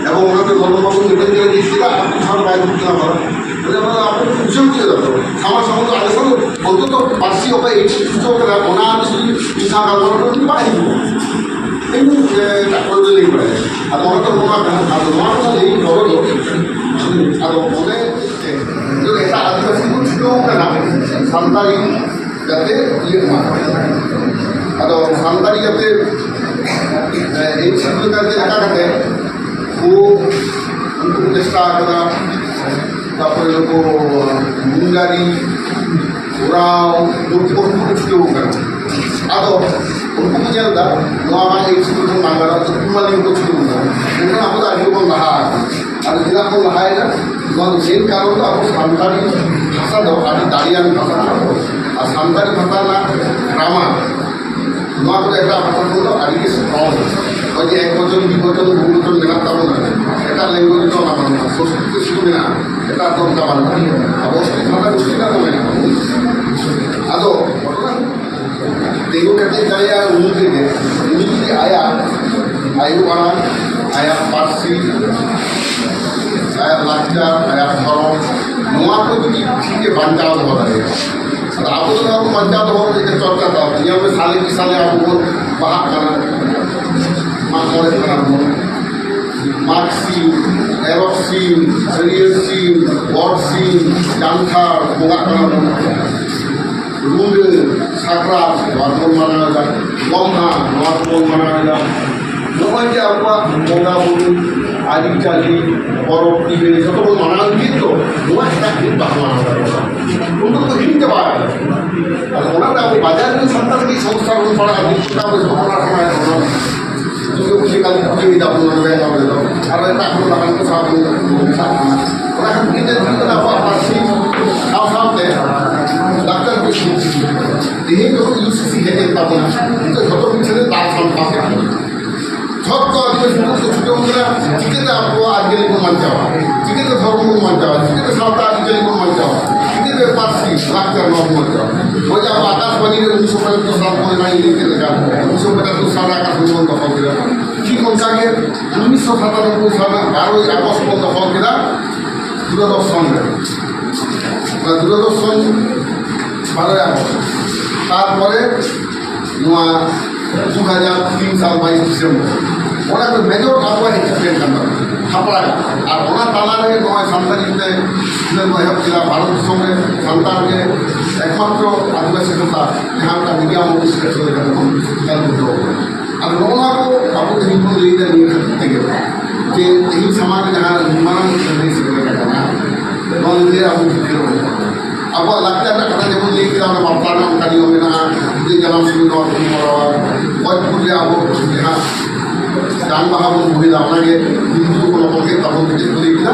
ᱮᱵᱚᱝ ᱚᱱᱟᱛᱮ ᱞᱚᱞᱚ ᱵᱟᱵᱩ ᱢᱤᱫᱴᱮᱱ ᱡᱟᱭᱜᱟ ᱪᱮᱫᱟᱜ ᱟᱵᱚ ᱥᱟᱶ ᱵᱟᱭ ᱫᱩᱲᱩᱵ ᱠᱟᱱᱟ ᱵᱷᱟᱨᱚᱛ? ᱵᱚᱞᱮ, ᱚᱱᱟ ᱫᱚ ᱟᱵᱚ ᱵᱩᱡᱷᱟᱹᱣ ᱛᱤᱭᱳᱜ ᱫᱚᱨᱠᱟᱨ᱾ ᱥᱟᱢᱟᱝ ᱥᱟᱢᱟᱝ ᱫᱚ ᱟᱞᱮ ᱥᱟᱶ ᱫᱚ ᱚᱱᱛᱚᱛᱚ ᱯᱟᱹᱨᱥᱤ ᱚᱠᱚᱭ ᱮᱠᱥᱯᱨᱮᱥ ᱦᱚᱪᱚ ᱠᱟᱫᱟ, ᱚᱱᱟ ᱫᱚ ᱥᱩᱫᱷᱩ ᱢᱤᱫ ᱥᱟᱶ ᱜᱟᱞᱢᱟᱨᱟᱣ ᱫᱚ ᱩᱱᱤ ᱵᱟᱭ ᱦᱤᱡᱩᱜᱼᱟ᱾ ᱮᱢᱱᱤ, ᱮ, ᱮᱴᱟᱜ ᱠᱚᱨᱮ ᱫᱚ ᱞᱟᱹᱭ ᱵᱟᱲᱟᱭᱟ᱾ ᱟᱫᱚ ᱚᱱᱟ ᱫᱚ ᱱᱚᱣᱟ ᱠᱟᱱᱟ, ᱟᱫᱚ ᱱᱚᱣᱟ ᱠᱚ ᱞᱟᱹᱭ ᱜᱚᱲᱚ ᱫᱚ, ᱟᱫᱚ ᱚᱱᱮ ᱪᱮᱫ, ᱮᱴᱟᱜ ᱟᱹᱫᱤᱵᱟᱹᱥᱤ ᱠᱚ ᱪᱷᱩᱴᱟᱹᱣ ᱠᱟᱱᱟ ᱥᱟᱱᱛᱟᱲᱤ ᱡᱟᱛᱮ ᱤᱭᱟᱹᱜ ᱢᱟ᱾ ᱟᱫᱚ ᱥᱟᱱᱛᱟᱲᱤ ᱡᱟᱛᱮ, ᱮ, ᱮᱭᱤᱪ ᱥᱤ ᱞᱮᱠᱟ ᱪᱮᱫ ᱞᱮᱠᱟ ᱠᱟᱛᱮ ᱠᱚ ᱩᱱᱠᱩ ᱠᱚ ᱪᱮᱥᱴᱟ ᱟᱠᱟᱫᱟ᱾ ᱛᱟᱨᱯᱚᱨᱮ ᱱᱩᱠᱩ ᱢᱩᱱᱰᱟᱨᱤ, ᱳᱨᱟᱣ, ᱱᱩᱠᱩ ᱠᱚ ᱩᱱᱠᱩ ᱠᱚ ᱪᱷᱩᱴᱟᱹᱣ ᱠᱟᱱᱟ᱾ ᱟᱫᱚ ᱩᱱᱠᱩ ᱠᱚ ᱧᱮᱞ ᱮᱫᱟ, ᱱᱚᱣᱟ ᱢᱟ ᱮᱭᱤᱪ ᱥᱤ ᱠᱚ ᱵᱟᱝ ᱜᱟᱱᱚᱜ, ᱛᱚ ᱛᱩᱢᱟᱹᱞᱤ ᱦᱚᱸᱠᱚ ᱪᱷᱩᱴᱟᱹᱣ ᱠᱟᱱᱟ᱾ ᱢᱮᱱᱠᱷᱟᱱ ᱟᱵᱚ ᱫᱚ ᱟᱹᱰᱤ ᱜᱮᱵᱚᱱ ᱞᱟᱦᱟ ᱟᱠᱟᱱᱟ᱾ ᱟᱫᱚ ᱪᱮᱫᱟᱜ ᱵᱚᱱ ᱞᱟᱦᱟᱭᱮᱱᱟ? ᱱᱚᱣᱟ ᱫᱚ ᱢᱮᱱ ᱠᱟᱨᱚᱱ ᱫᱚ ᱟᱵᱚ ᱥᱟᱱᱛᱟᱲᱤ ᱵᱷᱟᱥᱟ ᱫᱚ ᱟᱹᱰᱤ ᱫᱟᱲᱮᱭᱟᱱ ᱵᱷᱟᱥᱟ ᱠᱟᱱᱟ᱾ ᱟᱨ ᱥᱟᱱᱛᱟᱲᱤ ᱵᱷᱟᱥᱟ ᱨᱮᱱᱟᱜ ᱜᱨᱟᱢᱟᱨ ᱱᱚᱣᱟ ᱠᱚᱨᱮ ᱮᱴᱟᱜ ᱵᱷᱟᱥᱟ ᱠᱚᱫᱚ ᱟᱹᱰᱤ ᱜᱮ ᱠᱚᱢ᱾ ᱦᱚᱭᱛᱳ ᱮᱠ ᱵᱚᱪᱚᱱ, ᱢᱤᱫ ᱵᱚᱪᱚᱱ, ᱵᱚᱦᱩ ᱵᱚᱪᱚᱱ ᱢᱮᱱᱟᱜ ᱛᱟᱵᱚᱱᱟ, ᱮᱴᱟᱜ ᱞᱮᱝᱜᱩᱭᱮᱡᱽ ᱫᱚ ᱚᱱᱟ ᱵᱟᱹᱱᱩᱜᱼᱟ, ᱥᱚᱝᱥᱠᱨᱤᱛ ᱛᱮ ᱥᱩᱫᱷᱩ ᱢᱮᱱᱟᱜᱼᱟ, ᱮᱴᱟᱜ ᱫᱚ ᱚᱱᱠᱟ ᱵᱟᱹᱱᱩᱜᱼᱟ᱾ ᱟᱵᱚ ᱥᱟᱱᱛᱟᱲ ᱜᱳᱥᱴᱤ ᱨᱮᱱᱟᱜ ᱫᱚ ᱢᱮᱱᱟᱜᱼᱟ᱾ ᱟᱫᱚ ᱛᱤᱸᱜᱩ ᱠᱮᱴᱮᱡ ᱫᱟᱲᱮᱭᱟᱜᱼᱟ ᱩᱱᱤ ᱛᱮᱜᱮ, ᱩᱱᱤ ᱡᱩᱫᱤ ᱟᱭᱟᱜ ᱟᱭᱳ ᱟᱲᱟᱝ, ᱟᱭᱟᱜ ᱯᱟᱹᱨᱥᱤ, ᱟᱭᱟᱜ ᱞᱟᱠᱪᱟᱨ, ᱟᱭᱟᱜ ᱫᱷᱚᱨᱚᱢ, ᱱᱚᱣᱟ ᱠᱚ ᱡᱩᱫᱤ ᱴᱷᱤᱠ ᱮ ᱵᱟᱧᱪᱟᱣ ᱫᱚᱦᱚ ᱫᱟᱲᱮᱭᱟᱜᱼᱟ᱾ ᱟᱫᱚ ᱟᱵᱚ ᱫᱚ ᱱᱚᱣᱟ ᱠᱚ ᱵᱟᱧᱪᱟᱣ ᱫᱚᱦᱚ ᱞᱟᱹᱜᱤᱫ ᱛᱮ ᱪᱚᱨᱪᱟ ᱛᱟᱵᱚᱱ᱾ ᱧᱮᱞ ᱢᱮ, ᱥᱟᱞᱮ ᱠᱤ ᱥᱟᱞᱮ ᱟᱵᱚ ᱵᱚᱱ ᱵᱟᱦᱟᱜ ᱠᱟᱱᱟ, ᱢᱟᱜ ᱢᱚᱬᱮᱜ ᱠᱟᱱᱟ ᱵᱚᱱ᱾ ᱢᱟᱜᱽ ᱥᱤᱢ, ᱮᱨᱚᱜ ᱥᱤᱢ, ᱦᱟᱹᱨᱭᱟᱹᱲ ᱥᱤᱢ, ᱜᱚᱴ ᱥᱤᱢ, ᱡᱟᱱᱛᱷᱟᱲ ᱵᱚᱸᱜᱟᱜ ᱠᱟᱱᱟ ᱵᱚᱱ᱾ ᱨᱩᱰᱟᱹ, ᱥᱟᱠᱨᱟᱛ, ᱱᱚᱣᱟ ᱠᱚᱵᱚᱱ ᱢᱟᱱᱟᱣ ᱮᱫᱟ᱾ ᱜᱚᱢᱦᱟ, ᱱᱚᱣᱟ ᱠᱚᱵᱚᱱ ᱢᱟᱱᱟᱣ ᱮᱫᱟ᱾ ᱱᱚᱜᱼᱚᱭ ᱡᱮ ᱟᱵᱚᱣᱟᱜ ᱵᱚᱸᱜᱟ ᱵᱩᱨᱩ, ᱟᱹᱨᱤᱪᱟᱹᱞᱤ, ᱯᱚᱨᱚᱵᱽ ᱯᱤᱦᱟᱹ ᱡᱚᱛᱚ ᱵᱚᱱ ᱢᱟᱱᱟᱣ ᱤᱫᱤᱭᱮᱫ ᱫᱚ, ᱱᱚᱣᱟ ᱮᱴᱟᱜ ᱡᱟᱹᱛ ᱵᱟᱠᱚ ᱢᱟᱱᱟᱣ ᱫᱟᱲᱮᱭᱟᱜᱼᱟ᱾ ᱩᱱᱠᱩ ᱫᱚᱠᱚ ᱦᱤᱲᱤᱧ ᱪᱟᱵᱟ ᱟᱠᱟᱫᱟ᱾ ᱟᱫᱚ ᱚᱱᱟᱛᱮ ᱟᱵᱚ ᱵᱟᱡᱟᱨ ᱨᱮᱱ ᱥᱟᱱᱛᱟᱲ ᱜᱮ ᱥᱚᱝᱥᱠᱟᱨ ᱵᱚᱱ ᱯᱟᱲᱟᱜᱼᱟ, ᱫᱤᱠᱩ ᱠᱚ ᱟᱵᱚ ᱵᱚᱱ ᱯᱟᱲᱦᱟᱜ ᱠᱟᱱᱟ, ᱚᱱᱟ ᱫᱩᱨᱜᱟᱹ ᱯᱩᱡᱟᱹ ᱠᱟᱹᱞᱤ ᱯᱩᱡᱟᱹ ᱮᱫᱟ ᱵᱚᱱ ᱱᱚᱰᱮ, ᱱᱚᱰᱮ ᱫᱚ᱾ ᱟᱨᱚ ᱮᱴᱟᱜ ᱠᱚ ᱵᱟᱠᱷᱟᱱ ᱠᱚ ᱥᱟᱵ ᱵᱚᱱ ᱢᱮᱥᱟᱜ ᱠᱟᱱᱟ᱾ ᱚᱱᱟ ᱠᱷᱟᱹᱛᱤᱨ ᱛᱮ ᱪᱮᱫ ᱠᱟᱱᱟ ᱟᱵᱚᱣᱟᱜ ᱯᱟᱹᱨᱥᱤ ᱥᱟᱶ ᱥᱟᱶᱛᱮ ᱰᱟᱠᱛᱟᱨ ᱠᱚ ᱛᱮᱦᱮᱧ ᱡᱚᱠᱷᱚᱱ ᱤᱭᱩ ᱥᱤ ᱥᱤ ᱦᱮᱡ ᱮᱱ ᱛᱟᱵᱚᱱᱟ, ᱱᱤᱛᱚᱜ ᱡᱷᱚᱛᱚ ᱠᱤᱪᱷᱩ ᱨᱮ ᱫᱟᱜ ᱥᱟᱢᱴᱟᱣ ᱠᱮᱫᱟ᱾ ᱡᱷᱚᱛᱚ ᱟᱹᱫᱤᱵᱟᱹᱥᱤ ᱠᱚ ᱪᱷᱩᱴᱟᱹᱣ ᱠᱟᱱᱟ, ᱪᱤᱠᱟᱹᱛᱮ ᱟᱵᱚᱣᱟᱜ ᱟᱹᱨᱤᱪᱟᱹᱞᱤ ᱵᱚᱱ ᱵᱟᱧᱪᱟᱣᱟ, ᱪᱤᱠᱟᱹᱛᱮ ᱫᱷᱚᱨᱚᱢ ᱵᱚᱱ ᱵᱟᱧᱪᱟᱣᱟ, ᱪᱤᱠᱟᱹᱛᱮ ᱥᱟᱶᱛᱟ ᱟᱹᱨᱤᱪᱟᱹᱞᱤ ᱵᱚᱱ ᱵᱟᱧᱪᱟᱣᱟ, ᱪᱤᱠᱟᱹᱛᱮ ᱯᱟᱹᱨᱥᱤ ᱞᱟᱠᱪᱟᱨ ᱱᱚᱣᱟ ᱵᱚᱱ ᱵᱟᱧᱪᱟᱣᱟ᱾ ᱱᱚᱜᱼᱚᱭ ᱡᱮ ᱟᱵᱚ ᱟᱠᱟᱥᱵᱟণᱤ ᱨᱮ ᱩᱱᱤᱥᱥᱚ ᱯᱚᱸᱭᱟᱛᱛᱳᱨ ᱥᱟᱞ ᱠᱷᱚᱱ ᱨᱮᱱᱟᱜ ᱤᱧ ᱞᱟᱹᱭ ᱠᱮᱫ ᱞᱮᱠᱟ, ᱩᱱᱤᱥᱥᱚ ᱯᱚᱸᱭᱟᱛᱛᱳᱨ ᱥᱟᱞ ᱨᱮ ᱟᱠᱟᱥᱵᱟণᱤ ᱵᱚᱱ ᱫᱚᱠᱷᱚᱞ ᱠᱮᱫᱟ᱾ ᱴᱷᱤᱠ ᱚᱱᱠᱟᱜᱮ ᱩᱱᱤᱥᱥᱚ ᱥᱟᱛᱟᱱᱚᱵᱵᱳᱭ ᱥᱟᱞ ᱨᱮᱱᱟᱜ ᱵᱟᱨᱚᱭ ᱟᱜᱚᱥᱴ ᱵᱚᱱ ᱫᱚᱠᱷᱚᱞ ᱠᱮᱫᱟ ᱫᱩᱨᱚᱫᱚᱨᱥᱚᱱ ᱨᱮ᱾ ᱚᱱᱟ ᱫᱩᱨᱚᱫᱚᱨᱥᱚᱱ ᱵᱟᱨᱚᱭ ᱟᱜᱚᱥᱴ, ᱛᱟᱨᱯᱚᱨᱮ ᱱᱚᱣᱟ ᱫᱩ ᱦᱟᱡᱟᱨ ᱛᱤᱱ ᱥᱟᱞ ᱵᱟᱭᱤᱥ ᱰᱤᱥᱮᱢᱵᱚᱨ, ᱚᱱᱟ ᱫᱚ ᱢᱮᱡᱚᱨ ᱟᱵᱚᱣᱟᱜ ᱮᱠᱥᱤᱰᱮᱱᱴ ᱠᱟᱱ ᱛᱟᱵᱚᱱᱟ, ᱦᱟᱯᱲᱟᱜ᱾ ᱟᱨ ᱚᱱᱟ ᱛᱟᱞᱟᱨᱮ ᱱᱚᱜᱼᱚᱭ ᱥᱟᱱᱛᱟᱲᱤ ᱛᱮ ᱥᱤᱠᱷᱱᱟᱹᱛ ᱵᱚᱱ ᱮᱦᱚᱵ ᱠᱮᱫᱟ᱾ ᱵᱷᱟᱨᱚᱛ ᱫᱤᱥᱚᱢ ᱨᱮ ᱥᱟᱱᱛᱟᱲ ᱜᱮ ᱮᱠᱢᱟᱛᱨᱚ ᱟᱹᱫᱤᱵᱟᱹᱥᱤ ᱵᱷᱟᱥᱟ ᱡᱟᱦᱟᱸ ᱞᱮᱠᱟ ᱢᱤᱰᱤᱭᱟᱢ ᱚᱯᱷ ᱤᱱᱥᱴᱨᱟᱠᱥᱚᱱ ᱞᱮᱠᱟᱛᱮ ᱵᱚᱱ ᱪᱟᱹᱞᱩ ᱦᱚᱴᱚ ᱠᱟᱫᱟ᱾ ᱟᱨ ᱱᱚᱜᱼᱚ ᱱᱚᱣᱟ ᱠᱚ ᱟᱵᱚ ᱛᱮᱦᱮᱧ ᱵᱚᱱ ᱞᱟᱹᱭᱫᱟ ᱱᱤᱭᱟᱹ ᱠᱷᱟᱹᱛᱤᱨ ᱛᱮᱜᱮ ᱡᱮ ᱛᱮᱦᱮᱧ ᱥᱟᱢᱟᱝ ᱨᱮ ᱡᱟᱦᱟᱸ ᱱᱩᱱ ᱢᱟᱨᱟᱝ ᱞᱟᱹᱲᱦᱟᱹᱭ ᱥᱮᱴᱮᱨ ᱟᱠᱟᱱᱟ, ᱱᱚᱣᱟ ᱞᱟᱹᱲᱦᱟᱹᱭ ᱟᱵᱚ ᱡᱤᱛᱠᱟᱹᱨ ᱵᱚᱱ ᱮᱢᱟ᱾ ᱟᱵᱚᱣᱟᱜ ᱞᱟᱠᱪᱟᱨ ᱨᱮᱱᱟᱜ ᱠᱟᱛᱷᱟ ᱡᱮᱢᱚᱱ ᱞᱟᱹᱭ ᱠᱮᱫᱟ, ᱚᱱᱟ ᱵᱟᱯᱞᱟ ᱨᱮᱱᱟᱜ ᱚᱱᱠᱟ ᱱᱤᱭᱚᱢ ᱢᱮᱱᱟᱜᱼᱟ, ᱵᱤᱫᱟᱹᱭ ᱡᱟᱱᱟᱢ ᱥᱚᱢᱚᱭ ᱱᱚᱣᱟ ᱠᱚᱵᱚᱱ ᱠᱚᱨᱟᱣᱟ, ᱜᱚᱡ ᱜᱩᱨ ᱨᱮ ᱟᱵᱚ ᱡᱟᱦᱟᱸ ᱰᱟᱝ ᱵᱟᱦᱟ ᱵᱚᱱ ᱵᱚᱦᱮᱞᱟ, ᱚᱱᱟᱜᱮ ᱦᱤᱱᱫᱩ ᱠᱚ ᱱᱚᱠᱚᱞ ᱠᱮᱫ ᱛᱟᱵᱚᱱ ᱛᱮ ᱪᱮᱫ ᱠᱚ ᱞᱟᱹᱭ ᱠᱮᱫᱟ,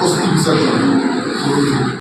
ᱚᱥᱛᱷᱤ ᱵᱤᱥᱚᱨᱡᱚᱱ᱾